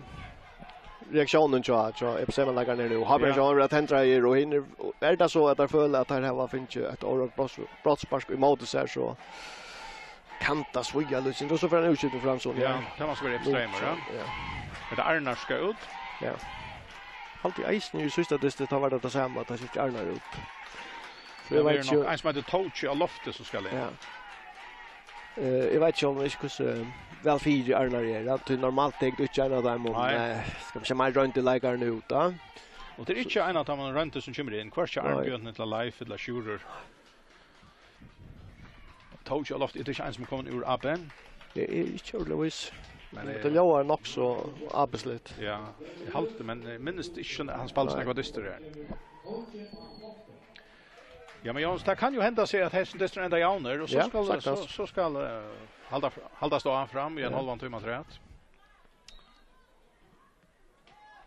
reaktiónin hjá, hjá Vipps Reim-leikarunum er nú. Hava Ja. teir ikki verið tendraðir, og hinir, er tað so, at teir føla, at teir hava fingið eitt órætt brotts-, brottsspark ímóti sær, so kann tað svíða lítið, og so fer ein útskifting fram, so Ja, ja. tað má so vera Vipps Reimur, ja. Ja. Er tað Arnar skal út? Ja. Haldi eg eisini í síðsta dysti, tá var tað tað sama, tá skifti Arnar út. So Ja, eg veit tað er ikki nokk ein sum eitur Tóki á lofti sum skal inn. Ja. Eh, eg veit ikki um, ikki hvussu væl fyri Arnar er, ja. Tí normalt tekur tú ikki ein av teimum, Nei. eh, skal man siga, meir royndu leikararnar út, ja. Og tað er ikki ein av teimum royndu sum kemur inn, hvørki Nei. Arnbjørn ella Leif ella Sjúrður. Tóki á lofti, er tað ikki ein sum er komin úr A B? Eg eri ikki ordiliga vís. Men, men eh, tað ljóðar nokk so A B-sligt. Ja, eg haldi, men eg minnist ikki, at hann spældi so nógvar dystir her. Ja, men Jóns, tað kann jo henda seg, at hesin dystur endar javnur, og so Ja, skal, so, saktans. so skal eh, halda, haldast áfram í ein Ja. hálvan tíma afturat.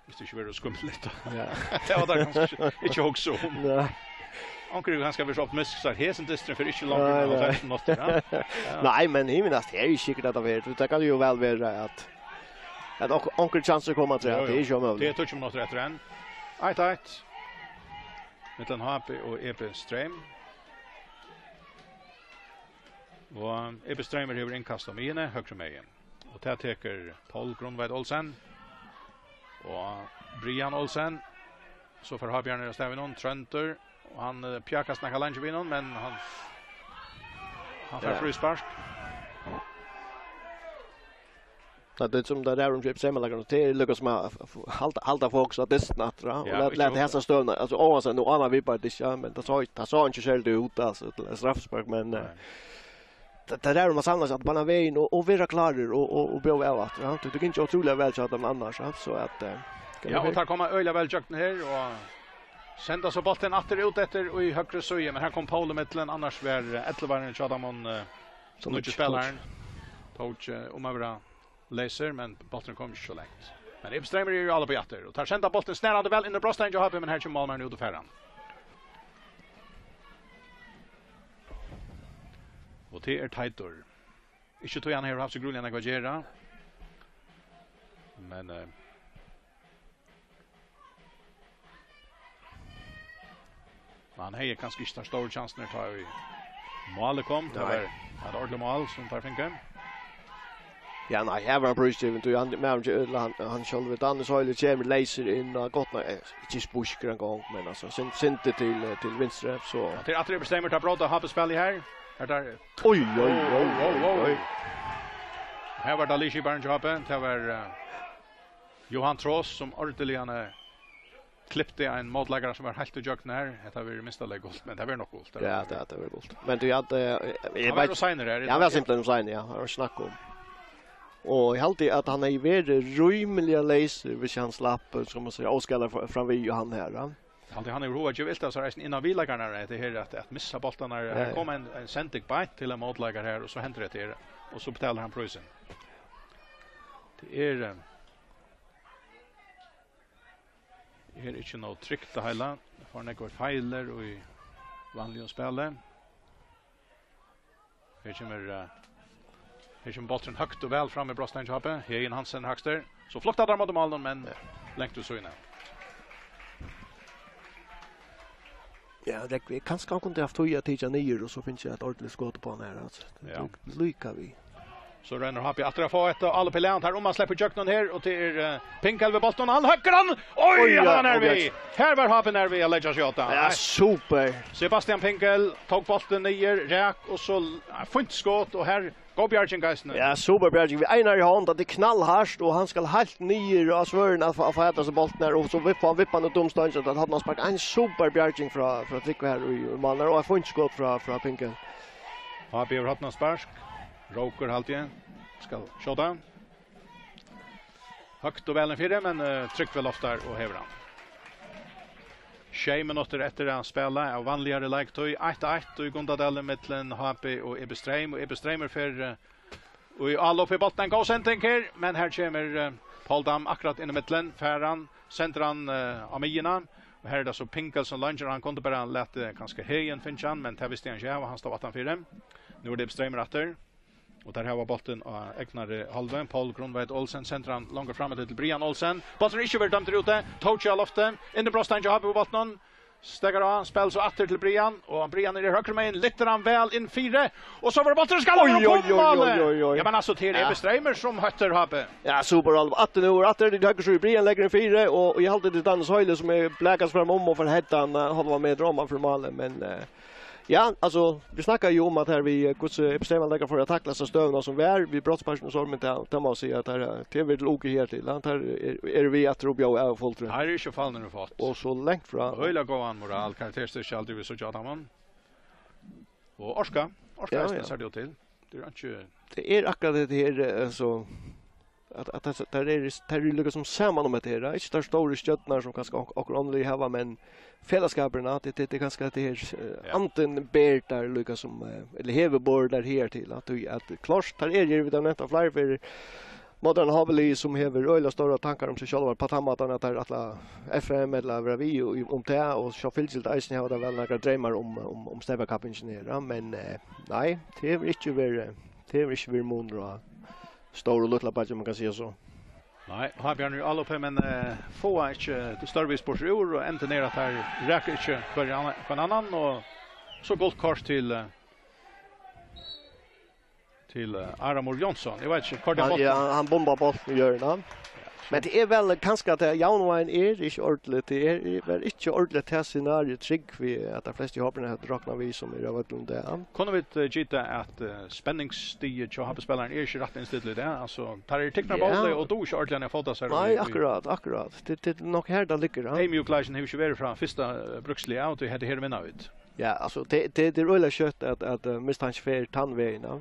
Hvis tað ikki verður skumligt. Ja. Tað var tað kanska ikki, ikki hugsa um. Ja. Onkur er kanska verið so optimistisk, at hesin dysturin fer ikki longur Nei, enn nei. hálvfems minuttir, ja. Ja. Nei, men eg meini, tað er ikki sikkert at tað verður. Tað kann jo væl vera at, at onk-, onkur kjansur koma til, Jú, at tað jú. er ikki ómøguligt. Tað er tíggju minuttir eftir enn. Eitt eitt. Millum H B og E B Streym. Og E B Streymur hevur innkast á miðjuni, høgru megin. Og tað tekur Poul Grundtveit Olsen. Og Brian Olsen. So fer H B niður á staðin við honum, Tróndur. Og hann eh, pjakast nakað leingi við honum, men hann, hann fær Ja. fríspark. Tað er sum tað er um Chips Heimalagran, og tað er líka sum at f-, f-, halda, halda fokus á dystin aftur, ja, og Ja, lat, og ikki lat hugsa. hesa støðuna, altso, óansett, nú ána vit bara dystin, ja, men tað sá, tað sá ikki serligt út, altso, til eitt straffespark, men eh, Nei. tað, tað er um at samla seg, at bara vegin og, og vera klárir og, og, og bjóða av aftur, ja. Tað, tað gikk ikki ótrúliga væl hjá teimum annars, ja, so at eh, Ja, og tað koma øgiliga væl gjøgnum her, og senda so bóltin aftur út eftir í høgru síðu, men her kom Poul í millum, annars var eh, ellivarin hjá teimum eh, Sum nýggja ikki spælarin. Tók eh, um at vera leysur, men bólturin kom ikki so langt. Men Ibstreymer er jo alveg á aftur, og teir senda bóltin snarandi væl inn í brotsteigin hjá H B, men her kemur málmaðurin út og fær hann. Og tað er Teitur. Ikki tí hann hevur havt so grúiliga nógv at gera. Men eh, Men hann hevði kanska ikki tær stóru kjansirnar, tá ið málið kom. Tað Nei. var eitt ordiligt mál sum teir fingu. Ja, nei, her var hann prísgivin, tí hann, maðurin, ella hann, hann sjálvur, Danny Søyli, kemur leysur inn, og gott nok, eh, ikki spískur ein gong, men altso, syn-, syndir til, eh, til vinstru, so Ja, tað er aftur Ibstreymer, tað brot á H B-spælið her. Her er Oj, oj, oj, oj, oj. Her var tað liðskiparin hjá H B, tað var eh, Johan Tross, sum ordiliga eh, klipti ein mótleikara sum var heilt í gjøgnum her. Hetta verður minsta lagi gult, men tað verður nokk gult. Ja, tað, tað verður gult. Men tú, ja, eh, eg Hann var veit ov seinur her, Ja, hann var simpelthen ov seinur, ja. Hann var snakk um. Og eg haldi at hann hevði verið rímiliga leysur, hvis hann slapp, eh, skal man siga, óskaddur fra-, framvið og hann her, ja. Eg haldi, hann hevur hug at geva ilt av sær eisini inn á viðleikararnar, hetta her at, at missa bóltarnar. Ja, Her ja. kom ein, ein sending beint til ein mótleikara her, og so hendir hetta her, og so betalir hann prísin. Tað er, eh, er ikki nóg trygt at heila. Fær nógvar feilir í vanligum spæli. Her kemur, eh, her kemur bólturin høgt og væl fram í brotsteigin hjá H B. Heðin Hansen er hægstur. So flokta teir móti málinum, men Ja. langt úr síðuni. Ja, Rógvi, kanska hann kundi havt tíð at tikið niður og so fingið eitt ordiligt skot uppá hann her, altso. Ja. Líka við. So roynir H B aftur at fáa eitt álop í lag. Hann er um at sleppa ígjøgnum her, og tað er eh, Pinkel við bóltin. Hann høggur hann. Oj, Oj, ja, hann er og við. Her var H B nær við at leggja seg á. Ja, Nei. super. Sebastian Pinkel tók bóltin niður, rak, og so ja, fínt skot, og her góð bjarging eisini. Ja, super bjarging. Við einari hond, at tað er knallhart, og hann skal heilt niður á svørðin at fá, at fáa hetta seg bóltin her, og so vippa hann, vippa hann út um steinsett, at hann sparkar ein super bjarging frá, frá Trygve her í, í málið, og eitt fínt skot frá, frá Pinkel. H B hevur hornaspark. Rókur, haldi eg, skal skjóta. Høgt og væl inn fyri, men eh, Trygve loftar og hevur hann. Sjey minuttir eftir at spæla av vanligari leiktíð. Eitt eitt í Gundadali millum H B og E B Streym, og E B Streymur fer eh, í álop við bóltin. Ein góð sending her, men her kemur eh, Poul Dam akkurát inn í millum. Fær hann, sendir hann eh, á miðjuna. Og her er tað so Pinkel sum leingir, hann kundi bara latið kanska Heðin fingið hann, men tað visti hann ikki av, og hann stóð aftanfyri. Nú er tað E B Streymur aftur. Og teir hava bóltin á egnari hálvu. Poul Grundtveit Olsen sendir hann longur fram til Brian Olsen. Bólturin er ikki verið dømdur úti. Tóki á lofti. Inn í brotsteigin hjá H B við bóltinum. Steðgar á, spælir so aftur til Brian, og Brian er í høgru megin, lyftir hann væl inn fyri, og so var bólturin skal Oj, oj, oj, oj, oj, oj. Ja, men altso, tað er Ja. E B Streymur sum hóttar H B. Ja, super, Alva. Aftur nú, aftur til høgru, so er Brian leggur inn fyri, og, og eg haldi, tað er Danny Søyli sum er blakast fram um og fær hetta hann, eh, hálvan metur oman fyri málið, men eh, Ja, altso, vit snakkaðu jú um at her við, eh, hvussu Ipsema leggja fyri at takla hesa støðuna sum var við brotssparkinum og so, men tað, tað má eg siga at her, eh, tað er til uku her til, ja, her er, eru vit aftur uppi á av fulltrúgv. Her er ikki fallnir og fátt. Og so langt frá. Øgiliga góðan moral, karakterstyrki, alt við so gjáta mann. Og orka. Orka Ja, eisini ja. sær tað jú til. Tað er ikki Tað er akkurát tað her, eh, so at, at tað, tað er, tað er líka sum saman um hetta her, ikki tær stóru stjørnurnar sum kanska ok-, okkurt annað hava, men felagsskapurin, at tað, tað, tað er kanska tað her, eh, Ja. andin ber tær líka sum, eh, ella hevur borið tær her til, at tú, at klárt, tær eru, vit hava nevnt tað fleiri ferðir, móti einum H B-liði sum hevur øgiliga stórar tankar um seg sjálvar, á tann mátan at tær ætla F M ella vera við í, um tað, og so fylgir tað eisini hava tær væl nakrar dreymar um, um, um steypakappingina her, ja, men, eh, nei, tað hevur ikki verið, tað hevur ikki verið munur á stóra og lítla beiggja, um man kann siga so. Nei, H B er nú í áloppi, men, eh, fáa ikki størvís burtur úr, og endin er at tær raka ikki hvør annan, hvønn annan, og so gult kort til, eh, til, eh, Aramur Jónsson. Eg veit ikki, hvør tað Hann, ja, hann bombar bóltin í hjørnuna. Men tað er væl kanska at javnvágin er ikki ordiligt. Tað er, er væl ikki ordiligt, tað scenario trygg við, at tey flestu í H B hava roknað við sum er av øllum dag. Kunnu vit, eh, gita at, eh, spenningsstigið hjá H B-spælarunum er ikki rætt innstillað í dag? Altso, tær eru tiknar Ja. bóltið og duga ikki ordiliga at fóta sær Nei, í, í akkurát, akkurát. Tað, tað er nokk her tað liggur, ja. Eyðmjúkleikin hevur ikki verið frá fyrsta, eh, brúksliga, og tað er hetta her vinna vit. Ja, altso, tað, tað, tað er øgiliga skjótt at, at, eh, mistankin fer tann vegin, ja.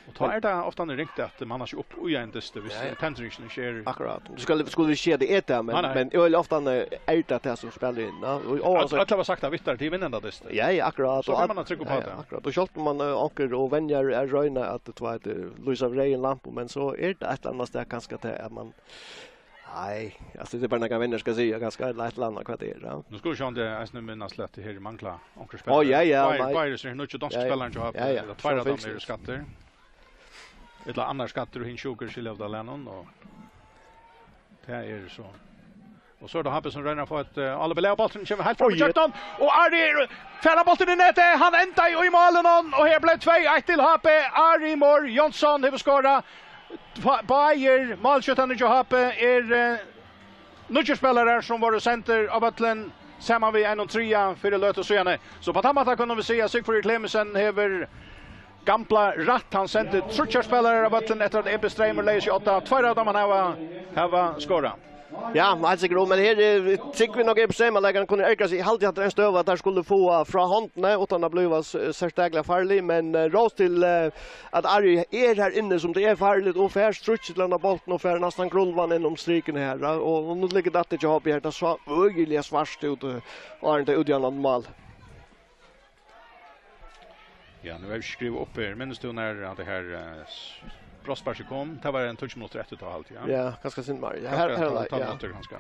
Og tá er tað ofta ringt at manna seg upp í ein dyst, viss Ja, ja. tendringin ikki er Akkurát. Tú skal, skuldi ikki siga tað er tað, men, Nei, nei. men øgiliga ofta er tað tað sum spælir inn, ja. Og, og Øll, altso øll hava sagt at Vittar, tað er vinnandi dyst. Ja, ja, akkurát. So Og kann at mann trúgva upp á Ja, ja, tað. akkurát. Og sjálvt um mann, eh, onkur og venjar er royna at, tú veit, eh, lýsa við reyðum lampu, men so er tað eitt ella annað stað kanska tað at mann Nei, altso, tað er bara nakað venjar skal siga, kanska eitt ella annað hvat tað er, ja. Nú skulu vit sjá um tað eisini minnast til at tað her mangla onkrir Ó, spælarar. ja, ja, Báðir, nei. báðir eru nú ikki donsku Ja, ja. spælararnir hjá Ja, ja. Tveir av Sjálvfylgis. teimum eru skaddir. Ella annar skaddur og hin sjúkur, skilja av Lennon, og tað er so. Og so er tað H B sum roynir at fáa eitt, eh, álop í lag, bólturin kemur heilt fram Oj, í ja. kjøkkenin, og Ari er, fær hann bóltin í netið, hann endar í málinum, og her bleiv tvey eitt til H B. Arimur Jónsson hevur skorað. Bá-, báðir málskjúttarnir hjá H B eru, eh, nýggir spælarar sum vóru sendir á vøllin saman við einum triðja fyri løtu síðani. So á tann mátan kunnu vit siga, Sigfríður Clemmensen hevur gamla rætt. Hann sendi tríggjar spælarar á vøllin eftir at Ebi Streymur legði seg á odda. Tveir av teimum hava, hava skorað. Ja, heilt sikkurt, men her er, trúgvi eg nokk, Ebi Streymur, leikarin, kundi ergra seg. Eg haldi, at tað er ein støða, at teir skuldu fáa frá hondini, uttan at blíva s-, serstakliga farlig, men, eh, rós til, eh, at Ari er her inni, sum tað er farligt, og fær stríggið til henda bóltin og fær næstan grulvan inn um strikin her, ja. Og, og nú liggur tað hjá H B her, tað sá øgiliga svart út, eh, áðrenn tað útjavnaði mál. Ja, nú havi eg ikki skrivað upp her. Minnist tú nær at tað her, eh, s-, brotssparkið kom? Tað var ein tíggju minuttir eftir tá, haldi eg, ja? Ja, kanska sindur meir. Ja, her, Kanska her, tólv, tólv ja. minuttir, kanska.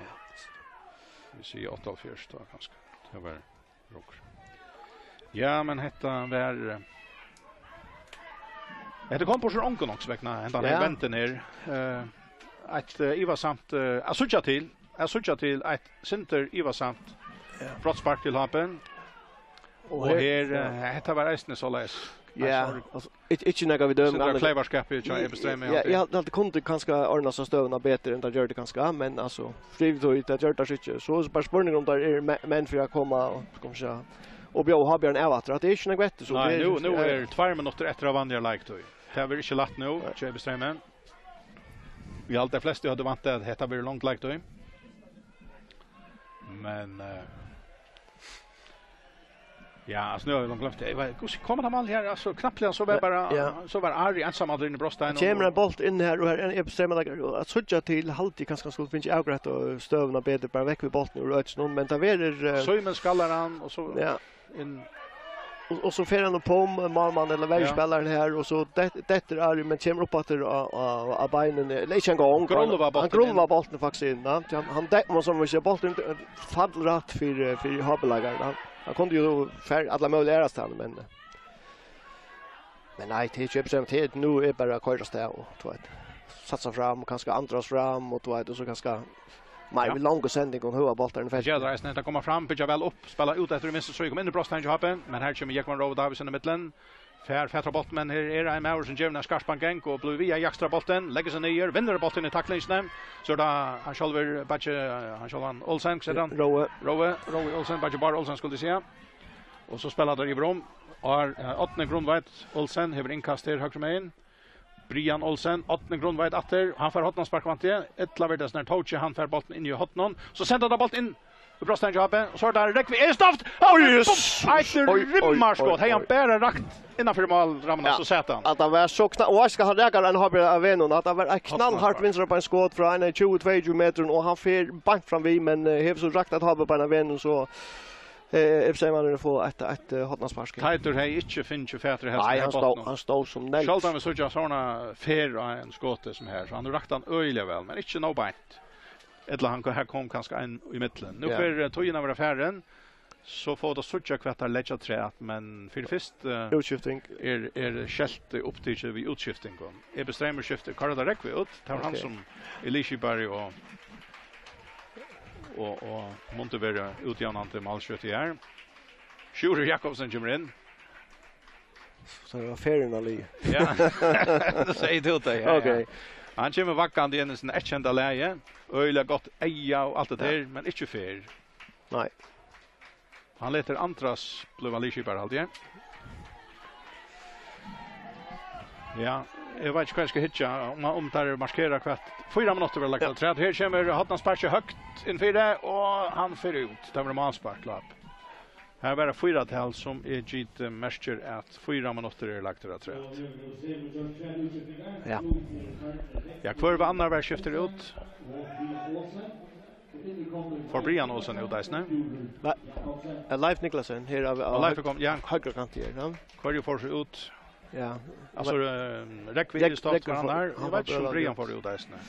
Vit siga áttaoghálvfjerðs tá, kanska. Tað var Rokur. Ja, men hetta var, eh, hetta kom burtur úr ongum nokk, vegna hendan her Ja. vendin her. Eh, eitt, eh, ivasamt, eh, at síggja til, at síggja til eitt sindur ivasamt Ja. brotsspark til H B. Og Og her, her, ja. eh, hetta var eisini soleiðis. Ja, Ein sorg. altso, ikki, ikki nakað við dømi, Sindur av men kleyvarskapi hjá Ebi Streymi, Ja, haldi eg. eg haldi, haldi kundi kanska ordna so støðuna betur enn tað gjørdi kanska, men altso, frí við tí, tað gjørdi tað ikki. So er bara spurningur um tað er me-, menn fyri at koma og, skal man siga, og bjóða H B av aftur, at tað er ikki nakað eftir, so Nei, tað er nú, nú ja. eru tveir minuttir eftir av vanligari leiktíð. Tað verður ikki lætt nú, Nei. hjá Ebi Streymi. Eg haldi, at flestu høvdu væntað, at hetta verður long leiktíð. Men, eh, ja, altso, nú havi eg gloymt tað. Eg var, hvussu kom tað mál her? Altso, knappliga, so var Ja, bara, ja. so var Ari einsamallur inni í brotsteigin. Kemur ein bólt inn her, og her er ein Ebi Streyma, og at síggja til, haldi eg kanska, hann skuldi fingið avgreitt og støðuna betur, bara vekk við bóltin úr økinum, men tað verður, eh, Símun skallar hann, og so Ja. inn. Og, og so fer hann upp um, eh, málmann ella Ja. verjuspælaran her, og so det-, dettur Ari, men kemur upp aftur á, á, á beinini, ella ikki eingong, Grulvar hann, hann bóltin inn. grulvar bóltin faktiskt inn, ja. Hann, hann det-, man sum man sigur, bóltin, eh, fall rætt fyri, fyri H B-leikaran. Hann, hann kundi jú farið alla møguligar aðrar staðir, men, eh, men nei, tað er ikki Ebi Streyma, tað er, nú er bara at koyra av stað og, tú veit, satsa fram, og kanska andrast fram, og, tú veit, og so kanska meir Ja. við longum sendingum, høga bóltar inn í Tað gera feltið. teir eisini, hetta koma fram, byggja væl upp, spæla út eftir í vinstru stríð, koma inn í brotsteigin hjá H B, men her kemur Jógvan Rove Davidsen í millum. Fær fatur á bóltin, men her er ein maður sum gevur hann ein skarpan gang og blívur við at jakstra bóltin, leggur seg niður, vinnur bóltin í taklingini. So er tað hann sjálvur, Bakki, hann sjálvan Olsen, hvat eitur hann? Rove. Rove, Rove Olsen, Bakki Bárð Olsen, skuldi eg siga. Og so spæla teir yvir um. Ar-, eh, Árni Grundtveit Olsen hevur innkast her høgru megin. Brian Olsen, Árni Grundtveit aftur. Hann fær hornaspark, vænti eg. Ella verður tað snart Tóki, hann fær bóltin inn í hornið. So senda teir bóltin inn. Brosnan hjá H B, og so er tað Rógvi Eystofft. Oj, oj, oj, oj, oj. Eitt rimmarskot. Hevði hann bara rakt innanfyri málrammuna, ja, so sat hann. At hann var so kna-, og skal hann raka ein H B av vegnum, at hann var eitt knallhart vinstribeinsskot frá ein tjúgu, tveyogtjúgu metrum, og hann fer beint fram við, men, eh, hevur so rakt eitt H B-bein av vegnum, so, eh, Ipseymann er at fáa eitt, eitt, eh, hornaspark. Teitur hevði ikki fingið fatur í hesum her botninum. Nei, hann stóð, hann stóð sum negld. Sjáldan vit síggja sovorðna ferð á ein skoti sum her, so hann rakti hann øgiliga væl, men ikki nóg beint. Ella hann, her kom kanska ein í millum. Nú, ja, fer, eh, tíðin at vera farin, so fáa vit at síggja hvat teir leggja afturat, men fyri fyrst, eh, útskifting, er, er skeltið upptikið við útskiftingum. Ebi Streymur skiftir, koyrir tað Rógvi út. Tað var hann, ok, sum er liðskipari og, og, og mundi verið útjavnandi málskjútti her. Sjúrður Jakobsen kemur inn. So var ferðin á lið. Ja. Nú segði tú tað, ja, ok, ja. Hann kemur vaggandi inn í sín eyðkenda lagi. Øgiliga gott eyga og alt tað, ja, har, men ikki ferð. Nei. Hann letur Andras blíva liðskipari, haldi eg. Ja, eg veit ikki hvat eg skal hyggja, um, um tað er markerað hvat. Fýra minuttir verða lagt, ja, afturat. Her kemur hornasparkið høgt inn fyri, og hann fer út. Tað verður málspark, Lap. Her var eitt fýra-tal, sum eg giti merkir, at fýra minuttir eru lagdir afturat. Ja. Ja, hvør var annar var skiftur út? Fór Brian Olsen út eisini? Nei, eh, Leif Niklasen, her av, og Leif er kom-, ja, høgra kant her, ja. Hvør fór so út? Ja. Altso, eh, Rógvi Rógvi, Eystofft Rógvi var fór, annar. Eg veit ikki um Brian fór út eisini.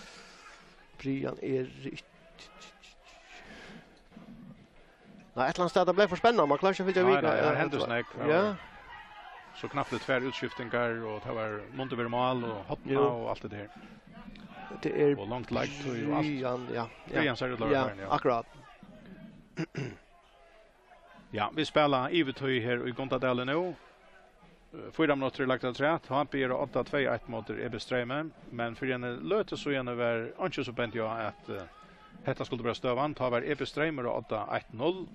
Brian er ikki Nei, eitt ella annað stað, tað bleiv for spennandi, man klárar ikki at fylgja við. Nei, nei, her hendir snakk. Ja. So knappliga tvær útskiftingar, og tað var mundi verið mál, og horna, jú, og alt tað har. Tað er og langt leiktíð og alt. Brian, ja, ja. Brian sær út til at vera farin, ja. Akkurát. Ja, vit spæla yvirtíð her í Gundadali nú. Fýra minuttir er lagt afturat. H B er á odda tvey eitt móti Ebi Streymi, men fyri eini løtu síðani var einki sum benti á, at, eh, hetta skuldi vera støðan. Tá var Ebi Streymur á odda eitt null,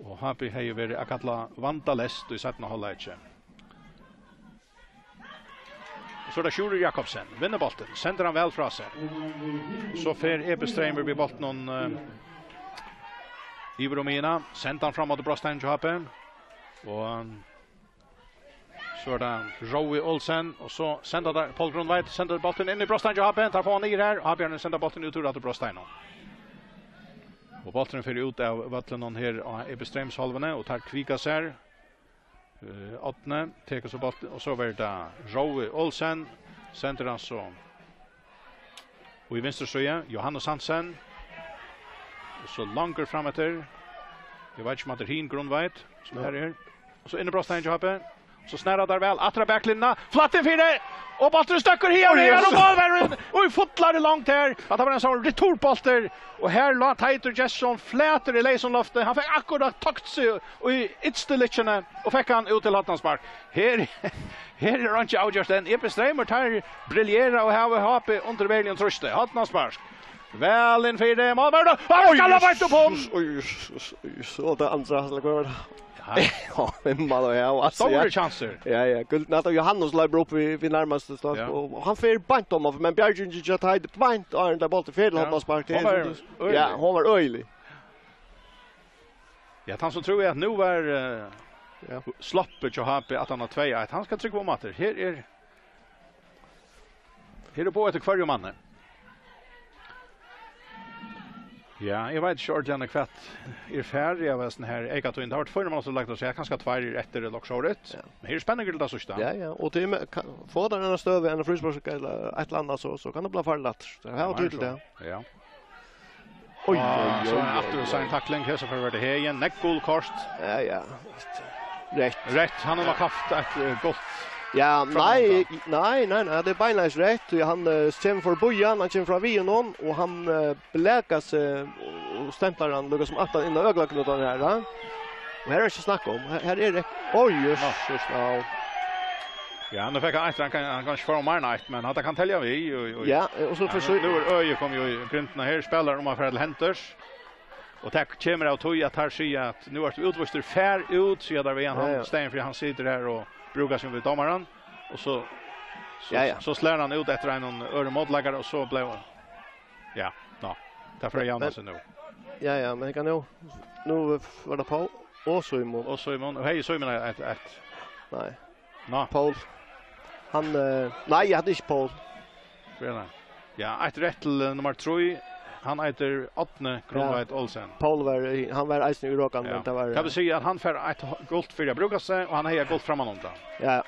og H B hevði verið at kalla vandaleyst í seinna hálvleiki. Og so er tað Sjúrður Jakobsen, vinnur bóltin, sendir hann væl frá sær. So fer Ebi Streymur við bóltinum, eh, yvir um miðjuna, sendir hann fram móti brotsteini hjá H B. Og, um, So er tað Rói Olsen, og so senda teir, Pól Grundtveit, senda bóltin inn í brotstein hjá H B, teir fáa hann niður her, H B senda bóltin út úr aftur brotsteininum. Og bólturin fer út av vøllinum her á Ebi Streyms hálvuni, og teir kvika sær, eh, Árni, tekur so bóltin, og so verður tað Rói Olsen, sendir hann so Og í vinstru síðu, Johannes Hansen. Og so langur fram eftir. Eg veit ikki, um hatta er hin Grundtveit, sum her er. Og so inn í brotstein hjá H B. So snara teir væl, aftur á baklinjuna. Flatt inn fyri. Og bólturin støkkur her, og her, og málverjurin. Og í fullari longd her. At tað var ein sånn returbóltur. Og her lá Teitur Gestsson flatur í leysum lofti. Hann fekk akkurát tokt seg í ytstu lykkjuni og fekk hann út til hornaspark. Her, her er einki avgjørt enn. Ebi Streymur, teir briljera og hava H B undir veruligum trýsti. Hornaspark. Væl inn fyri málverjuna. Hann skallar beint upp um. Oj, oj, oj, oj, oj, og tað andra, ella hvat var tað? Ja. Ja, men man, ja, altso, ja. Stórir kjansir. Ja, ja, gult, nei, Johannes leipur upp við, við nærmastu stokk, ja, og, og hann fer beint um, men bjargingin hjá Teitur beint áðrenn tað bólturin fer til, ja, hornaspark. Hon var øgilig. Ja, hon var øgilig. Ja, tann sum trúði at nú var, eh, ja, sloppið hjá H B, at hann á tvey eitt, hann skal trúgva um aftur. Her er, her er boð eftir hvørjum manni. Ja, eg veit ikki ordiliga hvat er farið av hesum her eykatíðum. Tað hava verið fýra minuttir lagt afturat, kanska tveir eru eftir ella okkurt sovorðið. Ja. Men her er spenningur til tað síðsta. Ja, ja, og til og við, ka-, fáa teir eina støðu, eina fríspark ella eitt ella annað, so, so kann tað blíva farligt. Tað er heilt týðiligt, ja. Ja. Oj, oj, oj, oj, oj. Ah, so ein aftur, so ein takling her, so fer tað her igjen. Nógv gul kort. Ja, ja. Reytt. Reytt, hann hevur nokk havt eitt, eh, gott framhald. Ja, nei, nei, nei, nei, tað er beinleiðis reytt, tí hann, eh, kemur forbí hann, hann kemur fram við honum, og hann, eh, blakar seg og, og stemplar hann líka sum aftan inn á øglaknøttin her, ja. Og her er ikki snakk um. Her, her er tað, oj, jøss, ja. Ja, nú fekk hann eitt, hann kann, hann kann ikki fáa meir enn eitt, men hatta kann telja við, og, og, ja, og so, ja, for nú, so nú er øgið komið í grindina her, spælarar um at fara til hendurs. Og tað kemur av tí at teir siga at nú ert tú útvístur, far út, siga teir við hann, ja, ja, staðin fyri hann situr her og brúkar seg við dómaran. Og so, so, ja, ja, so slær hann út eftir einum øðrum mótleikara, og so bleiv Ja, nå. Tað fer at javna seg nú. Ja, ja, men hann kann jú. Nú var tað Pól og Símun. Og Símun, og hey, Símun er eitt, eitt. Nei. Nå. Pól. Hann, eh, nei, hann er ikki Pól. Hvat er hann? Ja, eitt rætt til, eh, nummar trý. Hann eitur Árni Grønvold Olsen. Pól var í, hann var eisini í Rokan, ja, men tað var, Tað vil siga at hann fær eitt h-, gult fyri at brúka seg, og hann hevði gult frammanundan. Ja.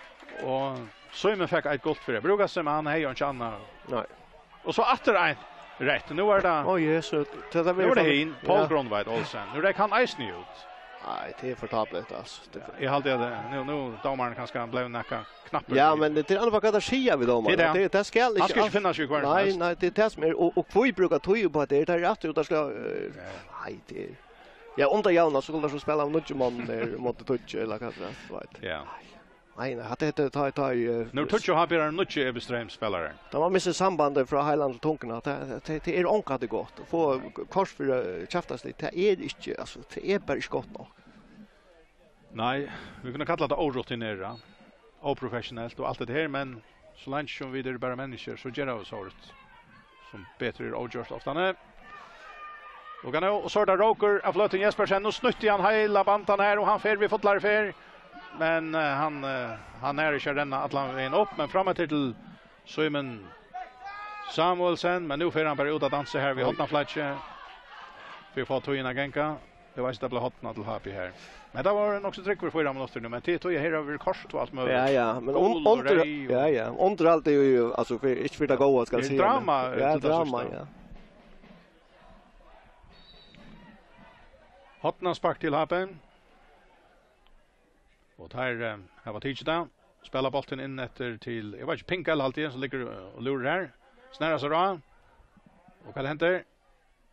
Og Símun fekk eitt gult fyri at brúka seg, men hann hevði jo ikki annað. Nei. Og so aftur ein rætt. Nú er tað Ó, Jesus. Tað, tað Nú er tað hin, Pól Ja. Grønvold Olsen. Nú rekk hann eisini út. Nei, tað er for tápuligt, altso. Tað Eg haldi at, eh, nú, nú dómarin kanska hann bleiv nakað knappur. Ja, men tað er annað hvat tað sigur við dómaran. Tað er tað. Tað, tað skal Hann skal ikki ikki finna seg í hvørjum Nei, helst. nei, tað er tað sum er, og, og hví brúka tíð upp á tað? Tað er aftur, og tað skal, eh, Ja. nei, tað er Ja, undir javna, so skal tað so spæla av nýggju monnum her, móti tíggju, ella hvat tað er, tú veit. Ja. Nei, nei, hatta heter ta, ta, eh, Nú tíggju har byrjar nýggju Ebi Streym spælarar. Tá man missir sambandið frá heilanum til tunguna, tað, tað, tað er ongantíð gott. At fáa kort fyri, eh, kjaftaslig, tað er ikki, altso, tað er bara ikki gott nokk. Nei, vit kunnu kalla tað órutinerað, óprofessionelt og alt tað her, men so leingi sum vit eru bara menniskjur, so gera vit sovorðið, sum betur er ógjørt oftani. Og nú, og so er tað Rókur av Fløtum Jespersen. Nú snýtti hann heila bandan her, og hann fer við fullari ferð. Men, eh, hann, eh, hann er ikki at renna allan vegin upp, men fram eftir til Símun Samuelsen, men nú fer hann bara út at dansa her við Oj. Hornaflakið. Fyri at fáa tíðina at ganga. Eg veit ikki, tað bleiv horna til H B her. Men tað var nokk so trygg fyri fýra minuttir nú, men til tíð her har verið koyrt og alt møguligt. Ja, ja, men Gul un-, og undra, reyð og ja, ja, undra alt er jo, altso, fyri, ikki fyri tað góða, skal Er eg siga, drama, men ja, til tað drama, síðsta. Ja. Hornaspark til H B. Og teir, eh, hava tikið tað. Spæla bóltin inn eftir til, eg veit ikki, Pingal, haldi eg, sum liggur, eh, og lurar her. Snar seg á. Og hvat hendir?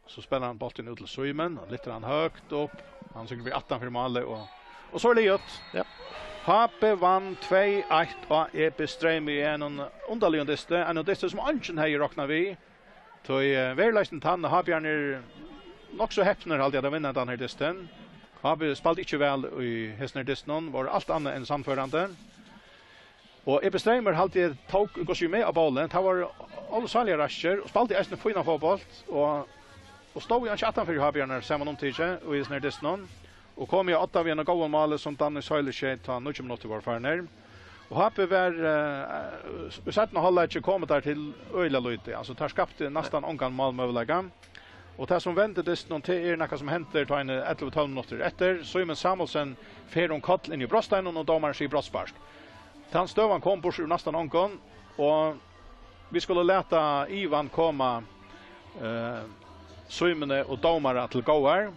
So spælir hann bóltin út til Símun, og lyftir hann høgt upp. Hann sigur við aftan fyri málið, og, og so er liðugt. Ja. H B vann tvey eitt á Ebi Streym í einum undarligum dysti, einum dysti sum eingin hevði roknað við. Tí, eh, veruleikin tann, H B er nokk so hepnir, haldi eg, at vinna tann her dystin. H B spældi ikki væl í hesum her dystinum, vóru alt annað enn sannførandi. Og Ebi Streymur, haldi eg, tók, hvussu er, meg á bóli. Teir vóru ólukksáliga raskir og spældu eisini fínan fótbólt og, og stóðu ikki aftan fyri H B-arnar samanumtikið í hesum her dystinum. Og komu á odda við einum góðum máli, sum Danny Søyler skeyt, tá níggju minuttir vóru farnir. Og H B var, eh, í seinna hálvleiki komu teir til øgiliga lítið. Altso, teir skaptu næstan ongan málmøguleika. Og tað sum vendi dystin, tað er nakað sum hendir, tá eini ellivu tólv minuttir eftir. Símun Samuelsen fer um koll inn í brotsteinan, og dómarin sigur brotsspark. Tann støðan kom burtur úr næstan ongum, og vit skulu lata ivan koma, eh, Símuni og dómara til góðar.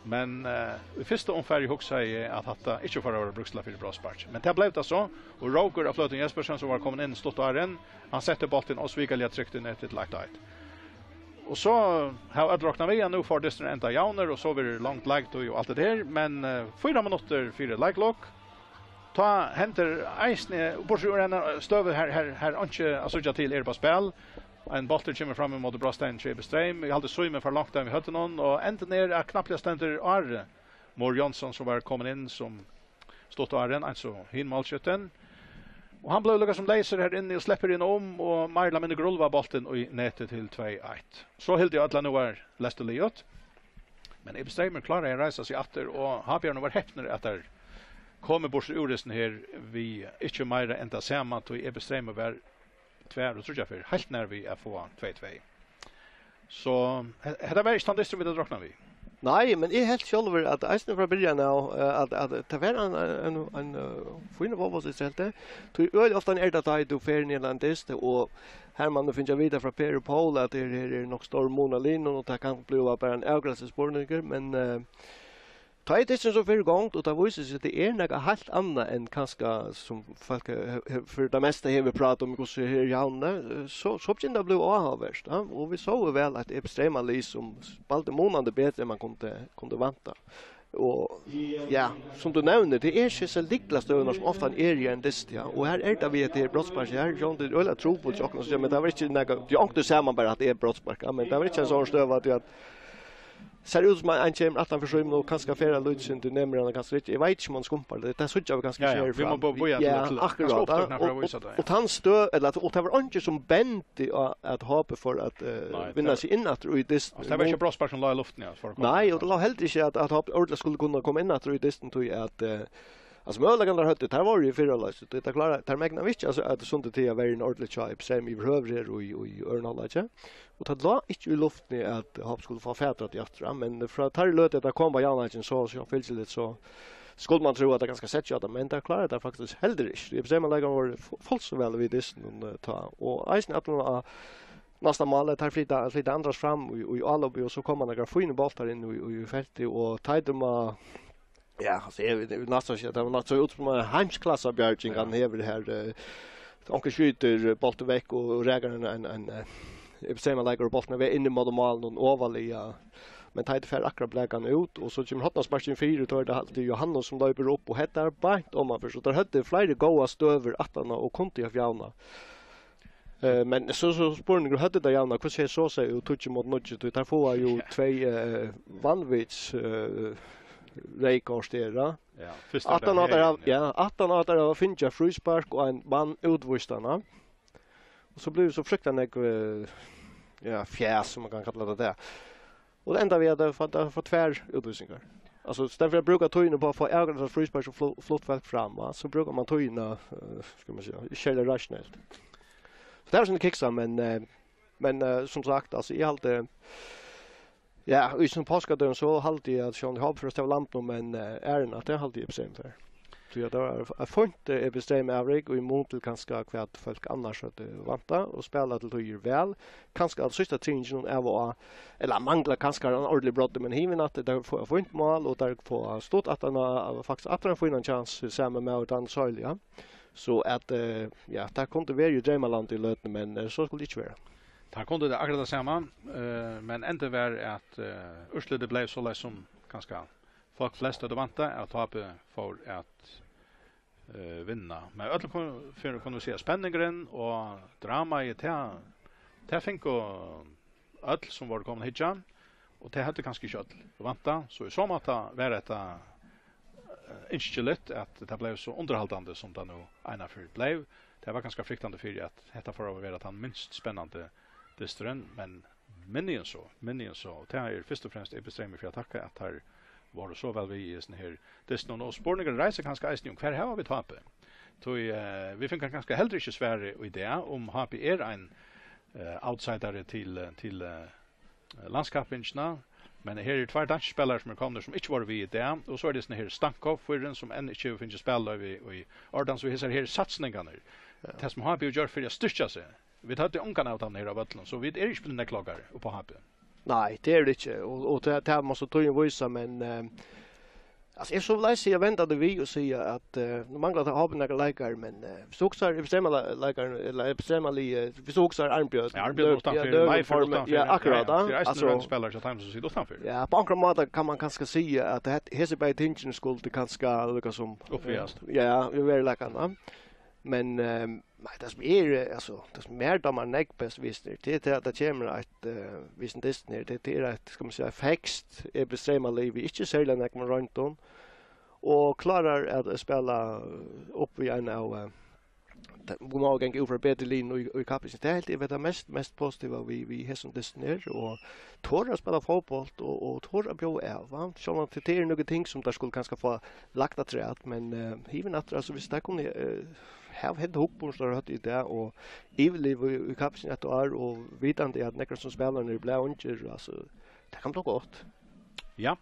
Men, eh, í fyrsta umfari hugsaði eg, at hatta ikki fór at vera brúkt til at fyri brotsspark. Men tað bleiv tað so, og Rókur av Fløtum Jespersen, sum var komin inn stutt áðrenn, hann setti bóltin ósvikaliga trygt í netið til eitt eitt. Og so hava øll roknað við, at nú fór dysturin enda javnur, og so verður long leiktíð og alt tað her, men, eh, fýra minuttir fyri leiklok, tá hendir eisini, burtur úr eini støðu her, her, her einki at síggja til er upp á spæl, ein bóltur kemur fram ímóti brotsteininum hjá Ebi Streym. Eg haldi, Símun fær longt hann við høvdinum, og endin er, at knappliga stendur Ari Mohr Jónsson, sum var komin inn sum stutt áðrenn, eins og hin málskjúttin. Og hann bleiv líka sum leysur her inni og sleppur inn um, og meir ella minni grulvar bóltin í netið til tvey eitt. So hildu øll, at nú var lestur liðugt. Men Ebi Streymur kláraði at reisa seg aftur, og H B-arnir vóru hepnir, at teir komu burtur úr hesum her við ikki meira enn tað sama, tí Ebi Streymur var tvær og tríggjar ferðir heilt nær við at fáa tvey tvey. So, he-, hetta var ikki tann dysturin, vit høvdu roknað við. Nei, men eg helt sjálvur, at eisini frá byrjan av, eh, at, at tað var ein, ein, ein, eh, fínur fótbóltur, eg helt tað. Tí øgiliga ofta er tað, tá tú fer niður á ein dyst, og her man nú fingið at vita frá Per og Pól, at her, her er nokk stór mun á liðnum, og tað kann blíva bara ein avgreiðsluspurningur, men, eh, Tá er dysturin so fer í gongd, og tað vísir seg, at tað er nakað heilt annað enn kanska sum fólk he-, he-, fyri tað mesta hevur prátað um, hvussu her í Havn, eh, so, so begynnar tað at blíva áhugavert, ja? Og vit sóu væl, at Ebi Streyma lið, sum spældi munandi betri, enn man kundi, kundi vænta. Og, ja, sum tú nevnir, tað er ikki so lykla støðurnar, sum ofta er í ein dyst, ja? Og her er tað við, at tað er brotsspark, her, John, tað er øgiliga trupult hjá okkum, men tað var ikki nakað, tað er onkuntíð sama bara, at tað er brotsspark, ja? Men tað var ikki ein sånn støða, at, at Sær út sum ein kemur aftan fyri símun og kanska fer at líta seg til nemur hann kanska ikki. Eg veit ikki um hann skumpar. Tað, tað síggja vit kanska Ja, ja, ikki her vit mugu fram. Bara bíða til Ja, at, akkurát, kanska upptøkurnar fara at og, vísa tað, ja. Og tann støð, ella at, og tað var eingin sum bendi á at H B fór at, eh, Nei, vinna tað seg inn aftur í dystin. Altso, tað var ikki brotsspark sum lá í luftini, ja, for at koma Nei, til og tað lá heldur ikki at, at H B ordiliga skuldi kunna koma inn aftur í dystin, tí at, eh, altso, møguleikarnir teir høvdu, teir vóru í fyrra leik, so tað, tað klára, teir megna ikki, altso, at Sund til at vera ein ordiliga hjá Ipsem yvirhøvur her í, í øðrum hálvleiki. Og tað lá ikki í luftini, at H B skuldi fáa fatur á tí aftur, ja, men frá tær løtu, at tað kom á javnleikin, so, so fylgdi litt, so skuldi man trúð, at tað kanska sett hjá teimum, men tað kláraðu teir faktiskt heldur ikki. Ipsem-leikararnir vóru fu-, fullt so væl við dystin, eh, tá. Og eisini at á næsta mál, at teir flyta, flyta Anders fram í, í álopið, og so koma nakrir fínir bóltar inn í, í, í feltið, og Teitur má Ja, altso, eg, eg, næstan ikki, tað var næstan so út sum ein heimsklassabjarging, Ja. hann hevur her, eh, onkur skjýtur, eh, bóltin vekk og, og rakar ein, ein, ein, eh, Ipsem-leikara og bóltin er inn í móti málinum ovarliga. Men Teitur fær akkurát blakað hann út, og so kemur hornasparkið fyri, og tá er tað altíð Jóhannes sum loypur upp, og hetta er beint omanfyri, so teir høvdu fleiri góðar støður aftaná og kundu havt javnað. Eh, men so, so spurningur, høvdu teir javnað, hvussu hevði so sæð út tíggju móti níggju, tí teir fáa jú Ja. tvey, eh, vanvits, eh, reyðkort her, ja. Ja, fyrsta Aftan á teir hava, ja, aftan á teir hava fingið fríspark og ein mann útvístan, ja. Og so blívur so fryktan nógv, eh, ja, fjas, sum man kann kalla tað der. Og tað endar við, at tað fær, tað fær tvær útvísingar. Altso, í staðin fyri at brúka tíðina upp á at fáa avgjørt fríspark og flu-, flutt fólk fram, ja, so brúkar man tíðina, eh, skal man siga, ikki serliga rationelt. So tað er soleiðis kiksað, men, eh, men, eh, sum sagt, altso, eg haldi, ja, í sum páskadøgum, so haldi eg, at sjálvandi H B fer at stava land nú, men, eh, ærin, at tað haldi eg bestemt fyri. Tí at tað var eitt fínt, eh, Ipsem-avrik, og í mun til kanska hvat fólk annars høvdu væntað, og spæla til tíðir væl. Kanska at síðsta triðingin av og á, ella manglar kanska ein ordiligan brodda, men hinvegin at teir fáa fínt mál, og teir fáa stutt aftan á, faktiskt aftur ein fínan kjans, sami maður, Dan Søyle, ja. So at, eh, ja, tað kundi verið í dreymalandi í løtuni, men, eh, so skuldi ikki vera. Tað kundi tað akkurát tað sama, eh, men endin var at, eh, úrslitið bleiv soleiðis sum kanska fólk flest høvdu væntað, at H B fór at, eh, vinna. Men í øllum kun-, førum kunnu vit siga, spenningurin og dramaið, tað, tað fingu øll sum vóru komin at hyggja, og tað høvdu kanska ikki øll væntað. So í so máta var hetta, eh, ynskiligt, at tað bleiv so undirhaldandi, sum tað nú einaferð bleiv. Tað var kanska fryktandi fyri, at hetta fór at vera tann minst spennandi dysturin, men minni enn so, minni enn so. Og tað er fyrst og fremst Ipsem fyri at takka, at teir vóru so væl við í hesum her dystinum. Og spurningurin reisir kanska eisini um, hvar hava vit H B? Tí, eh, vit fingu kanska heldur ikki svarið í dag, um H B er ein, eh, outsidari til, eh, til, eh, landskappingina. Men her eru tveir danskir spælarar, sum eru komnir, sum ikki vóru við í dag. Og so er tað hesin her Stankov, fýrin, sum enn ikki hevur fingið spæliloyvi í, í ordan. So hesar her satsningarnar, Ja. tað sum H B hevur gjørt fyri at styrkja seg. Vit høvdu ongan av teimum her á vøllinum, so vit eru ikki blivnir nógv klókari upp á H B. Nei, tað eru vit ikki, og, og tað, tað má so tíðin vísa, men, eh, altso, eg so vil eisini siga, venda tað við og siga at, eh, nú manglar tað H B nakrar leikarar, men, eh, viss tú hugsar Ipsem-leikarar, ella Ipsem-liðið, viss tú hugsar Arnbjørn, Ja, Arnbjørn Løv-, uttanfyr, ja, Løvenborg, Leif er uttanfyr, ja, akkurát, ja, Leif er altso, ein spælari hjá teimum sum sita uttanfyr. Ja, á onkran máta kann man kanska siga at het-, hesi bæði tingini skuldu kanska líka sum, Uppvigast. eh, ja, í veruleikanum, ja. Men, eh, Nei, tað sum er, eh, altso, tað sum mær dámar nógv best við hesum, tað er tað, at tað kemur eitt, eh, við hesum dystinum her, tað, tað er eitt, skal man siga, ferskt Ipsem-lið við ikki serliga nógvum royndum, og klárar at spæla, eh, upp við ein av, eh, tað, vit mugu ganga út frá betri liðum í, í kappingini. Tað er heilt, eg veit, tað mest, mest positiva við, við hesum dystinum her, og tora at spæla fótbólt og, og tora at bjóða av, va? Sjálvandi tað eru nøkur ting sum teir skulu kanska fáa lagt afturat, men, eh, hinvegin aftur, altso, viss teir kunnu, eh, hava hent hugburð sum teir høvdu í dag og yvirliva í, í kappingini eitt ár og vitandi at nakrir sum spæla eru blaðungir, altso, tað kann blíva gott. Ja.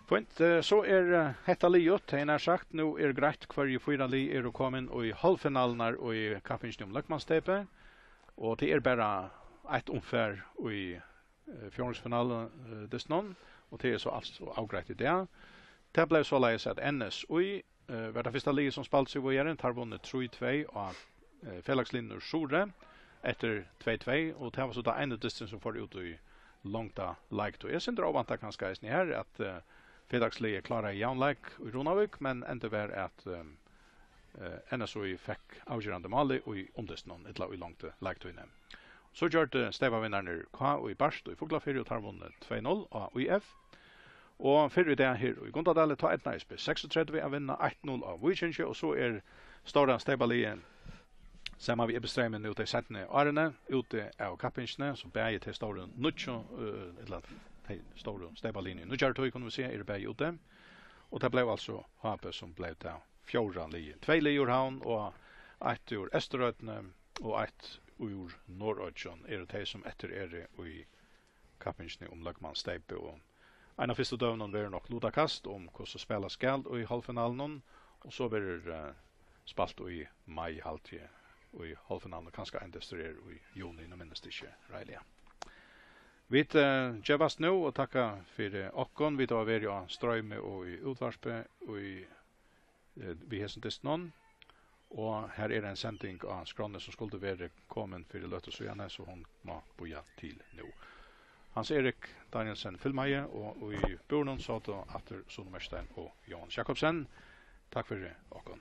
Fínt, eh, so er, eh, hetta liðugt, tað er nær sagt. Nú er greitt, hvørji fýra lið eru komin í hálvfinalurnar í kappingini um løgmansteypið, og tað er bara eitt umfar í eh, fjórðingsfinalu, eh, dystinum, og tað er so alt so avgreitt í dag. Tað bleiv soleiðis, at N S Í, eh, var tað fyrsta liðið, sum spældi seg víðari. Teir vunnu trý tvey á, eh, felagsliðnum úr Suðuroy eftir tvey tvey, og tað var so tann eini dysturin, sum fór út í longda leik. Og eg sindur óvæntað kanska eisini her, at, eh, felagsliðið kláraði javnleik í Runavík, men endin var at, eh, eh, N S Í fekk avgerandi málið í umdystinum, ella í longdu leiktíðini. So gjørdu steypavinnarnir K í Bart í Fuglafirði, og teir vunnu tvey null á í f. Og fyrr í dag her í Gundadali, tá eydnaðist B seksogtretivu at vinna eitt null á Víkingi, og so er stóra steypaliðið saman við Ebbi Streymi nú tey seinnu árini úti av kappingini, so bæði tey stóru nýggju, eh, ella tey stóru steypaliðini í nýggjari tíð, kunnu vit siga, eru bæði úti. Og tað bleiv altso H B, sum bleiv tað fjórða liðið. Tvey lið úr Havn og eitt úr Eysturoynni og eitt úr Norðoyggjum eru tey, sum eftir eru í kappingini um løgmanssteypið. Og ein av fyrstu døgunum verður nokk lutakast um, hvussu spælast skal í hálvfinalunum, og so verður, eh, spælt í mai, haldi eg, í hálvfinaluni, kanska ein dystur er í juni, nú minnist eg ikki reiðiliga. Vit, eh, gevast nú og takka fyri okkum. Vit hava verið á stroymi og í útvarpi í, eh, við hesum dystinum. Og her er ein sending á skránni, sum skuldi verið komin fyri løtu síðani, so hon má bíða til nú. Hans Erik Danielsen filmaði, og í búrinum sótu aftur Sune Merstein og Jóhannes Jakobsen. Takk fyri okkum.